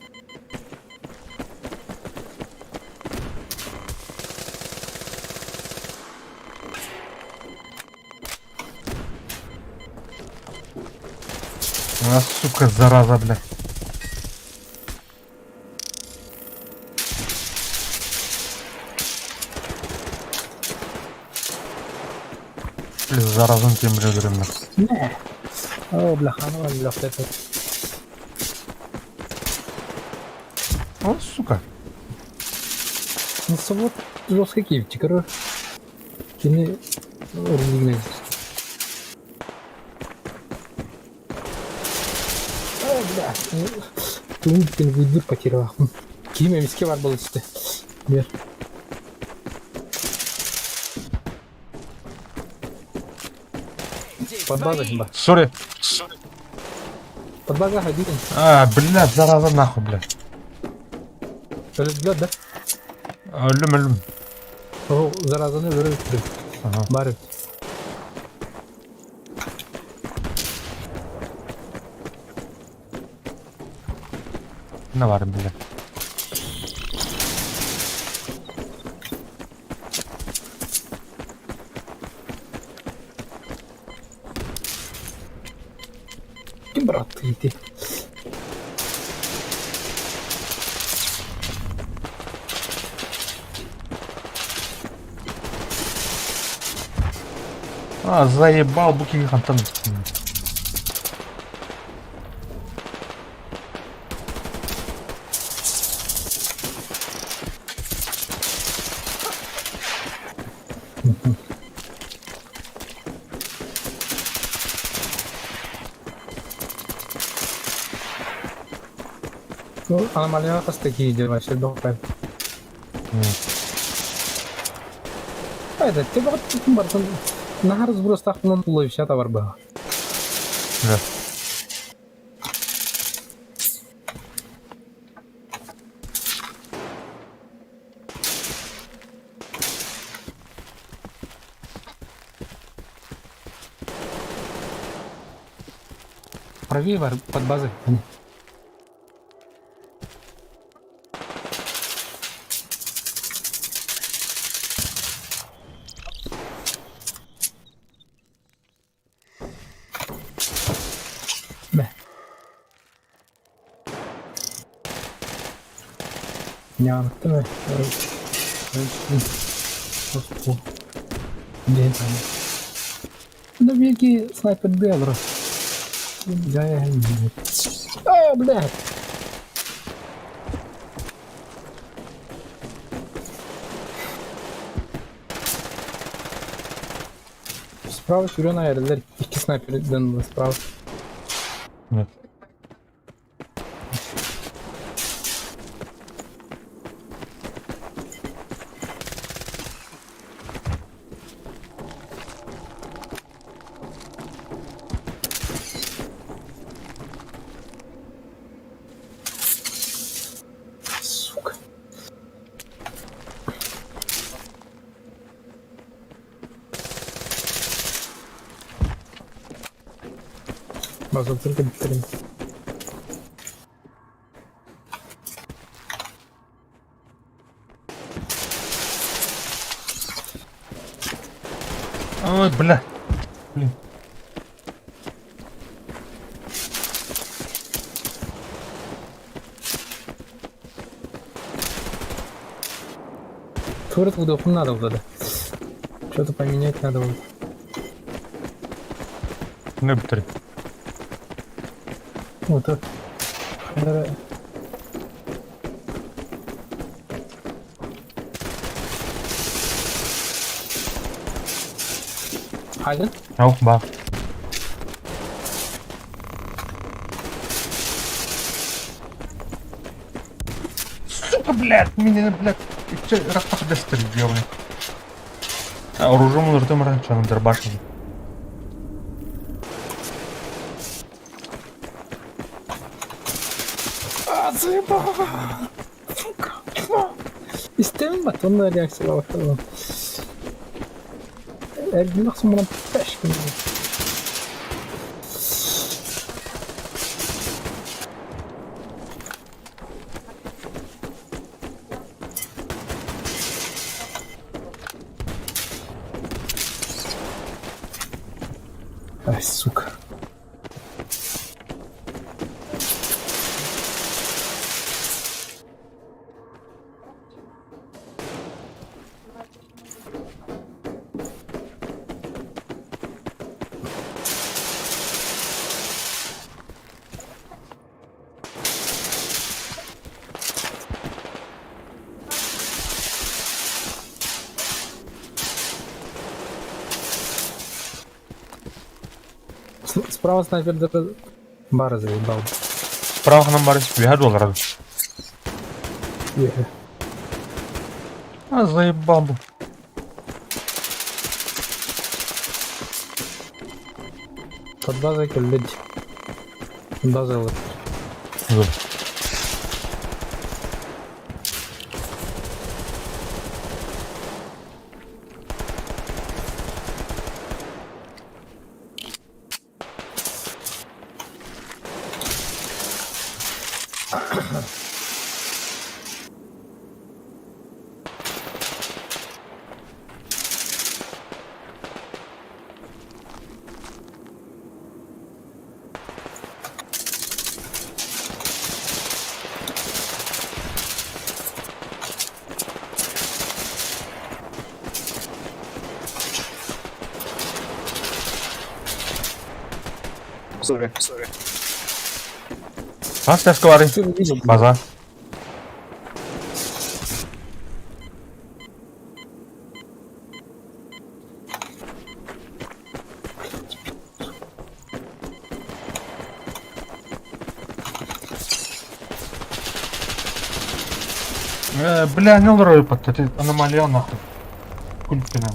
А, сука, зараза, бля. Бля, заразын темір өлтіремін. Не. О, бля, ханова, бля, это. О, сука. Ну, вот жесткий кивчик, короче. Кини рулигнет. О, бля. Туун выдыр потерял. Киме миске бар был исте. Бер. Под базой, ба. Сори. Под базой один. А, бля, зараза нахуй, бля. Өлөт, да? Өлүм, өлүм. О, заразаны өлөт. Ага. Бар. Не бар, бля. Ким бырааттыы ити? А, заебал, бу киһи хантан. Ну, аномалияҕа хас да киһи дьэ вообще бөҕө. Это те бөҕө барытын наһаар сбростаахпынан тулуйуша табар быһа. Да. Правее бар под базой. Мэ. Ньааныкта мэ. Да биирги снайпердыы олорор. А, блядь! Справа сүүрэн айарылар икки снайперден справа. Нет. Сука. База только биттерин. Ой, бля. Блин. Турет выдоху надо вот это. Что-то поменять надо вот. Не биттерин. Вот так. Хайден? Ау, ба. Сука, блядь, меня, блядь, растах ёбаный. А, оружие ртом раньше, он дробашен. А, заебал! Сука! Истемин бат, онно реакциялаабаттар. Эргин ахсын мунан пеш күн. Ай, сука. Справа снайпер даже бара заебал. Справа нам бары бега долларов. Е. А, заебал бы. Под базой кэллэдь. База вот. Sorry. Sorry. Хас тэска бары? База. Э, бля, не олорор патта, аномалия нахуй. Культпенен.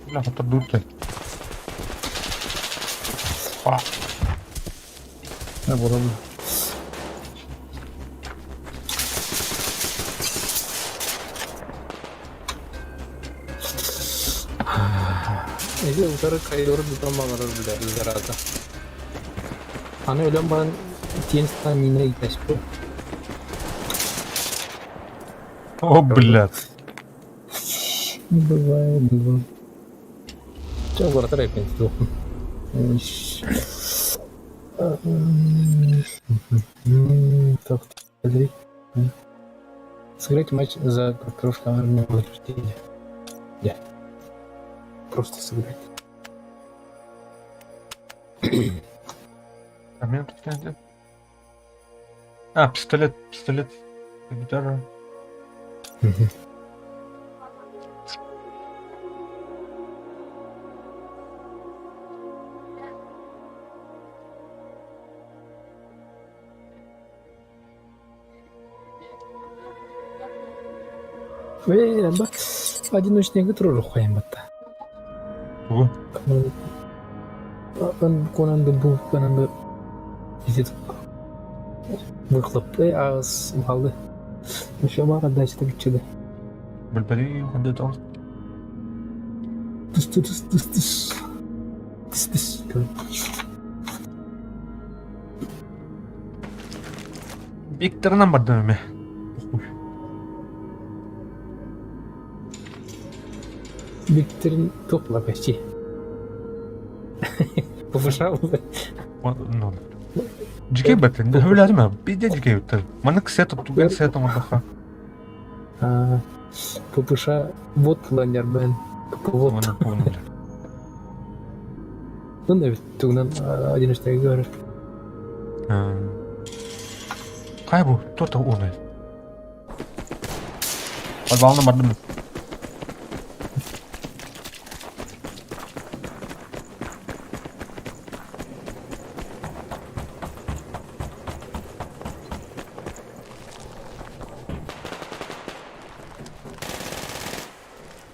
Бля, отодуйте. Па. Ne bulalım. Эзи утары кайдору бутан балары билэ зараза. Аны өлөн баран тиэн сытан миинэ итэспит. О, блядь. Бывает, бывает. Чэ, уларытар эппин суохпун. Так, Сыграть матч за прошлую армию Возрождения. Я. Просто сыграть. А меня тут нет. А, пистолет, пистолет. Гитара. Ээ, ба, одиночный туруору хайан батта. Тугу? Конан да бу, Конан да ити выхлоп аас балды. Еще бара дачта бичеде. Билбэри ханды тал. Тыс тыс тыс тыс. Тыс тыс. Викторынан бардым эме. Похуй. Викторин топла почти. Повышал. Ну. Дьикэй бэтин. Хөбүлээтим Пиздец дьикэй бэттэр. Маннык сет туган сет оҥордоххо. ППШ вот ланербен. Вот. Ну, да, тугунан одиночный говорит. Хайа бу, туох уонай. Подвална бардым.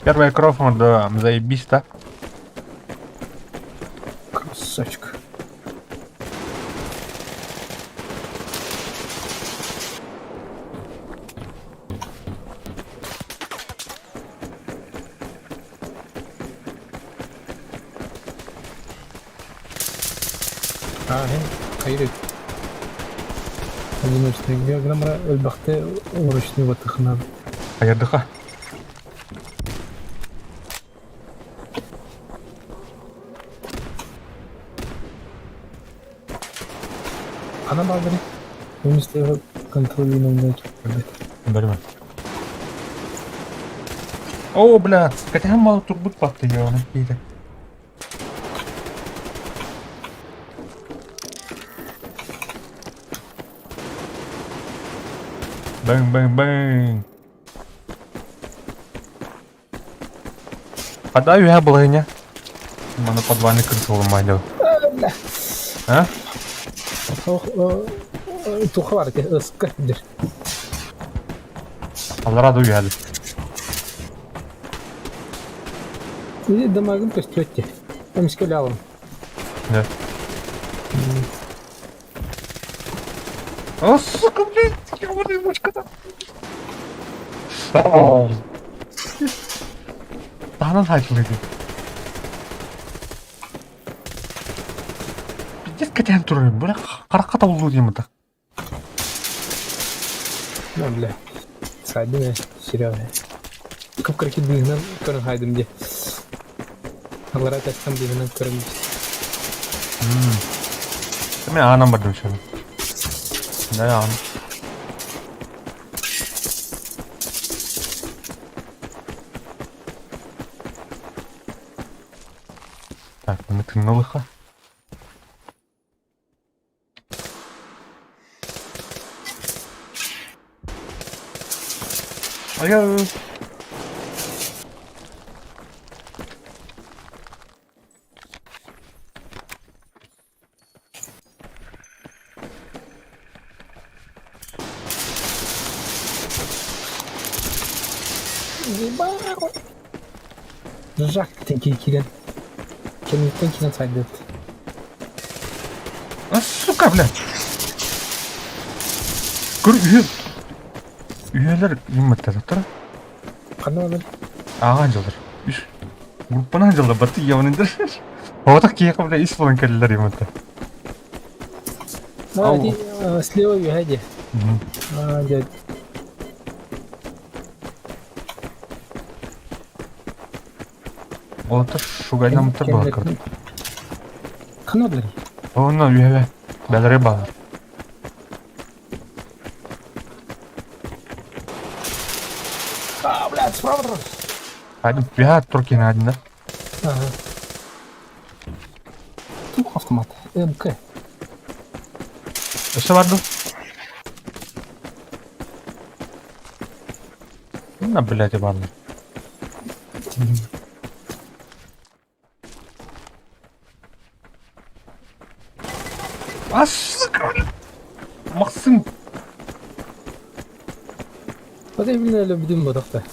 Первая кровь, да, заебись, да? Красавчик. А, хайыр. Одиночный граммара элбэхтэ уручный ватыхна. Хайырдыха. Ана баҕары Министерство контролируемый Бәрме. О, бля, кэтэһэн мал турбут батты ёны диэтэ. Бэҥ, бэҥ, бэҥ. Хада үһэ балаһыня. Маны подвальный крыса ылымайдыл. А? Туха бар ыска дир. Аллара да үһәді. Или дамагым көстүөтте. Эмискэ алым. Да. О, сука, блядь, ёбаный мочка там. Таһынан хайпылыйды. Пиздец кэтээн турар, бля, харахха табыллуу диэн бытах. Ну, бля, сайдым ээ, Серега. Кып-кыракый быыһынан көрөн хаайдым дии. Аллараа тэстэн быыһынан көрөн Мен аанан бардым şöyle. Ne аан? Так, маны тыҥналыха. Alo. Жак тиҥкий киирэн кэнниттэн киирэн сайдыт. А, сука, блядь! Көр үһү үһүөлэр гимматтар Ханна олор? Ааҕан дьалар. Үс группанан дьалар баты явнындар. Оҕотох киһиэхэ бля ис буолан кэллилэр юмматта. А, ити слева үһэ дии. А, дьэ. Олоттор шугайнамыттар буолар кырдык. Ханна олор? Онно үһэ бэлэри баалар. А, блядь, справа тұр. Айдым, үһэ тур киһи один да. Ага. Тух автомат. МК. Өссө бар дуу? На, блядь, ебаный. А, сука! Максим! Вот я именно люблю бодохто.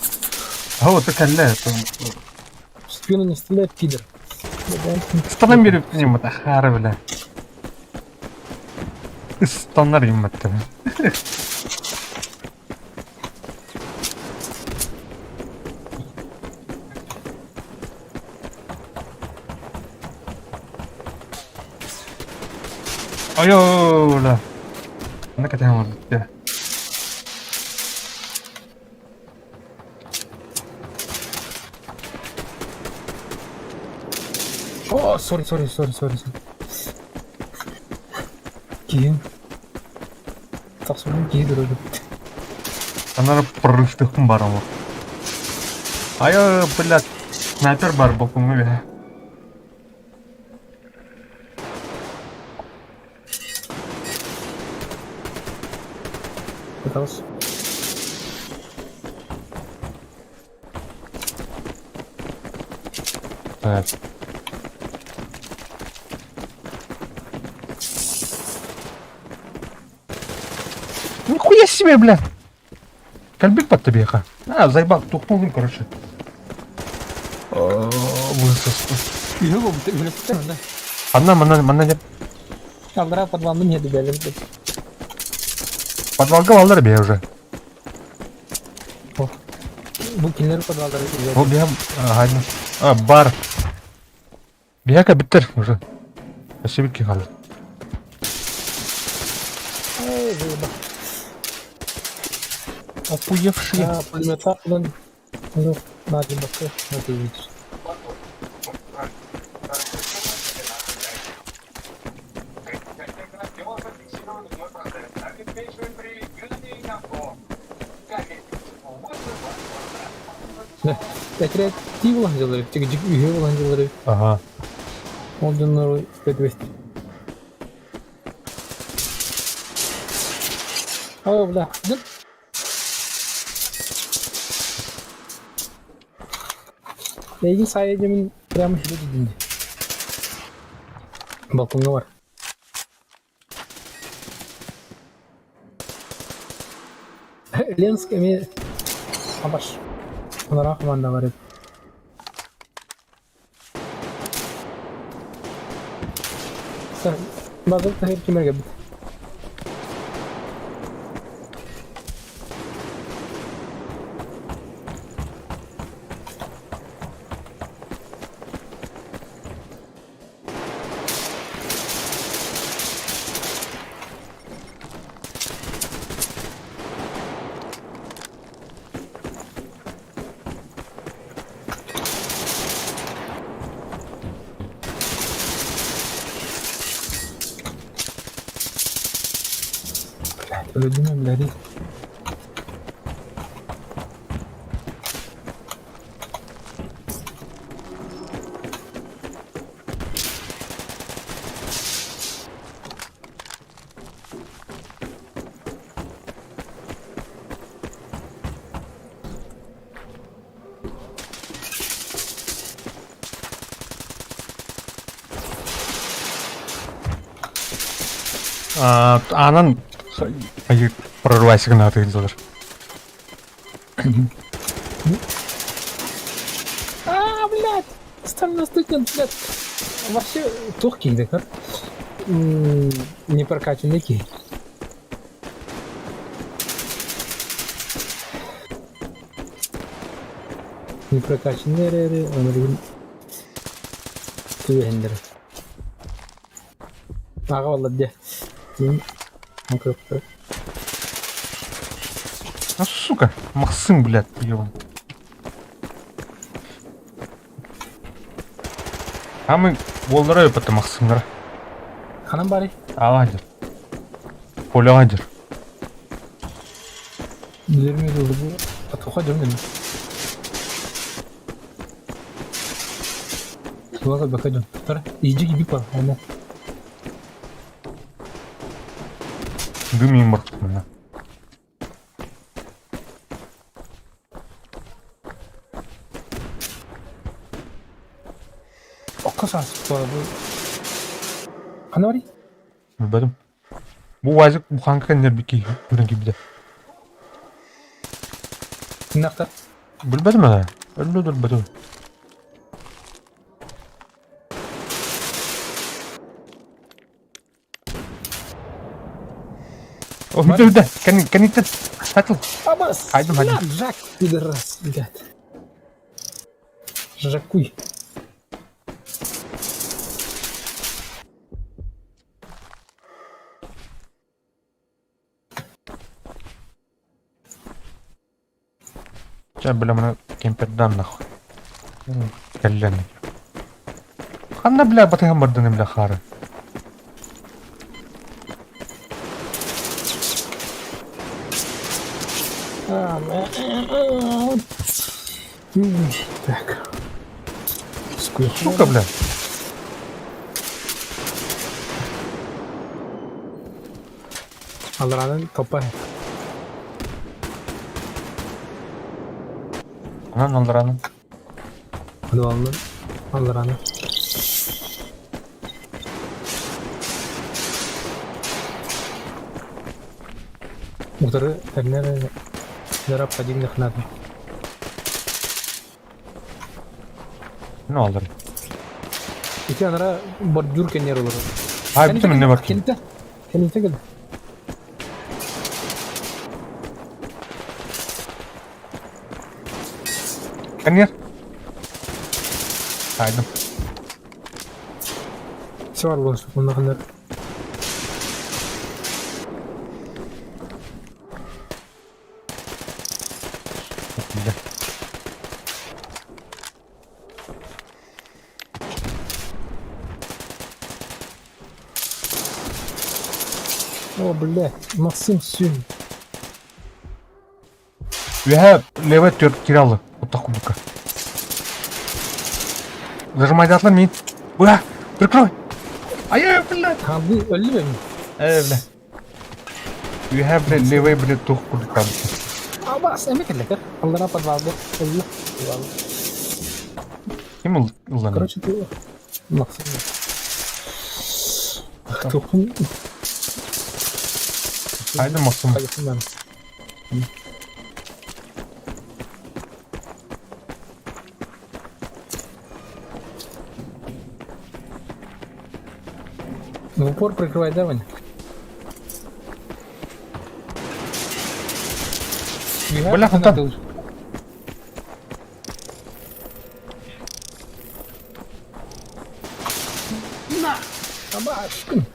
А вот кэллэ. В спину не стреляет, пидор. Ыстанан биэрбиппин юммата хаары бля. Ыстанар юммата. Айоо, Манна кэтэһэн олорбут О, sorry, sorry, sorry, sorry, sorry. Киһим. Тахсыбын киһи дөрөбүт. Анары прорывтыхпын бар омук. Айо, блядь, снайпер бар бокуҥҥа үһэ. Пытался. Так. Нихуя себе, бля! Кальбик под табеха. А, заебал, тухнул короче. Высоску. Анна, манна, манна деп. Аллара подвалны не добавили. Подвалга баллар бе уже. Бу кинилэр подвалдары Ол биһэ а, бар. Биһэка биттер уже. Өссө бикки хаалар. Эй, заеба. Охуевшие. А, пулемета, ну, на один башка, ну ты видишь. Креатив улахан дьаллары, үһү улахан дьаллары. Ага. Ол дьоннору 5 О, бля. Эйигин саайа дьэмин прямо сюда дидин Балкоҥҥа бар. Ленск эмиэ абаш. Анараа команда бар эбит. Базар таһыр кимэр кэлбит. Өлөдүм эмлэри. Аанан прорвайся гына тыгылдылар. А, блядь! Стальной стыкан, блядь. Вообще, туох киһи көр. Не прокачанный киһи. Не прокачанный эрээри, оноргун түбэһиннэр. Аҕа буолла дьэ. А сука, Максим, блядь, ебан. А мы уоллара өпөттө Максимнара. Ханан баарый? Аҕа дьэр. Поляҕа дьэр. Билэрми дуу бу атуха дьон дэнэ. Туга бака дьон. Тара, иджи иби па, ана. Дым им бархтына. Окко саас бу. Хана барый? Билбэтим. Бу УАЗик буханка кэннигэр киһи көрөн киирбитэ. Кимнээхтэр? Билбэтим ээ. Өллө да өлбөтүм. О, бүтэ бүтэ. Кэнни кэнниттэн. Сатыл. Абас! Хайдым хайдым. Жак, пидорас, блядь. Жакуй. Чэ, бля, маны кемпердаан нахуй. Кэллэн. Ханна, бля, батыһан бардын, бля, хаары. Так. Сука, бля. Алларанан топпа. Онон алларанан. Подвалынан алларанан. Утары тэрнэр Нара подигнах надо. Ну аллар. Ити анара бордюр кэннер олорор. Ай, бүтүн эмне бар. Кенте. Кенте кел. Кэннер. Хайдым. Все бар болsun. Онда О, блядь, Максим Сюн. Үөһэ левый түөрт киралы оттох курдукка. Зажимайдаатылар мин. Быа, прикрой. Ай, блядь. Ханды өллү бэм. Э, бля. Үөһэ, бля, левый, бля, туох курдук хаалбыт. Абас, эме кэллэкэр. Аллара подвалга. Өллү. Ким ылланар? Короче, ты... Максим. Тухун. Хайда Максим. Хайда В упор прикрывай, да, Ваня? Бля, фонтан. На! Табашкын!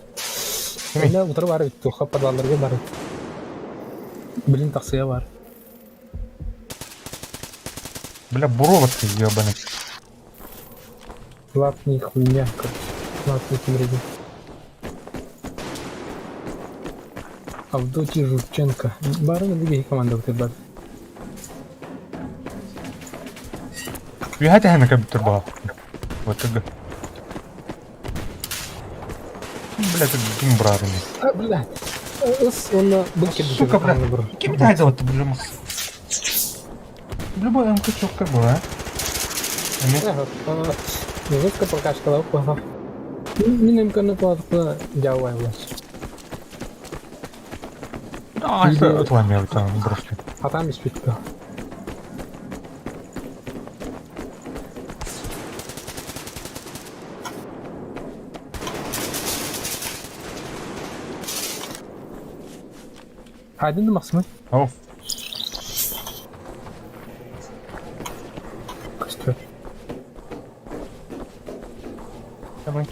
Бля, утары бар бит, туха подвалларга бар. Блин, тахсыя бар. Бля, буроват ты, ебаный. Платный хуйня, короче. Платный кимреди. Авдотья Журченко. Баарын биһиги командабыт бар. Үөһэ тэһэн кэбиттэр баҕа. Вот это. Бля, это дым бравый. А, бля. Ыс, он был Сука, бля. Кем это делать, бля, Макс? Любой МК четко была, а? Жестко прокачкала, ага. Мин МК-ны платқы жауайлар. А, это отломил там, бросили. А там есть пятка. Один Максимы. Ау. Костер. Давай,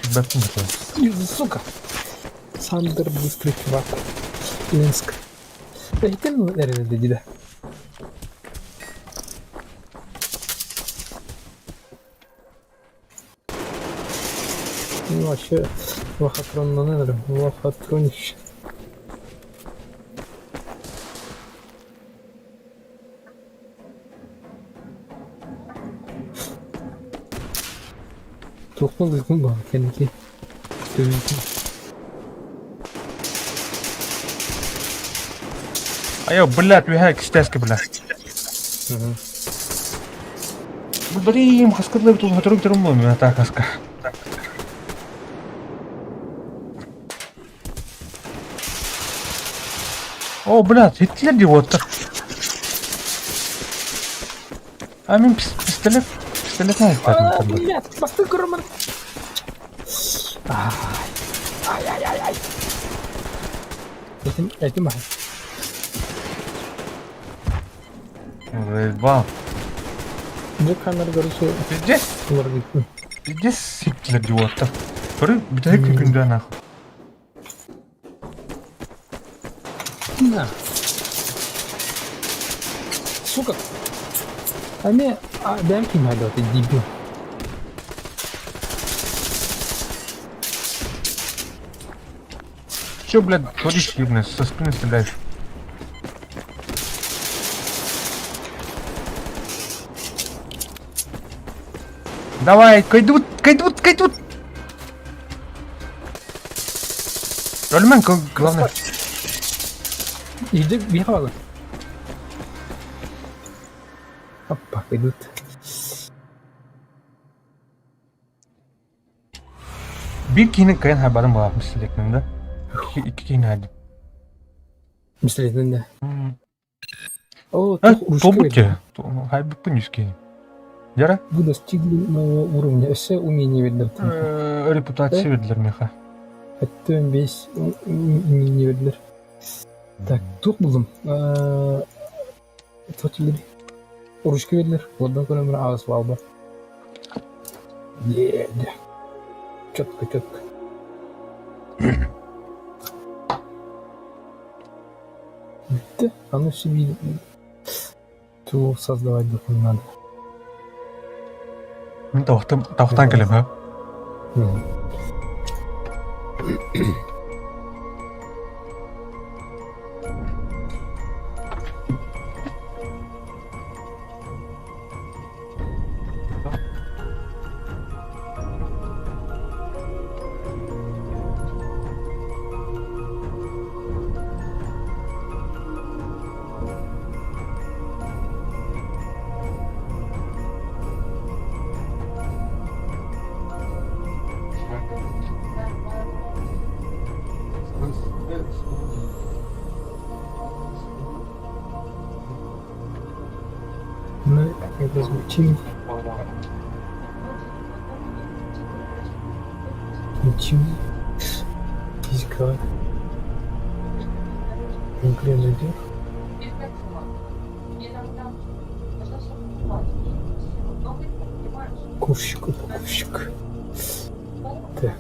Сука. Сандер быстрый чувак. Ленск. Эһитен эрэнэ дида. Ну, вообще, лохотроннан эрэ, лохотронище. Туохпун гыкын баа кэнники төбүтүн. Айо, блядь, үөһэ кистээски, блядь. Блин, хаскыдлап тут хатрым трумбу, меня так хаска. О, блядь, итлер ди вот. А мин пистолет, пистолет на А, блядь, басты көрөмөр. Ай, ай, ай, ай. Этим, этим баа. Заебал. Бу камера короче. Пиздец. Пиздец, итлер ди вот. Көрү, бүтәк күндә нахуй. На. Сука. А мне, а, дай мне надо, ты дебил. Че, блядь, творишь, ебаный, со спины стреляешь? Давай, кайдут, кайдут, кайдут! Рольмен, главное. Иди, бегала. Опа, идут. Bir kihinin кайын хайбадым була мислекнен да. Икки кихини хайды. Мислекнен да. О, Тобутте. Хайбыппын үс кихини. Яра? Вы достигли нового уровня. Эссе умение бердер. Репутация бердилер меха. Өттөн бес умение бердилер. Так, тух булдум. Тотилер. Ручка бердилер. Ладан көрөмөр агыс балба. Е, четко, четко. Бүттү. Аны себе ту создавать документ надо. Мин тавахтан тавахтан келем, ха? Мы размутим. Мутим. Физика. Гренадер. Упаковщик, упаковщик. Так.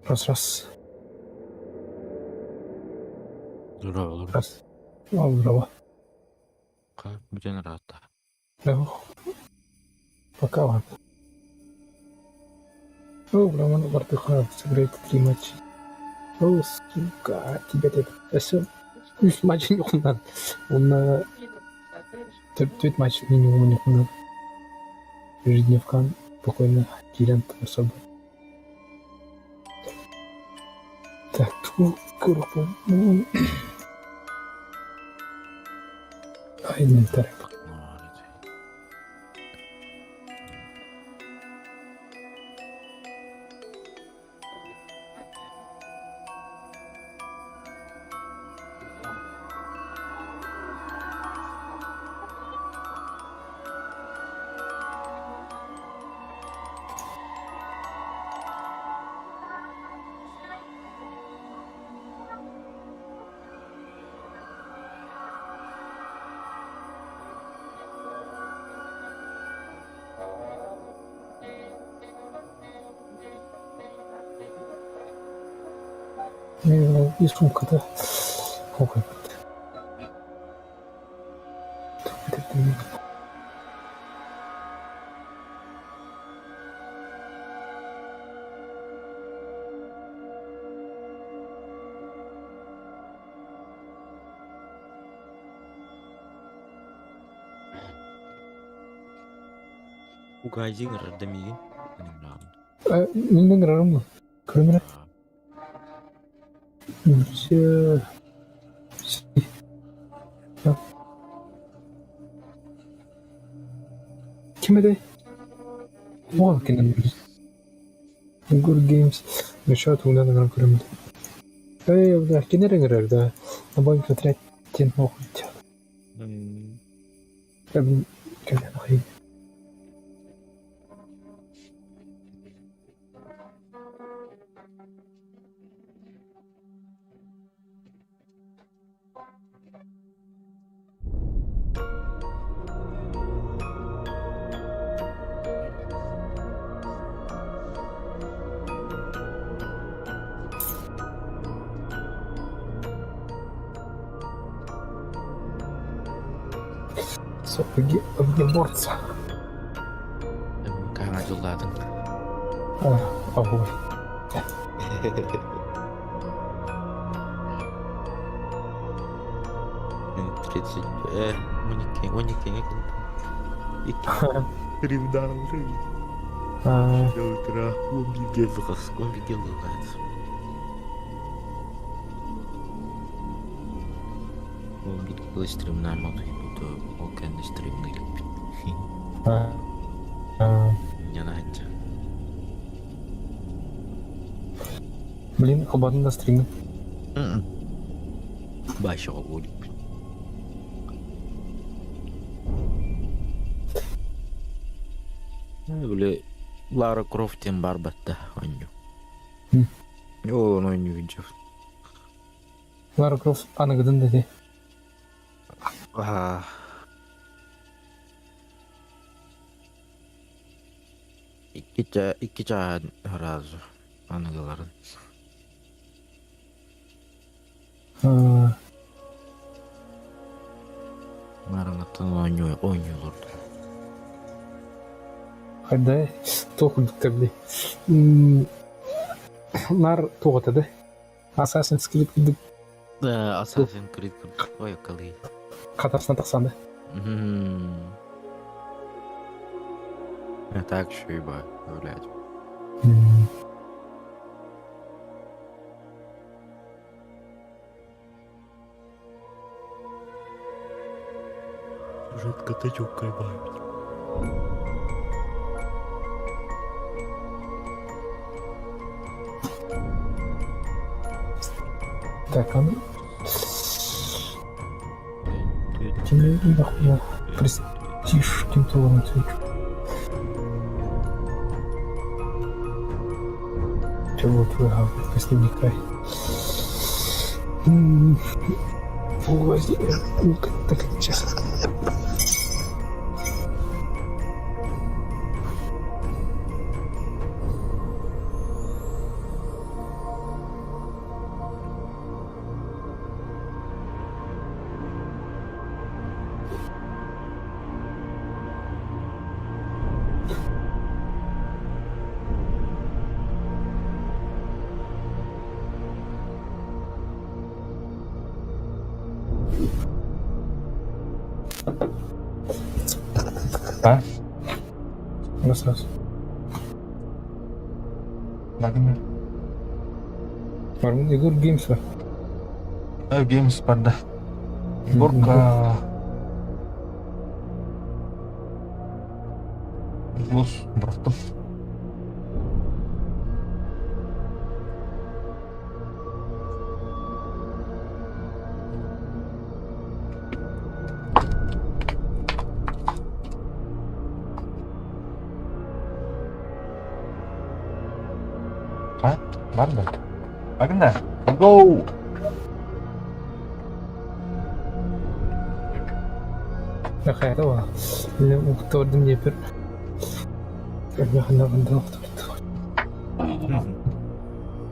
Раз, раз. Здорово. Раз. О, здорово. Как бүтэн ыраатта. Пока ладно. О, Роман Вартыхаев сыграет три матча. О, сука, тебя так... Өссө үс матч ньукунан. Уонна төрт матч минимум ньукунан. Ежедневкан спокойно киирэн особо. Так, тугу көрүөхпүн Инвентарь. И сумката хокайбыт. Угайдиҥ ырарда миигин Мин ыҥырарым Көрүмүнэ. Все. Ким этэй? Уол кинен Good Games мешает уунан ыҥыран көрөммүт. Эй, бля, кини эрэ ыҥырар да, обоим отряд диэн оҕуйдьа. Кэлэн аҕай. Сапоги огнеборца. Хаҥа дьыллаатыҥ? Огонь. 30 12 12 Ривдан До утра 11 лыгается. 11 стримнаан отуйбут ол кэннэ стримҥа иликпин. Ньанаачча. Блин, холбоотун да стримҥа. Баша холбуу иликпин. Били Лара Крофт диэн баар батта оонньуу. Ол ону оонньуу сылдьабын. Лара Крофт аныгыдын да ити. Аа. Икки чаа икки чааһын сразу аныгыларын. Мараҥаттан оонньуу оонньууллар Хайда туох курдуктар дии. Нар туох этэ да? Assassin's Creed курдук Да, Assassin's Creed курдук. Ой, калый. хатарсан тахсан да. А так еще и ба, блядь. Сюжетка тачок бавить. Так, а ну... Тебе нахуй престиж каким-то отвечу. Чего твой последний край? Так, сейчас. А? Раз раз. Владимир. Барбын Егор Геймс ба? Геймс барда. Егорка. Голос братов. А? Барда? Агна, go! Хайда ва. Уктордum диэпир. Ханна ханна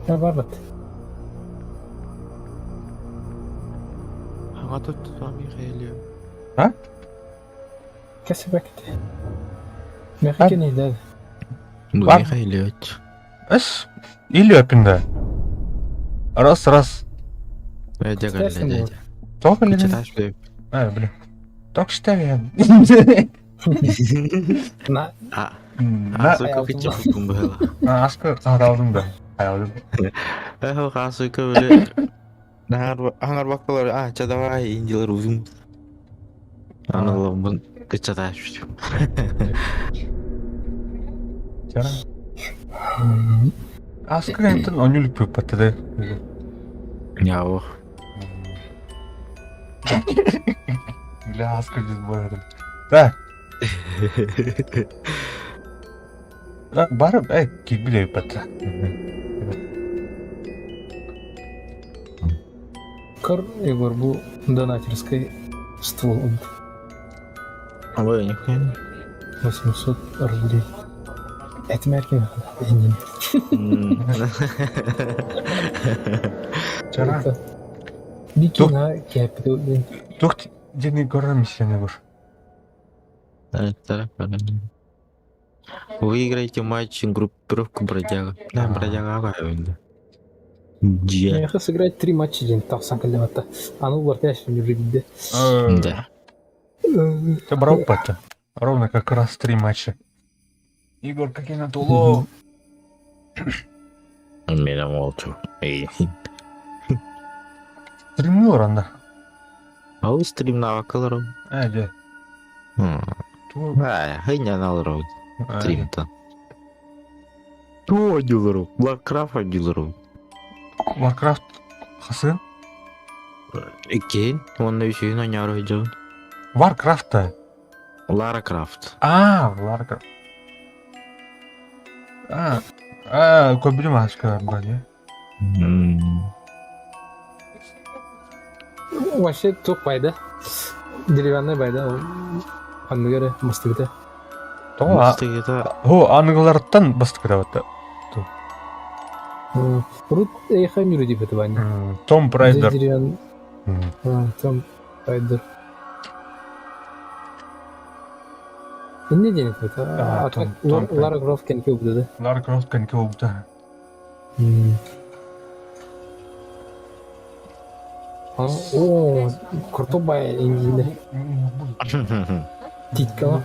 Барбат. Хаҥа туттума Михаил. А? Кэсибэкт. Мехикин иһдэ. Ну, Михаилович. Эс? Или опинда. Раз, раз. Только ли? А, блин. Только что я. На. А. На. Аска хаалдым да. Хаалдым. Эхо хаасыка били. Аңар баккалар, а, ча давай, индилер узун. Аналымын кычата Чара. Аска энтен онюл пыппатады. Яо. Бля, аска здесь будет. Так. Барып, эй, кибиле патра. Кыр Егор бу донатерской ствол. Ой, нихуя. 800 рублей. Это мягкий Чара. Бикина кепти. Тухт дени горра миссия буш. Выиграйте матч группировку бродяга. Да, бродяга ага. Дье. Меха сыграть три матча день тахсан калематта. Аны улар тяш не билде. Да. Ты брал пата. Ровно как раз три матча. Игорь, какие на туло. Меня молчу. Стримил ранда. Ал стримнава кылырым. А, де. А, хыня налырым. Стримтан. То одилырым. Warcraft одилырым. Warcraft хасын? Иккен, онна үшүйін ойнар ойдың. Warcraft-та. Лара Крафт. А, Лара Крафт. А, а, көбүлүм ашка бар, Вообще тук байда. Деревянный байда. Анныгары мастыгыта. То, Хо, аныгыларттан бастыгыта батта. Рут эйха миру дип это бани. Том Прайдер. Том Прайдер. Не день это. Лара Крофт кенки убды, да? Лара Крофт кенки убды. О, крутой бай индиде. Титка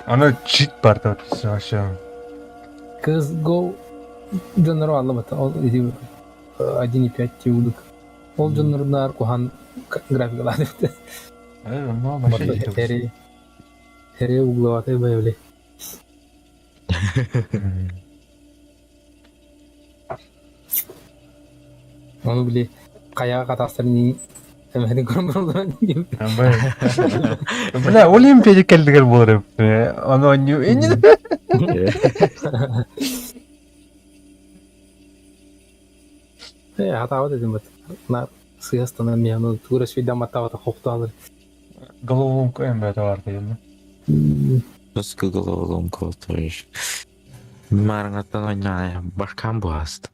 Аны чит бар да вообще. CSGO дьоннору аллабата ол иди 1.5 тиудук. Ол дьоннорунаар кухан графикалаах эбит. Ну, вообще. Эре угловатый боевли. Ону били каяга катастырын эмэхин көрөн Бля, Олимпия келдигер болар. Аны не Э, хатаабат этим бат. На сыястанан мияну тура швейдан маттабата хокталыр. Головоломка эм бәті бар деген. Баска головоломка отуриш. Марыңаттан ойнай башкан буаст.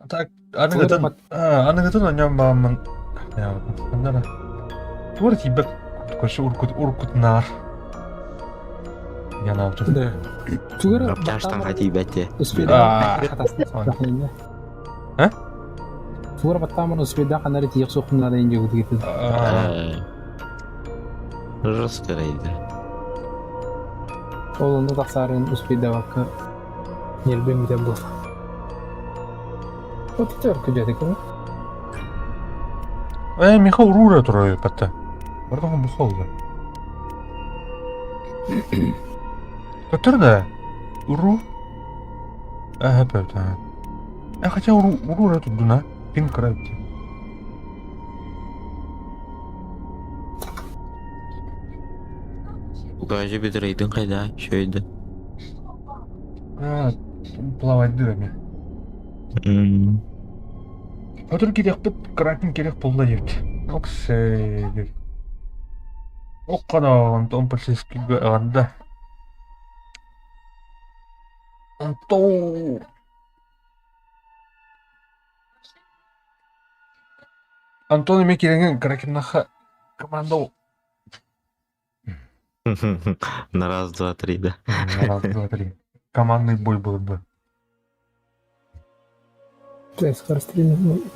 Так, аныгытын, аныгытын ойнам баамын. Андара. Тур тибек көшө уркут уркутнар. Яна алты. Да. Тугара Апташтан хати бәте. А? Туора баттааман успейдаах ханна эрэ тиийиэх суохпун наада диэн дьиэбитигэр. Жестко рейді. Ол онно тахсаарын успейдаабакка ньиэрбэм бүтэн буолла. Вот это күдьэтик Э, Миха урура турар патта. Бардаган бухалды. Көтөр да. Уру. Э, хөп Э, хотя уру урура турдуна. Пин крайти. Угажы бедерейдин кайда, шөйді. А, плавать дырами. Өтөр кириэхпит карантин кириэх буолла диэбит. Оксэ Оккана Антон полицейскийга эҕэрдэ. Антон Антон эмиэ кирэҥин Кракеннаха команда На раз, два, три, да. На раз, два, три. Командный бой был бы.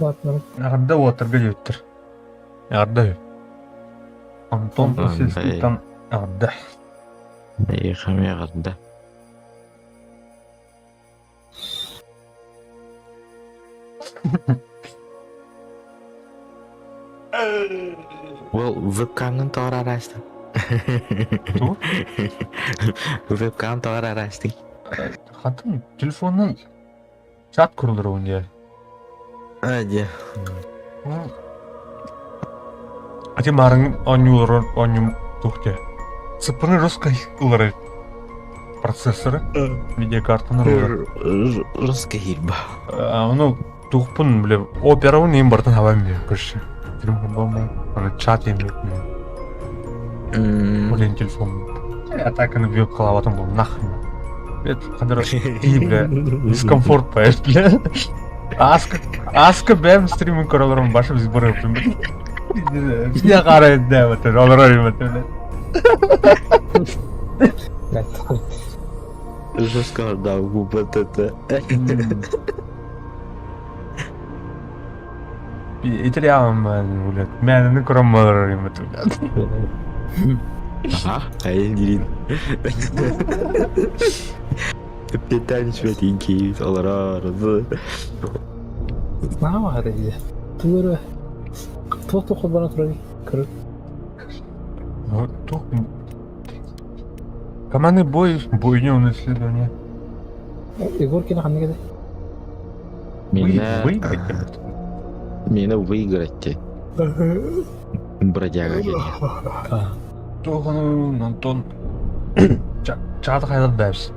Ладно. Эҕэрдэ уолаттарга диэбиттэр. Эҕэрдэ. Антон Посельскийтан эҕэрдэ. Эйиэхэ эмиэ эҕэрдэ. Well, вебкамнан тоҕо араастың? Тугу? Вебкам тоҕо араастың? Хантан телефонунан чат курулар дии. А, дьэ. Ати маарыҥ оонньуулар оонньуум туох диэ. Сыппыны жестко ылар процессоры, видеокартаны ылар. Жестко хирба. Ну, туохпун, бля, операбын иин барытын хабан бия, короче. Телефон аны чат им Блин, телефон. Атаканы бьет халаватым был, нахрен. Это, и, бля, дискомфорт, поешь, бля. Аска, аска бэм стримин көрөлөрүм башым сбор Я қарайын да, вот, олорор бля. Жестко дал губы это. Италиан, блядь, мэнини көрөм блядь. Ага, айын дирин. Питание шветинки, олорор. Наама хата Тугу туох туох холбоно турарый? Көрөр. Туох Командный бой, бойню наследование. Егор кини ханнык этэ? Меня... Выиграть? Меня выиграть. Бродяга кини. Туох Антон чаата хайдар бэпс.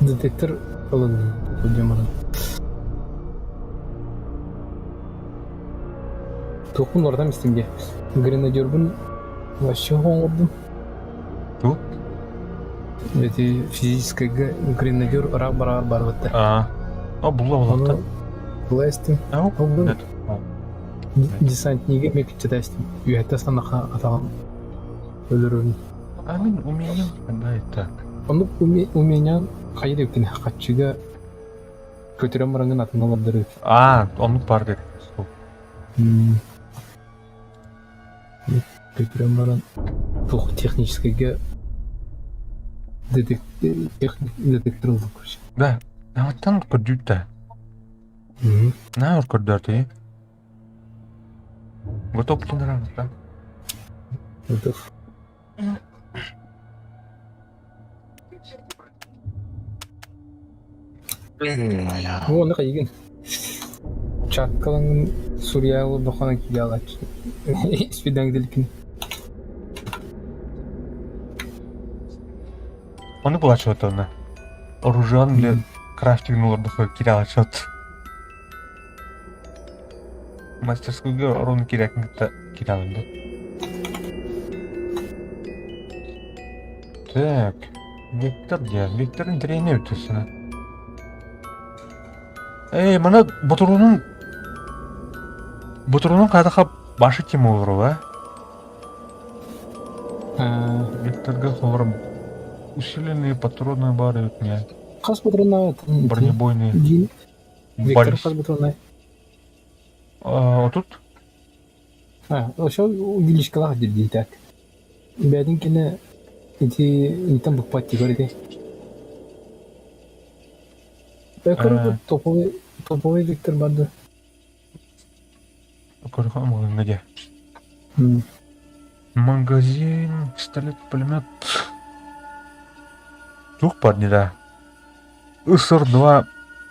Детектор ылын будем Туохпун уларытан истим дии. Гренадербун вообще оҥордум. Туох? Эти физическайга гренадер ыраах бараар барбытта. Аа. О, булла буллахта. Була истим. Аа, Булдум. Десантниги мекчете истим. Үөһэттэ санаха атаҕын өлөрөбүн. А мин умением да это. Оннук умения хайа да хаччыга көтөрөн бараҥын атын олордору. Аа, оннук бар деді. Көтөрөн баран туох техническайга детектор ылдым короче. Да, Наматтан көрдүүттэ. Наа көрдөөртүй. Готов да? Готов. Уонна хайыгын? Чаккалаҥын суруйаалы бохоно киялааччы. Испидэҥ Ону булааччыбыт онно. Оружиан для крафтинг олордохо кириалааччыбыт. Мастерскойга орун кириэкин кытта кириалын да. Так, Виктор диэн. Виктор интэриэһинэй өттүсүнэ. Эй, мана ботуруунун ботуруунун хайдаха башы тема олору, а? Викторга холором усиленные патроны бар эбит не. Хас патроннаах Бронебойные. Виктор хас патроннаах? Отут. А, ошо увеличкалаах дии так. Бэйэтин кэннэ ити интэн букпат тигэр ити. Өкөр топовый топовый Виктор барды. Көрөхө маҕаһыыҥҥа дьэ. Магазин, пистолет, пулемет. Туох парни да? СР-2.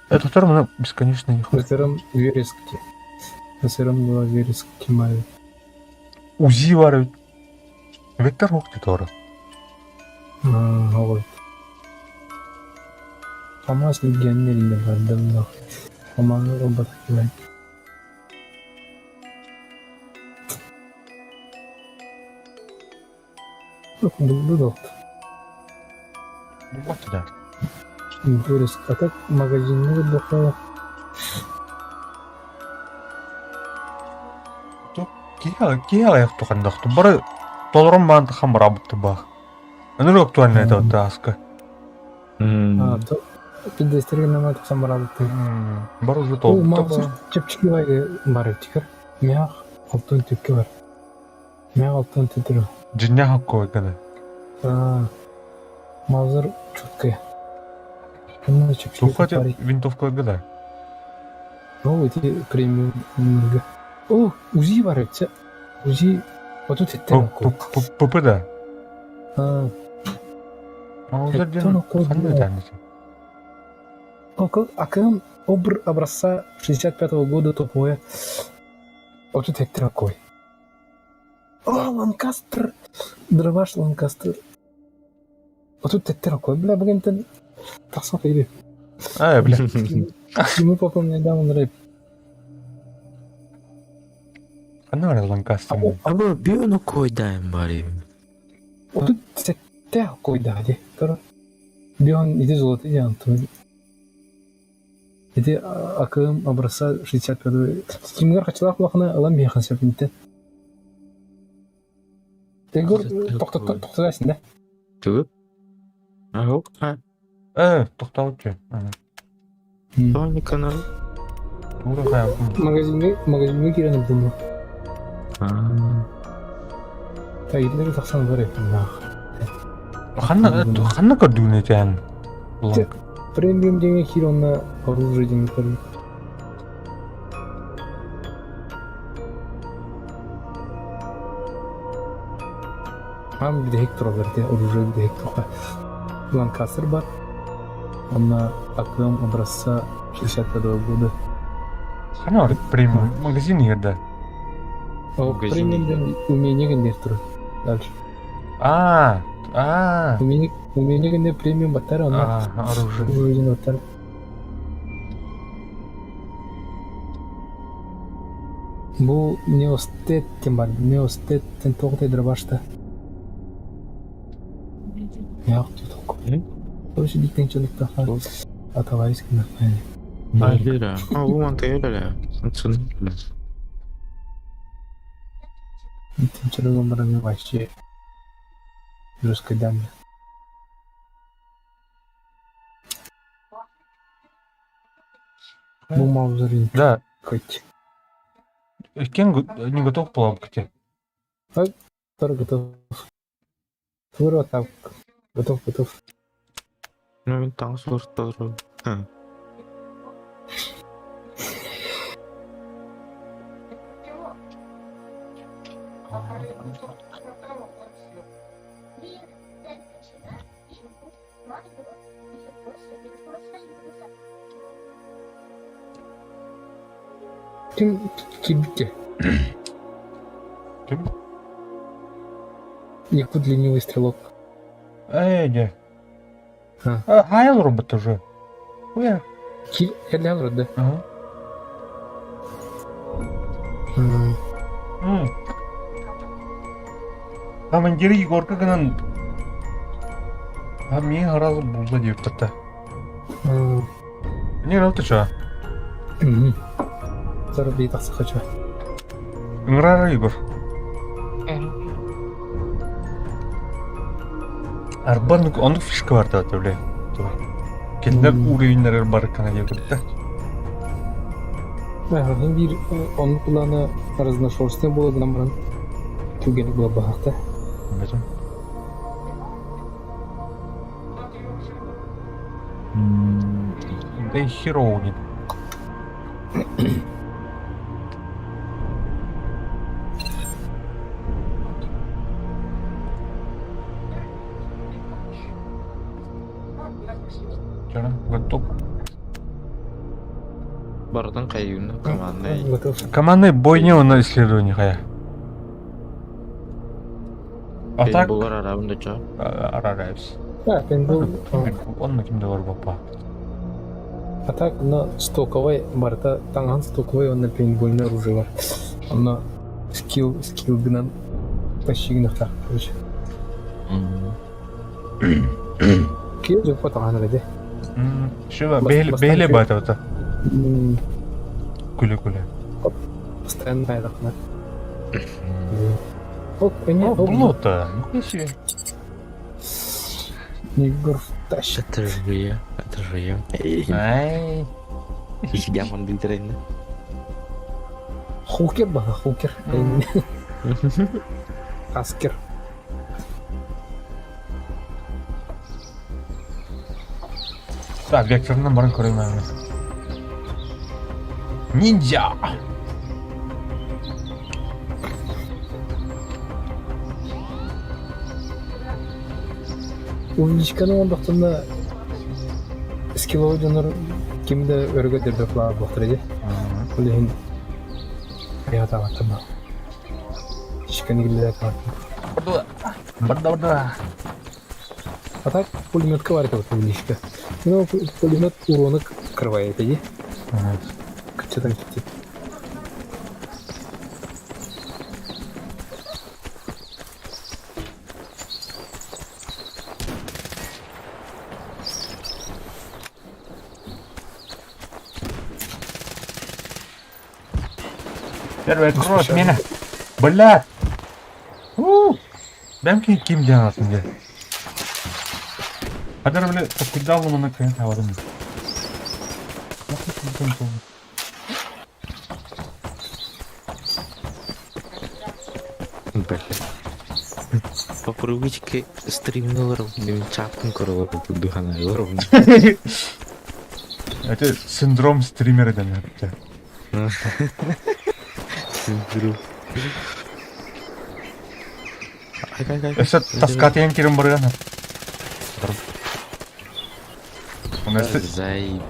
Это второй бесконечный не СРМ вереск СРМ 2 вереск кимай. УЗИ бар Вектор мог титора. Вот. Хамас легионерinde бардым Хаманы робот кимай. Булду Вот да. Вырез. А так магазинный выдохла. Киһи аҕыйах туханнахту бары толорон баан тахам бараабытты баах. Өнөр актуальный это тааска. А, то пиздестерге нама тахсан бараабытты. Бар уже толбута. Чепчики бар тикер. Мях алтын түкке бар. Мях алтын түтүрү. Дьиннээх окко гана. А, Маузер чуткая. Ну, чепчики Туха винтовкаларга да. Ну, эти премиум немного. О, УЗИ бар эти. УЗИ. Вот тут это. ПП да. А. Маузер диэн ханна этээҥҥит? АКМ обр образца 65-го года топовая. Вот тут это такой. О, Ланкастер! Дробаш Ланкастер. Вот тут это такой, бля, бүгінтен тахсан фейри. А, бля. Мы потом недавно рэп. Ханна бар Ланкастер? Абы биону койдаем бари. Вот тут сетте койда, ди. Тора. Бион иди золото диан. Ити АКМ образца 65 Кимгар хачылаах улахана ылан биһиэхэ сөп Егор тоқтатасың да? Тугу? Ага. Э, тоқталып Тони канал. Магазинге магазинге кирен булду. Тагидлери тахсан бар Ханна ханна көрдүгүн этэн? Премиум деген хир онна оружие деген көрдүм. Ам биде туралар те оружие биде тоха. Ланкастер бар. Онна АКМ образца 65 года. Ханна бар премиум магазин егерде. О, премиум умение гендер тур. Дальше. А, а. Умение умение гендер премиум баттар онна. Оружие. Оружие баттар. Бу Неостет тем бар. Неостет тен тоғытай дробашта. Яқ tutulку. Короче, диктен чылыкта аталайыз кына. Балера. А, бу мантыгы Сын. Диктен чылыгын барами вообще. Русской даме. Бу маузерин. Да. Хоть. Кен не готов к Так, который готов. Тура так. Готов, готов. Ну, мен таң сорттар. Ким кибите? Ким? Якут ленивый стрелок. Эй, не. А, хайл робот уже. Уя. Кил, да? Ага. Командир Егорка гынан А мне разу булда дип тата. Не ралты ча. Зараби тахса хочу. Ңрара Егор. Арбан онды фишка бар да бля. Кинилэр уровеннарыгар барыккана диэбиттэр. Мин биир оннук плана разношерстный буола гынан баран түгэни була баһахта. Да и херово нет. Готов. Барытын хайыыны командный. Командный бойня на исследование хая. А так... Булар арабын да ча. Арарайбыз. Да, пейнтбол. Он кимде бар бапа. А так, на стоковой барыта таҥаһын стоковой уонна пейнтбольнай оружие бар. Онно скилл скилл гынан почти гынахтаах короче. Киһи дьоппо таҥаһын эрэ Шева бэйэлэ баатабыта. Күлэ-күлэ. Постоянно айдахна. Оп, не, Блота, нихуя себе. Егор тащит. Это же я, это же я. Ай. Яман билдирейин. Хукер баха, хукер. Аскер. Так, векторынан баран көрөйм Ниндзя! Умничканы оҥордохторуна скилловой дьоннор ким да өргө дөрбөк буолуохтара дии. Ол иһин айаатаабаттар Ичканы киллэрэ Барда барда. А так пулеметка бар это умничка. Ну, пулемет урона крывает, иди. Что там тип? Первая кровь меня. Бля! Бәм ким диэн дьэ. Хадыр бile токуйдаалымына кыйын табадым. Бля. По привычке стримнулар, чаттын көрөр дыхана Это синдром стримера дэнэр. Синдром. Өссө таскатыйан кирин барыган. Заеба.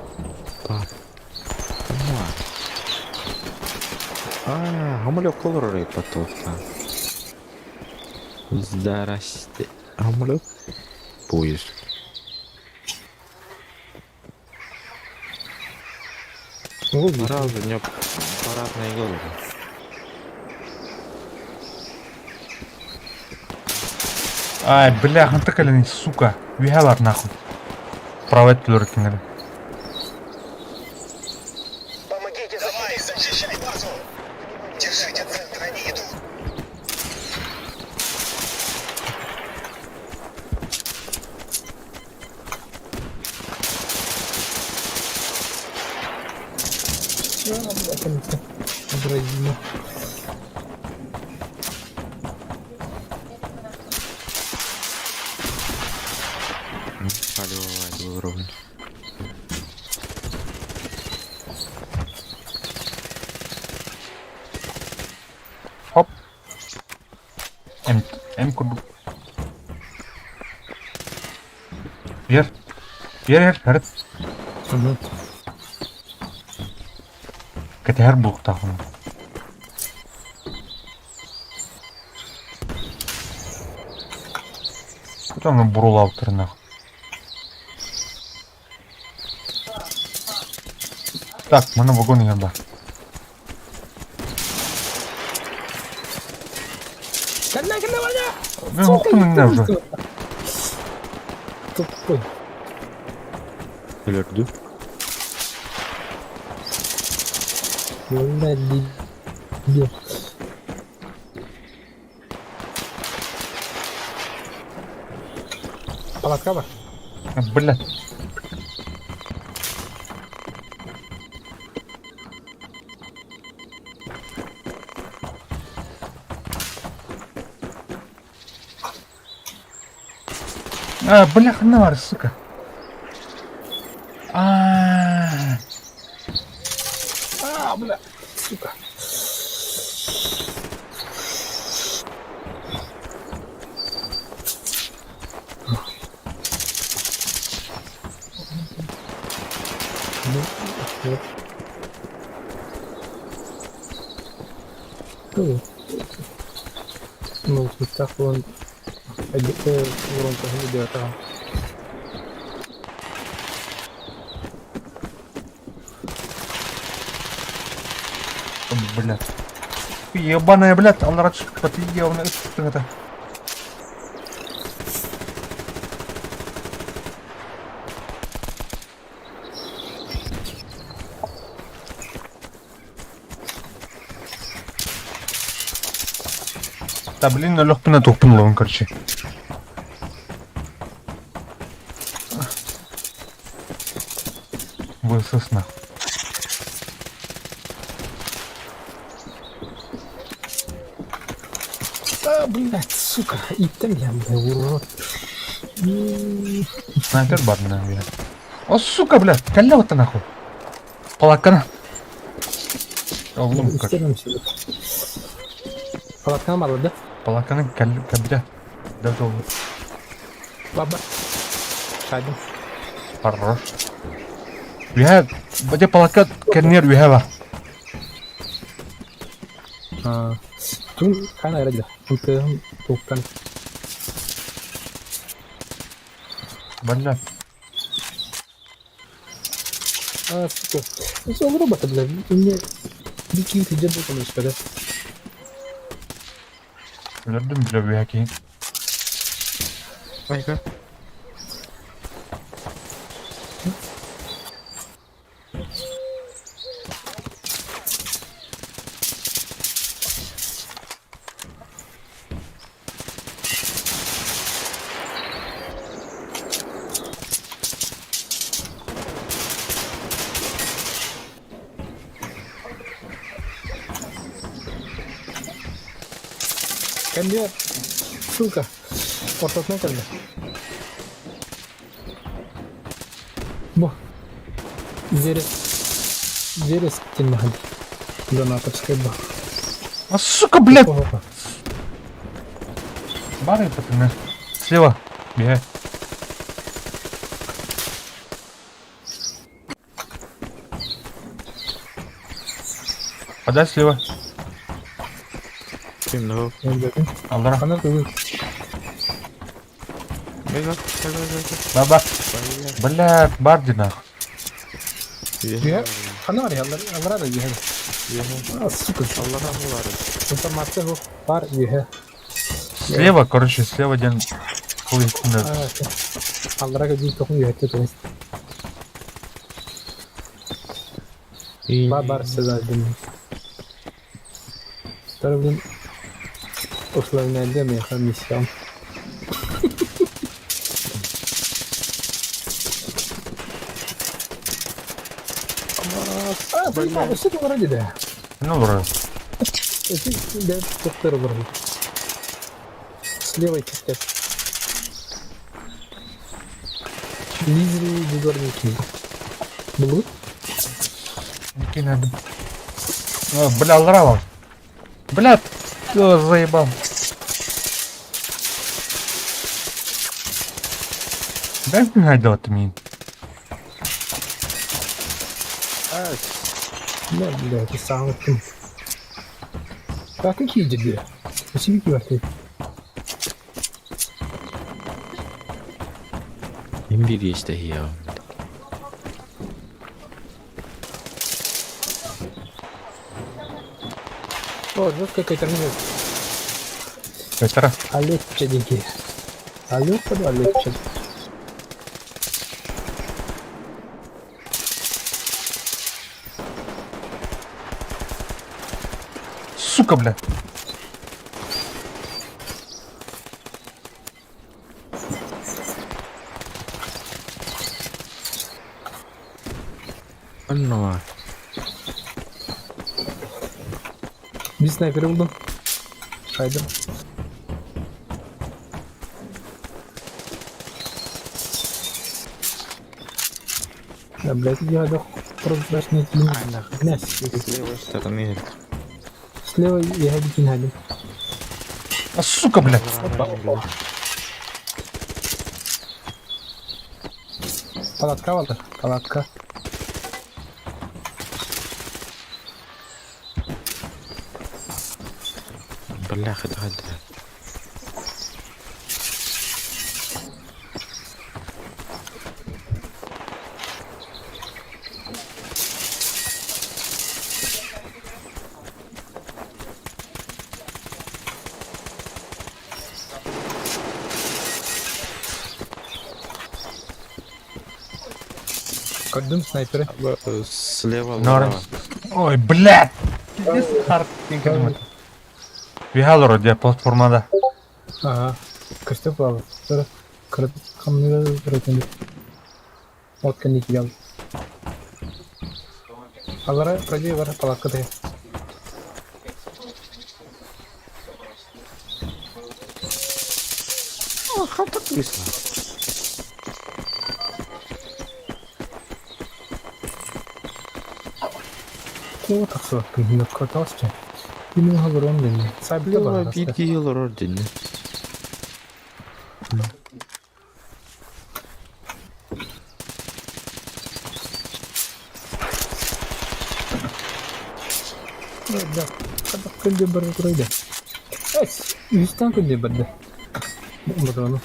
А, хамалек колоры потока. Здрасте. Хамалек поезд. Сразу не парадная голова. Ай, бля, хантыкалин, сука. Виһалар нахуй. Правый түлөр кинери. Помогите Давай, защищай базу! Держите центр, они идут! Абразина. Ровно. Хоп. М, М курдук. Ер. Ер, ер, ер. Кэтэһэр буолуохтаахпын. Кутаҥҥа буруолаабыттарынах. Так, маны вагон иһэр баар. Кэннэ, кэннэ, Ваня! Мен оқтум инне уже. Тупой. Өлөрдү. Бля, дебил. Палатка бар. Бля. А, бля, ханна сука. А, А, бля, сука. Ну, Ну, он Блядь. Ебаная, блядь, аллара түспүт, ебаная это. Да блин, өлөхпүнэ тухпун олорун короче. ВСС нахуй. А, блядь, сука, иттем я, бля, урод. Снайпер бар мына бля. О, сука, блядь, калля нахуй. Палакана. Oğlum kaç. Палатканы бар да? Палаканы кабля. Да долго. Баба. Шайдым. Хорош. We have, бадя палака кернер we have. А, Тун кана радио. Тун туккан. Бля. А, сука. Ну, все, робота, бля. Мне дикий где был там еще, да? Өлөрдүм бля бияки. Айка. Кэллиэр. Сука. Ортотунан кэллэ. Бу. Зерес. Зерес тиннаһын. Донаторскай ба. А сука, блядь! Бары пацаны. Слева. Бегай. Подай слева. Ким Алдара. Ана тугу. Бега, бега, бега. Баба. Бля, барди нахуй. Бега. Ана бар яллар, аллара да бега. А, сука. Аллара бар. Информация бу бар бега. Слева, короче, слева один хуй А, Аллара га бир тохун бега то есть. Бар бар сезадым. Тара блин. Усложняет меха миссия. А, заебал, что ты вроде да? Ну, вроде. Да, доктор вроде. Слева часть. Лизли дворники. Был? Надо. О, бля, аллара Бля, кто заебал? Дай мне делать мин. Да, бля, это самый. А какие тебе? Спасибо, киварты. Имбирь есть я. О, вот какая-то минут. Петра. Олег чадики. Алло, Олег чад. Сука, бля. Анна. Bir sniper'i buldum. Kaydım. Да, блядь, я да прозрачный С левой стороны. Слева я один. А сука, блядь! Палатка валда, палатка. Бляха, да, да. Көрдүм снайперы. Слева Норм. Ой, блядь! Пиздец, хард. Вигалоро, где платформада. Ага. Көстө плават. Кырат хамныга кыратын. От кэнники гал. Алара правее бар палатка да. Кого тахсыбаккын ноккотоосча. Кинин холорон дэнни. Сабита Слева бар. биир киһи олорор дэнни. Да. Күндө бар турайды. Эс, үстан күндө барды. Баданы.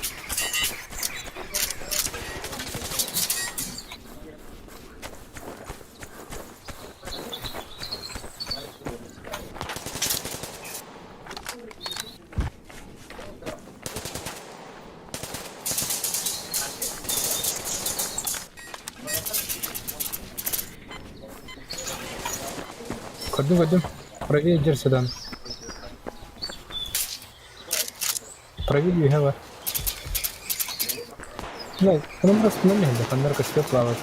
Көрдүм, көрдүм. Правее дер седан. Правее юге бар. Не, он просто на меня, хандар костер плавает.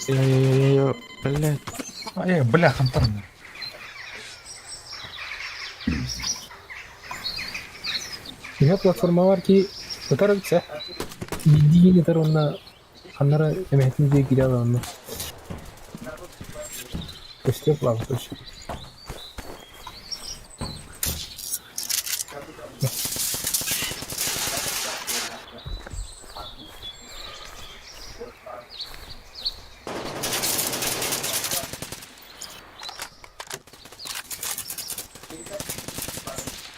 Я, блядь. Ай, бля, хантан. Юге платформа бар ки, ытар битсе. Бидиги ытар онна ханнара эмехтин дие кире онна. Костер плавает очень.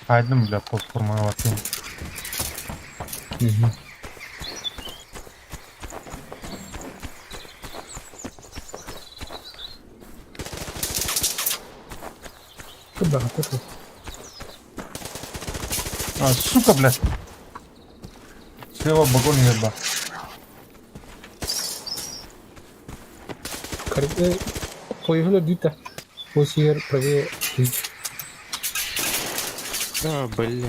Хайдым, бля, платформа вообще. Угу. Куда ты? А, сука, блядь. Слева багон еба. Поехали дита. Осиер правее. Да, блядь.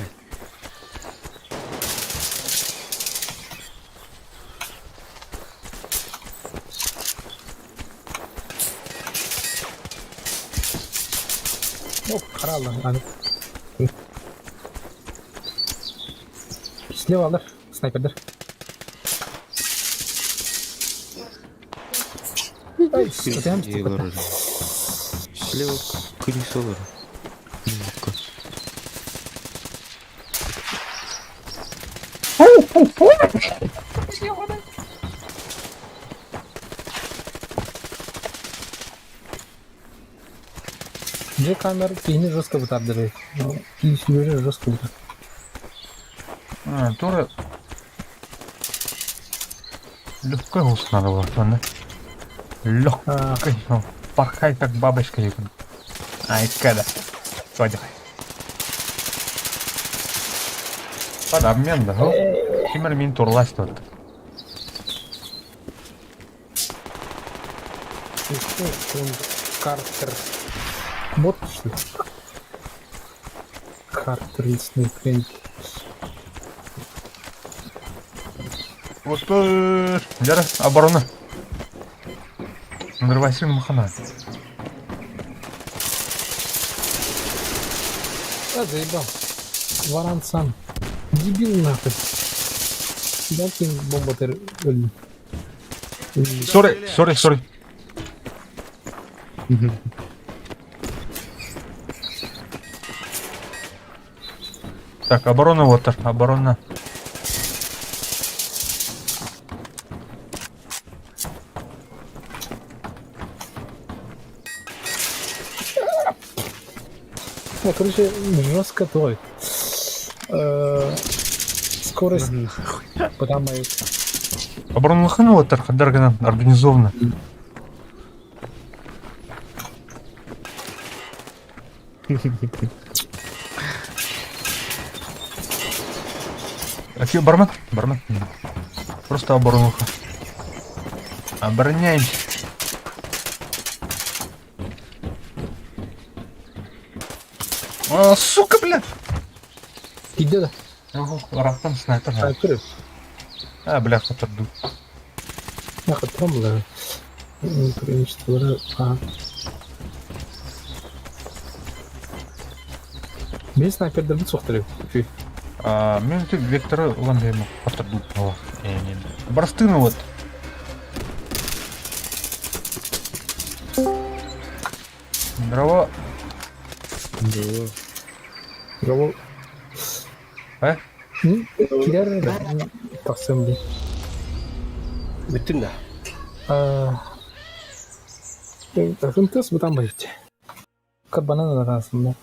О, харалла. Слева алар, снайпердер. Ай, сытыам Олорор. Слева крыса олорор. Ну-ка. Где камера? Кихини жестко бытардыры. Кихини жестко бытар. А, тоже легкой гус надо было, да? Легкой. Ну, порхай как бабочка. Ай, когда. Что делай? Под обмен, да? Кимер мин турлась тут. Картер. Бот, что ли? Картер лесной френд. Вот Дьара, оборона. Надрывайся махана. А, заебал. Варан сам. Дебил нахуй. Дал ты бомба ты өлдүм. Sorry, sorry, sorry. Так, оборона вот, оборона. Ну, короче, жестко твой. Скорость. Куда мои? Оборона лоханула, Даргана, организованно. Окей, бармен? Бармен? Просто оборонуха. Обороняемся. А, сука, бля! Иди да. Ого, Рафтан снайпер. Снайпер. А, бля, хотарду. Я хотарду, бля. Мин снайпердэрбин суохтарый. А, мен ты векторы ылан биэрим хотарду. Барстыны вот. Здорово. Здорово. Здорово. А? Кирэр тахсым дии. Бүттүн да? Тахсым тыс бутан байыт. Карбанан арасында.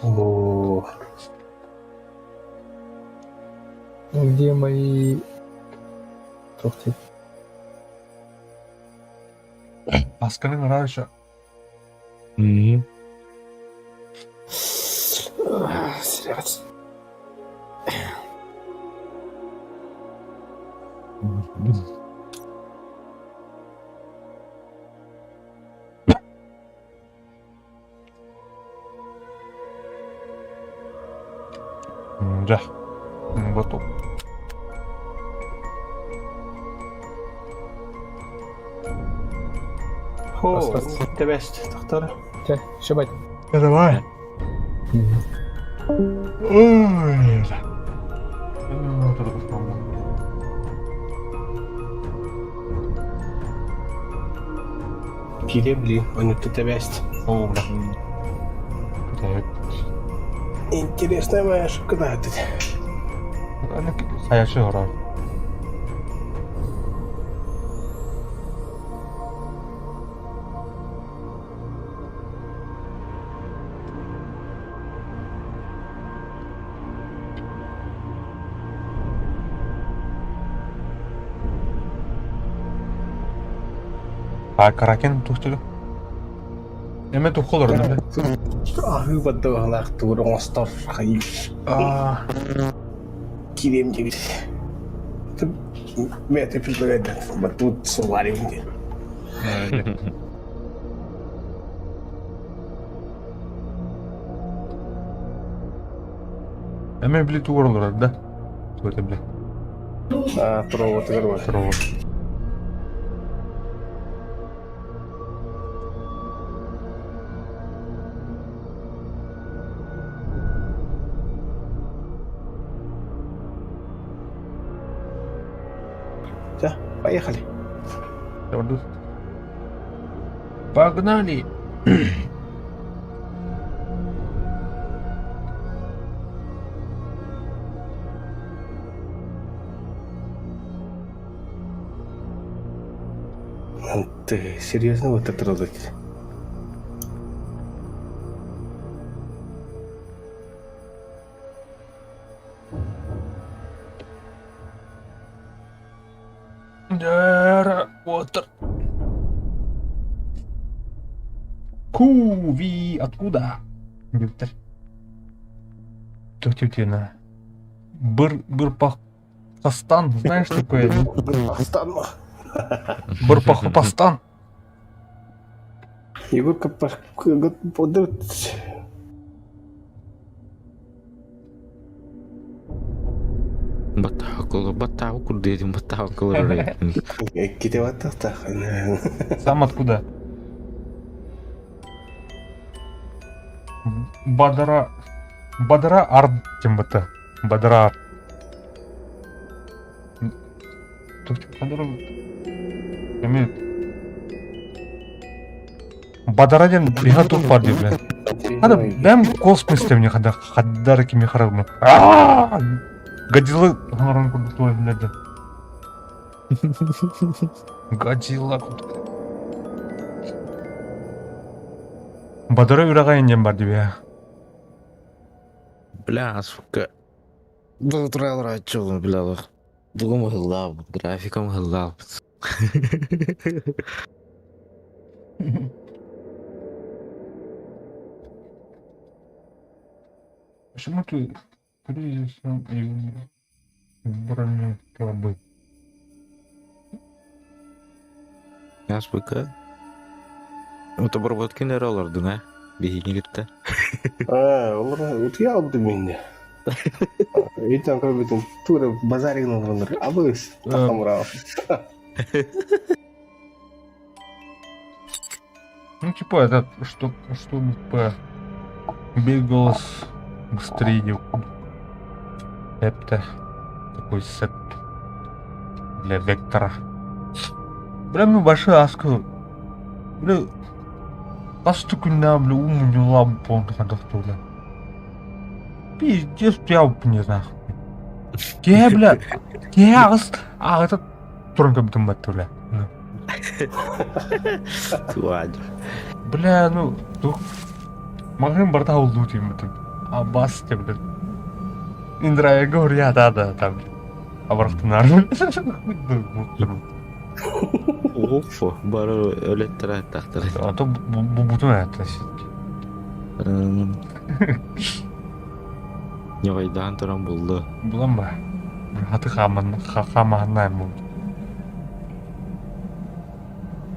О. Где мои... Тоқти. Паскаль нравится. Мгм. Сериал. Да. Готов. Хо, тэбэст, тохтор. Чэ, шыбай. Давай. Ой, да. Ну, вот это по-моему. Кире бли, онютта тэбэст. О, бля. Так. Интересная моя ошибка да, это. Сайачы орар. А Каракен тухтелю? Эме тухолор, да? Аһыы баддыҕалаах тугур оҥостор хайыр. Кириэм диэбит. Бэйэтэ предлагает, тут сварим диэн. Эме били тугур да? Тугур били. А, туругутугар бар. Туругут. Все, поехали. Погнали! Ты серьезно вот это работать? Water. Куви, откуда? Виктор. Тетя Быр, Бырпахостан, знаешь такое? Бырпахостан. Бырпахопостан. Егорка Батаха коло. Баттаабы курдук баттаабы кылырыр. Икките баттахтаах. Сам откуда? Бадара... Бадара Арт тем бата. Бадара Арт. Бадара... Эми... Бадара диэн биһа тух бар дии бля. Хада бэм космос темне хада хаддара кими харагмы. Годзилла хаҥаран курдук туой билэрдэ. Годзилла Бадара үрэҕэ диэн бар дии бля. Бля, сука. Бу бля, Дугум ыһыллаабыт, графикам ыһыллаабыт. Почему ты кризисом и бронетрубы? СБК. Отобработкин эрэ олордуҥ ээ, биһигини кытта. Аа, олор утуйа албытым инде. Итан көрбүтүм тура базаригын олороннор абыс тахамураа. Ну, типа, это, что, чтобы бегалось быстрее. Это такой сет для вектора. Бля, ну большой аску. Бля, хас күннээн бля ум буолан бля. Пиздец, я не знаю. Киһи бля, киһи аҕыс аҕыта туран көрбүтүм батты бля. Туадь. Бля, ну, тух магазин барыта улуу тиийбитим. Абас деп бля. Индра говорю, я да да там. Абарахтынар. Офо, бары өлөттөрө тахтар. А то бутун это Ньоҕойдоон туран булду. Булан ба. Хаты хааман хаамаһаннаан бул.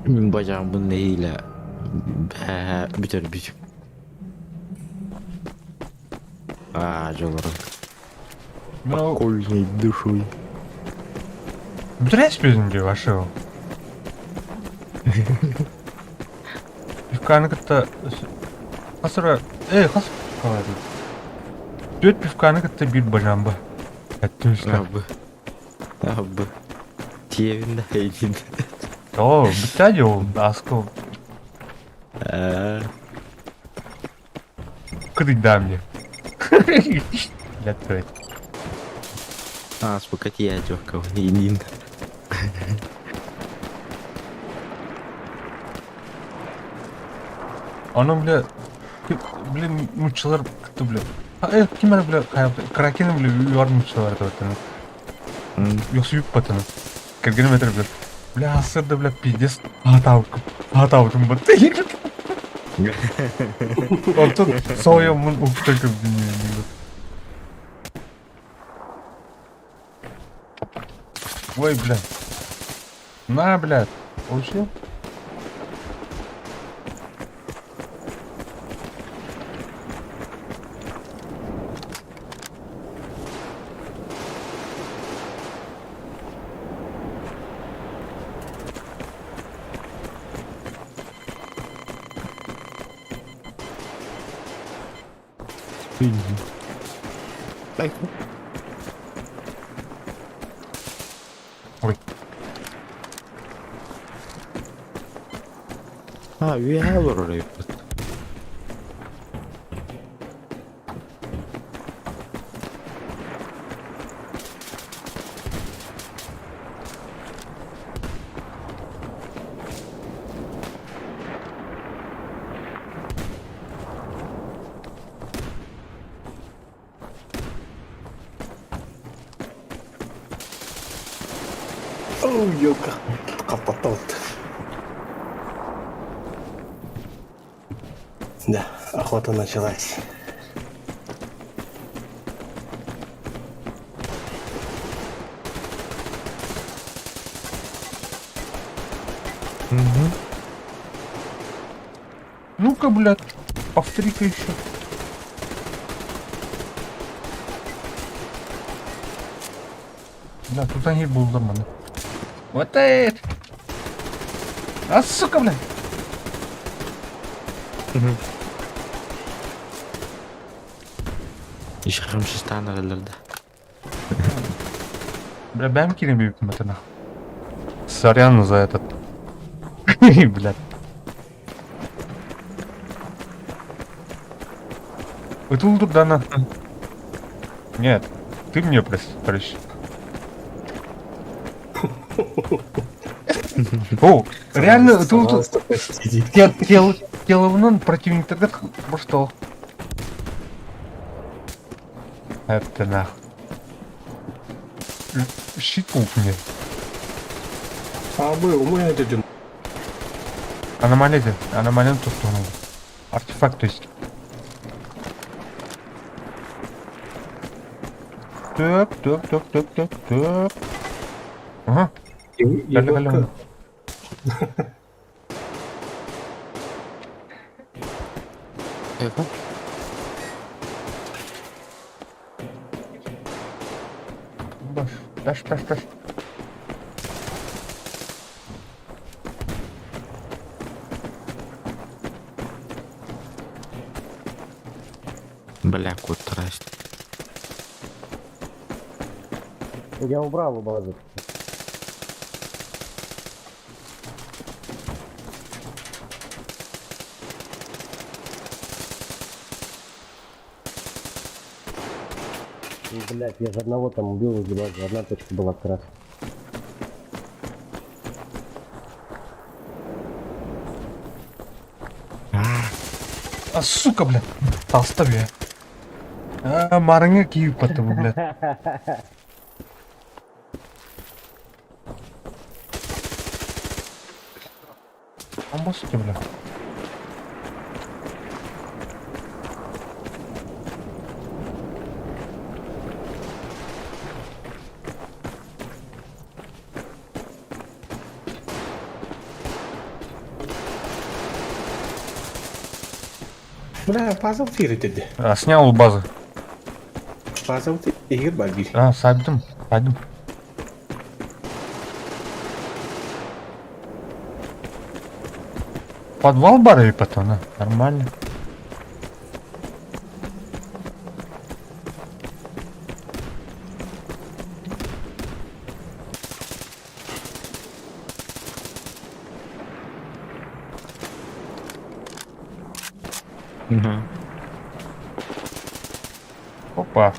Мин бажааммын нэһиилэ бүтэрбит. Аа, дьолорун. Спокойней душой. Бүтэрээс безин дии вашего. Пивканы кытта хас эрэ ээ хас пивка Түөрт пивканы кытта биир бажаамба. Эттим Абы. Абы. Тиэбин да эйдин. Оо, бүтээ дии ол аскыл. Ээ. Кыдыйдаа мне. Ләттірет. Ааспыкка тиийээччи иниин. Ону бля, блин, нууччалар кытта бля. Э, ким эрэ бля, Кракены бля, үөр нууччалар этэ Йосуйуппатаны. Кэргэним этэр бля. Бля, сырда бля, пиздец, аатаабыккын, аатаабытым батта. Онтон соойоммун уктан көрдүм Ой, бля. На, блядь. Получил? Ой. А, үөһээ олорор эбиппит. Оо, елка. Хаппаттабыт. Да, охота началась. Угу. Ну-ка, блядь, повтори-ка еще. Бля, тут они булдum маны. Вот это! А, сука, бля! Ишхамшистан араларда. Бля, бэм кирин бибит это нахуй. Сорян за этот. Блядь. Ытылдыр дана. Нет, ты мне приш. О, реально, тут тел теловнан противниктарга что? Это нахуй. Щит мне. Абы, умая дедим. Аномалия, аномалия тут Артефакт, то есть. Так, так, так, так, так, так. Ага. Кэллэ, кэллэ. Баш, баш, баш, баш. Бля, кот трасть. Я убрал у базы. Блять, я же одного там убил возле базы, одна точка была как раз. А сука, бля. Толстове. А, марыңа киіп батты бұл, блядь. Амбасты, бля. Бля, пазл тире dedi. А, снял у базы. Пазл тире бар бир. А, садым, садым. Подвал бары потом, нормально. Угу. Опа.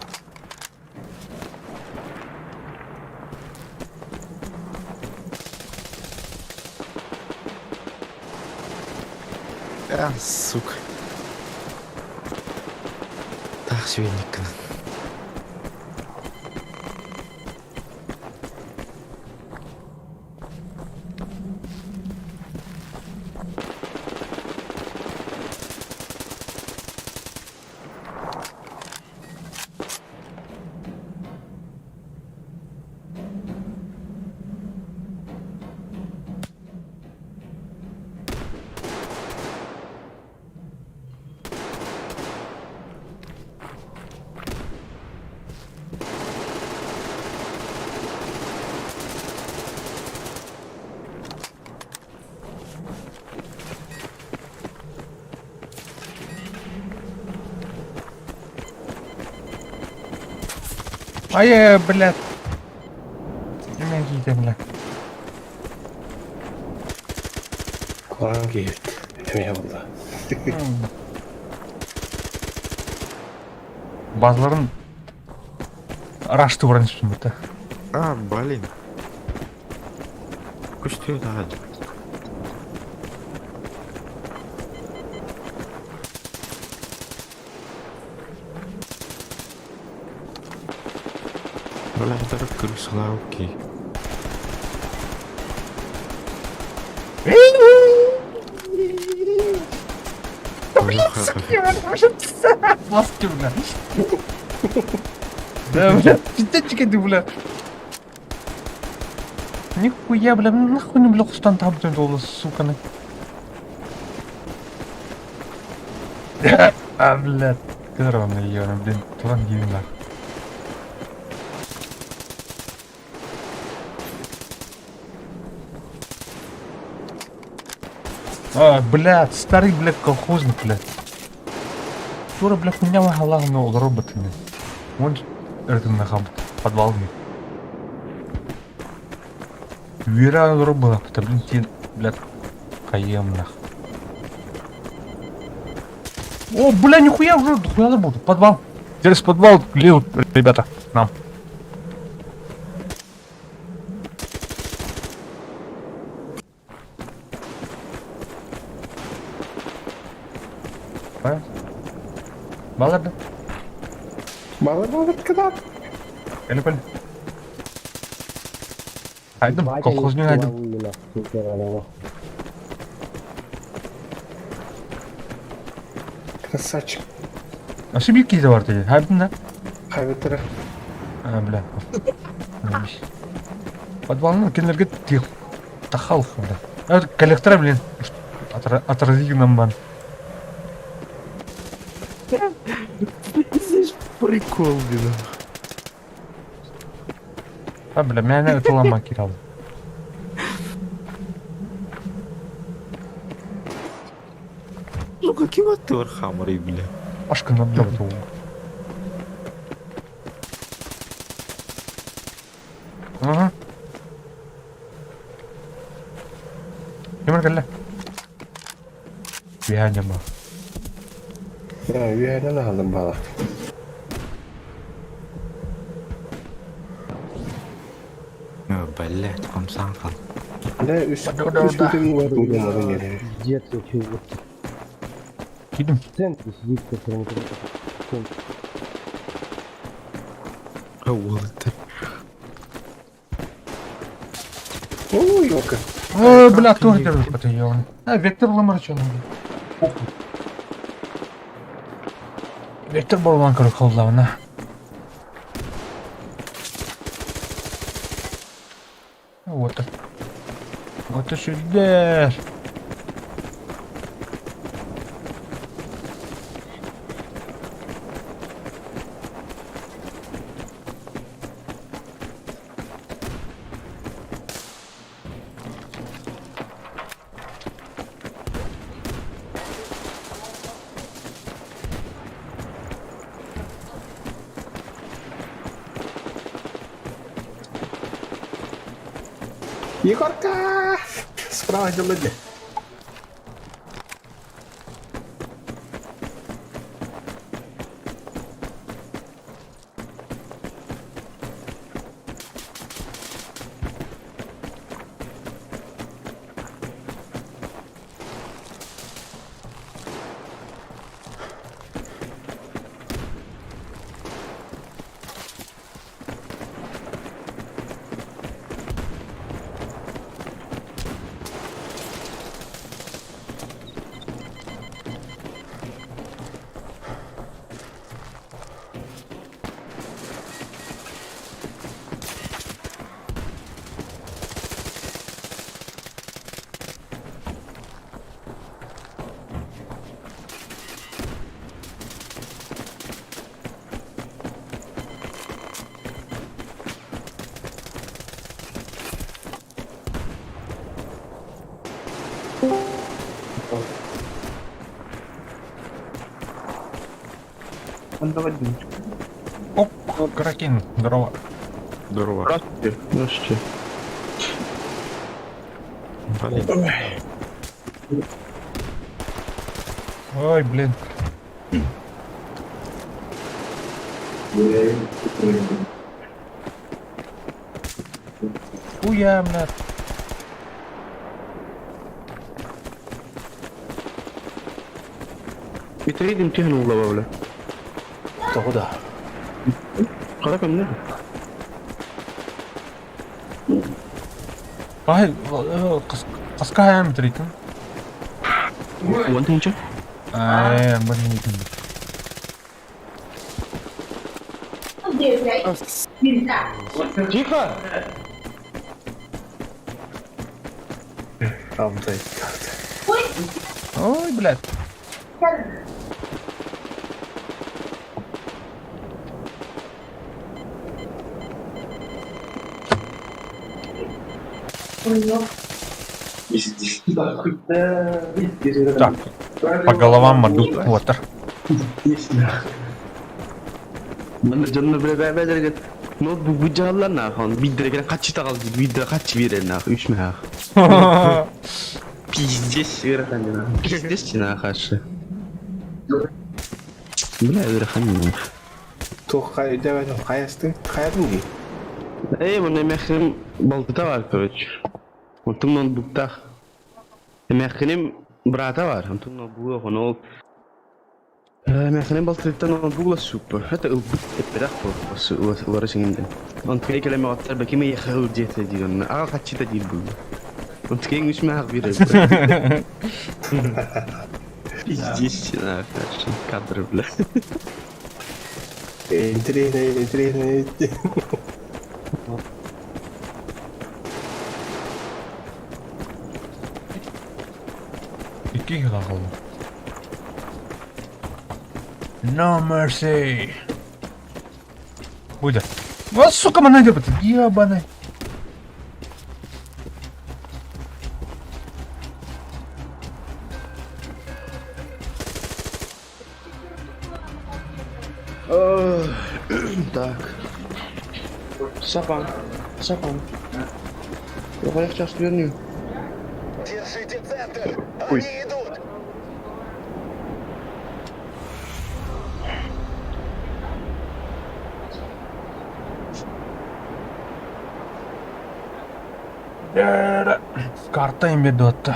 А, сука. Так, свинник. Ай, блядь. Помогите, бля. Кулан киевит. Эме болды. Базларын рашты уран үстін А, блин. Күшті дағы. Бля, это крысла, окей. Маски, бля. Да, бля, пиздец, ты, бля. Нихуя, бля, нахуй не, бля, кустан табдым долы, сука. А, блядь, здорово, её, блин, туран нахуй. А, блядь, старый, блядь, колхозник, блядь. Тура, блядь, хуйня вагалаҕына олоробут ини. Уон ырытыннахабыт подвалга. Үөрэ олорор буоллахпыта, блин, тиэн, блядь, хайыам нах. О, бля, нихуя уже, хуя буду. Подвал. Через подвал лезут, ребята, к нам. Баларды. Балар балар кадат. Кэлэ кэлэ. Хайдым, колхозник хайдым. Красавчик. А себе киһи бар дии. Хайдым да? Хайбыттара. А, бля. Подвалны кинилэргэ тих тахал бля. Коллектора, блин, отрази нам бан. Прикол, блин. А, бля, мээнэ ытылама кирал. Ну какие вот ты Вархаммеры, бля. Ашкына, бля, Ага. Ким кэллэ? Үөһээ дьон баар. Үөһэнэн аһалым баала. Блять, хамсаан хал. Да, үс үс бүтүн бар удумадын yeri. Пиздец, вообще. Кидим. В центре сидит, который вот этот в центре. Уолтер. Ой, ёлка. Ой, бля, кто это это ёбаный? А, Вектор Ламарчон. Вектор буолан көрө холлаҕына. Вот. Вот сүрдэр. Егорка! Справа дьолло Оп, Кракен, здорово. Здорово. Здравствуйте. Здравствуйте. Блин. Ой, блин. Хуя, бля. بتريد امتهن والله ولا تاخدها خلاص منها Бай, қасқа тритин. هو انت هنشا؟ Ээ, блин. Тихо! Ой, блядь. Так, по головам мордут уотар. Манна дьонно бэбэбэлэргэ ноутбук быдьааллар наахон биирдэригэр хаччы таҕал биирдэрэ хаччы биэрэр наах үс мэһээх. Пиздец ыарахан дьэ Пиздец наахашы. Бля ыарахан наах. Туох өйдөөбөтүм хайастың хайатын дии? Эй, муну эмээхсиним балтыта бар, короче. Онтум ноутбуктаах. Эмээхсиним брата бар, онтум ноутбуга ону ол Эмээхсиним балтытыттан ноутбук ылас суппа. Это ылбыт эппэтэх буолла сиҥинден. Онтукай кэлэн мөҕөттөр баким эйиэхэ ыл диэтэ диир онно. Аҕа хаччыта диир буолла. Онтукайың үс мээх биир Пиздец, кадры, бля. Интересно, интересно. Икки хаалла. No mercy. Будет. Вот, сука, мана деп ебаный. Так. Сапан. Сапан. Я сейчас верну. Держите центр! Ой. Они идут! Карта им ведет.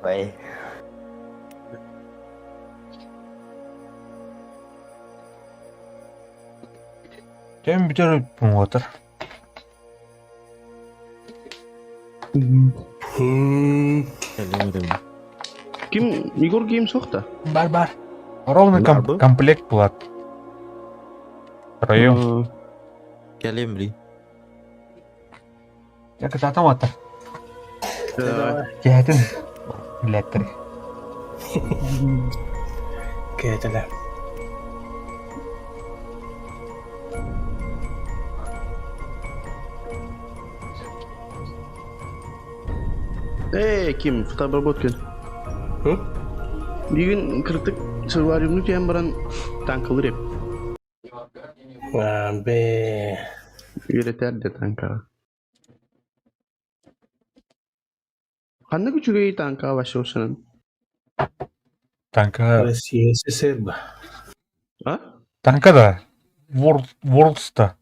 Ой. Кем бүтэр пуҥуотар. Ким Егор Геймс суох Бар бар. Ровно Бар комплект булат. Втроем. Кэлим ли? Я кататам атар. Давай. Кэһэтин. Билэттэр. Кээтэлэ. Эй, Ким, фотообработка. Бүгүн кыртык сырвариумну түһэн баран танкалыр эп. А, бе. Үөрэтэр де танкаҕа. Ханнык үчүгэй танка вообще ушанан? Танка. Россия СССР ба. А? Танка да. World, Worlds'та.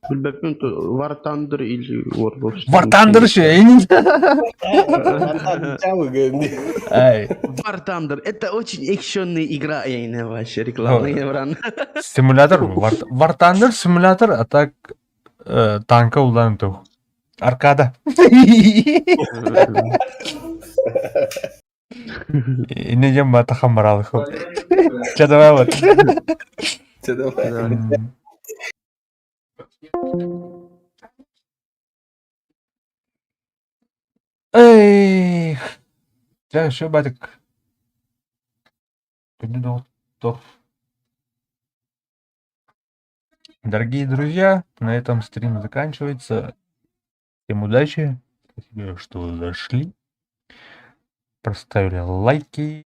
Билбэппин War Thunder или World of War Thunder ше. Ай. War Thunder это очень экшенная игра, я не вообще рекламный бран. Симулятор. War Thunder симулятор, а так танка улан ту. Аркада. Не дем бата хамарал. Че давай вот. Че давай. Эй, Дьэ, еще батик. Дорогие друзья, на этом стрим заканчивается. Всем удачи. Спасибо, что зашли. Проставили лайки.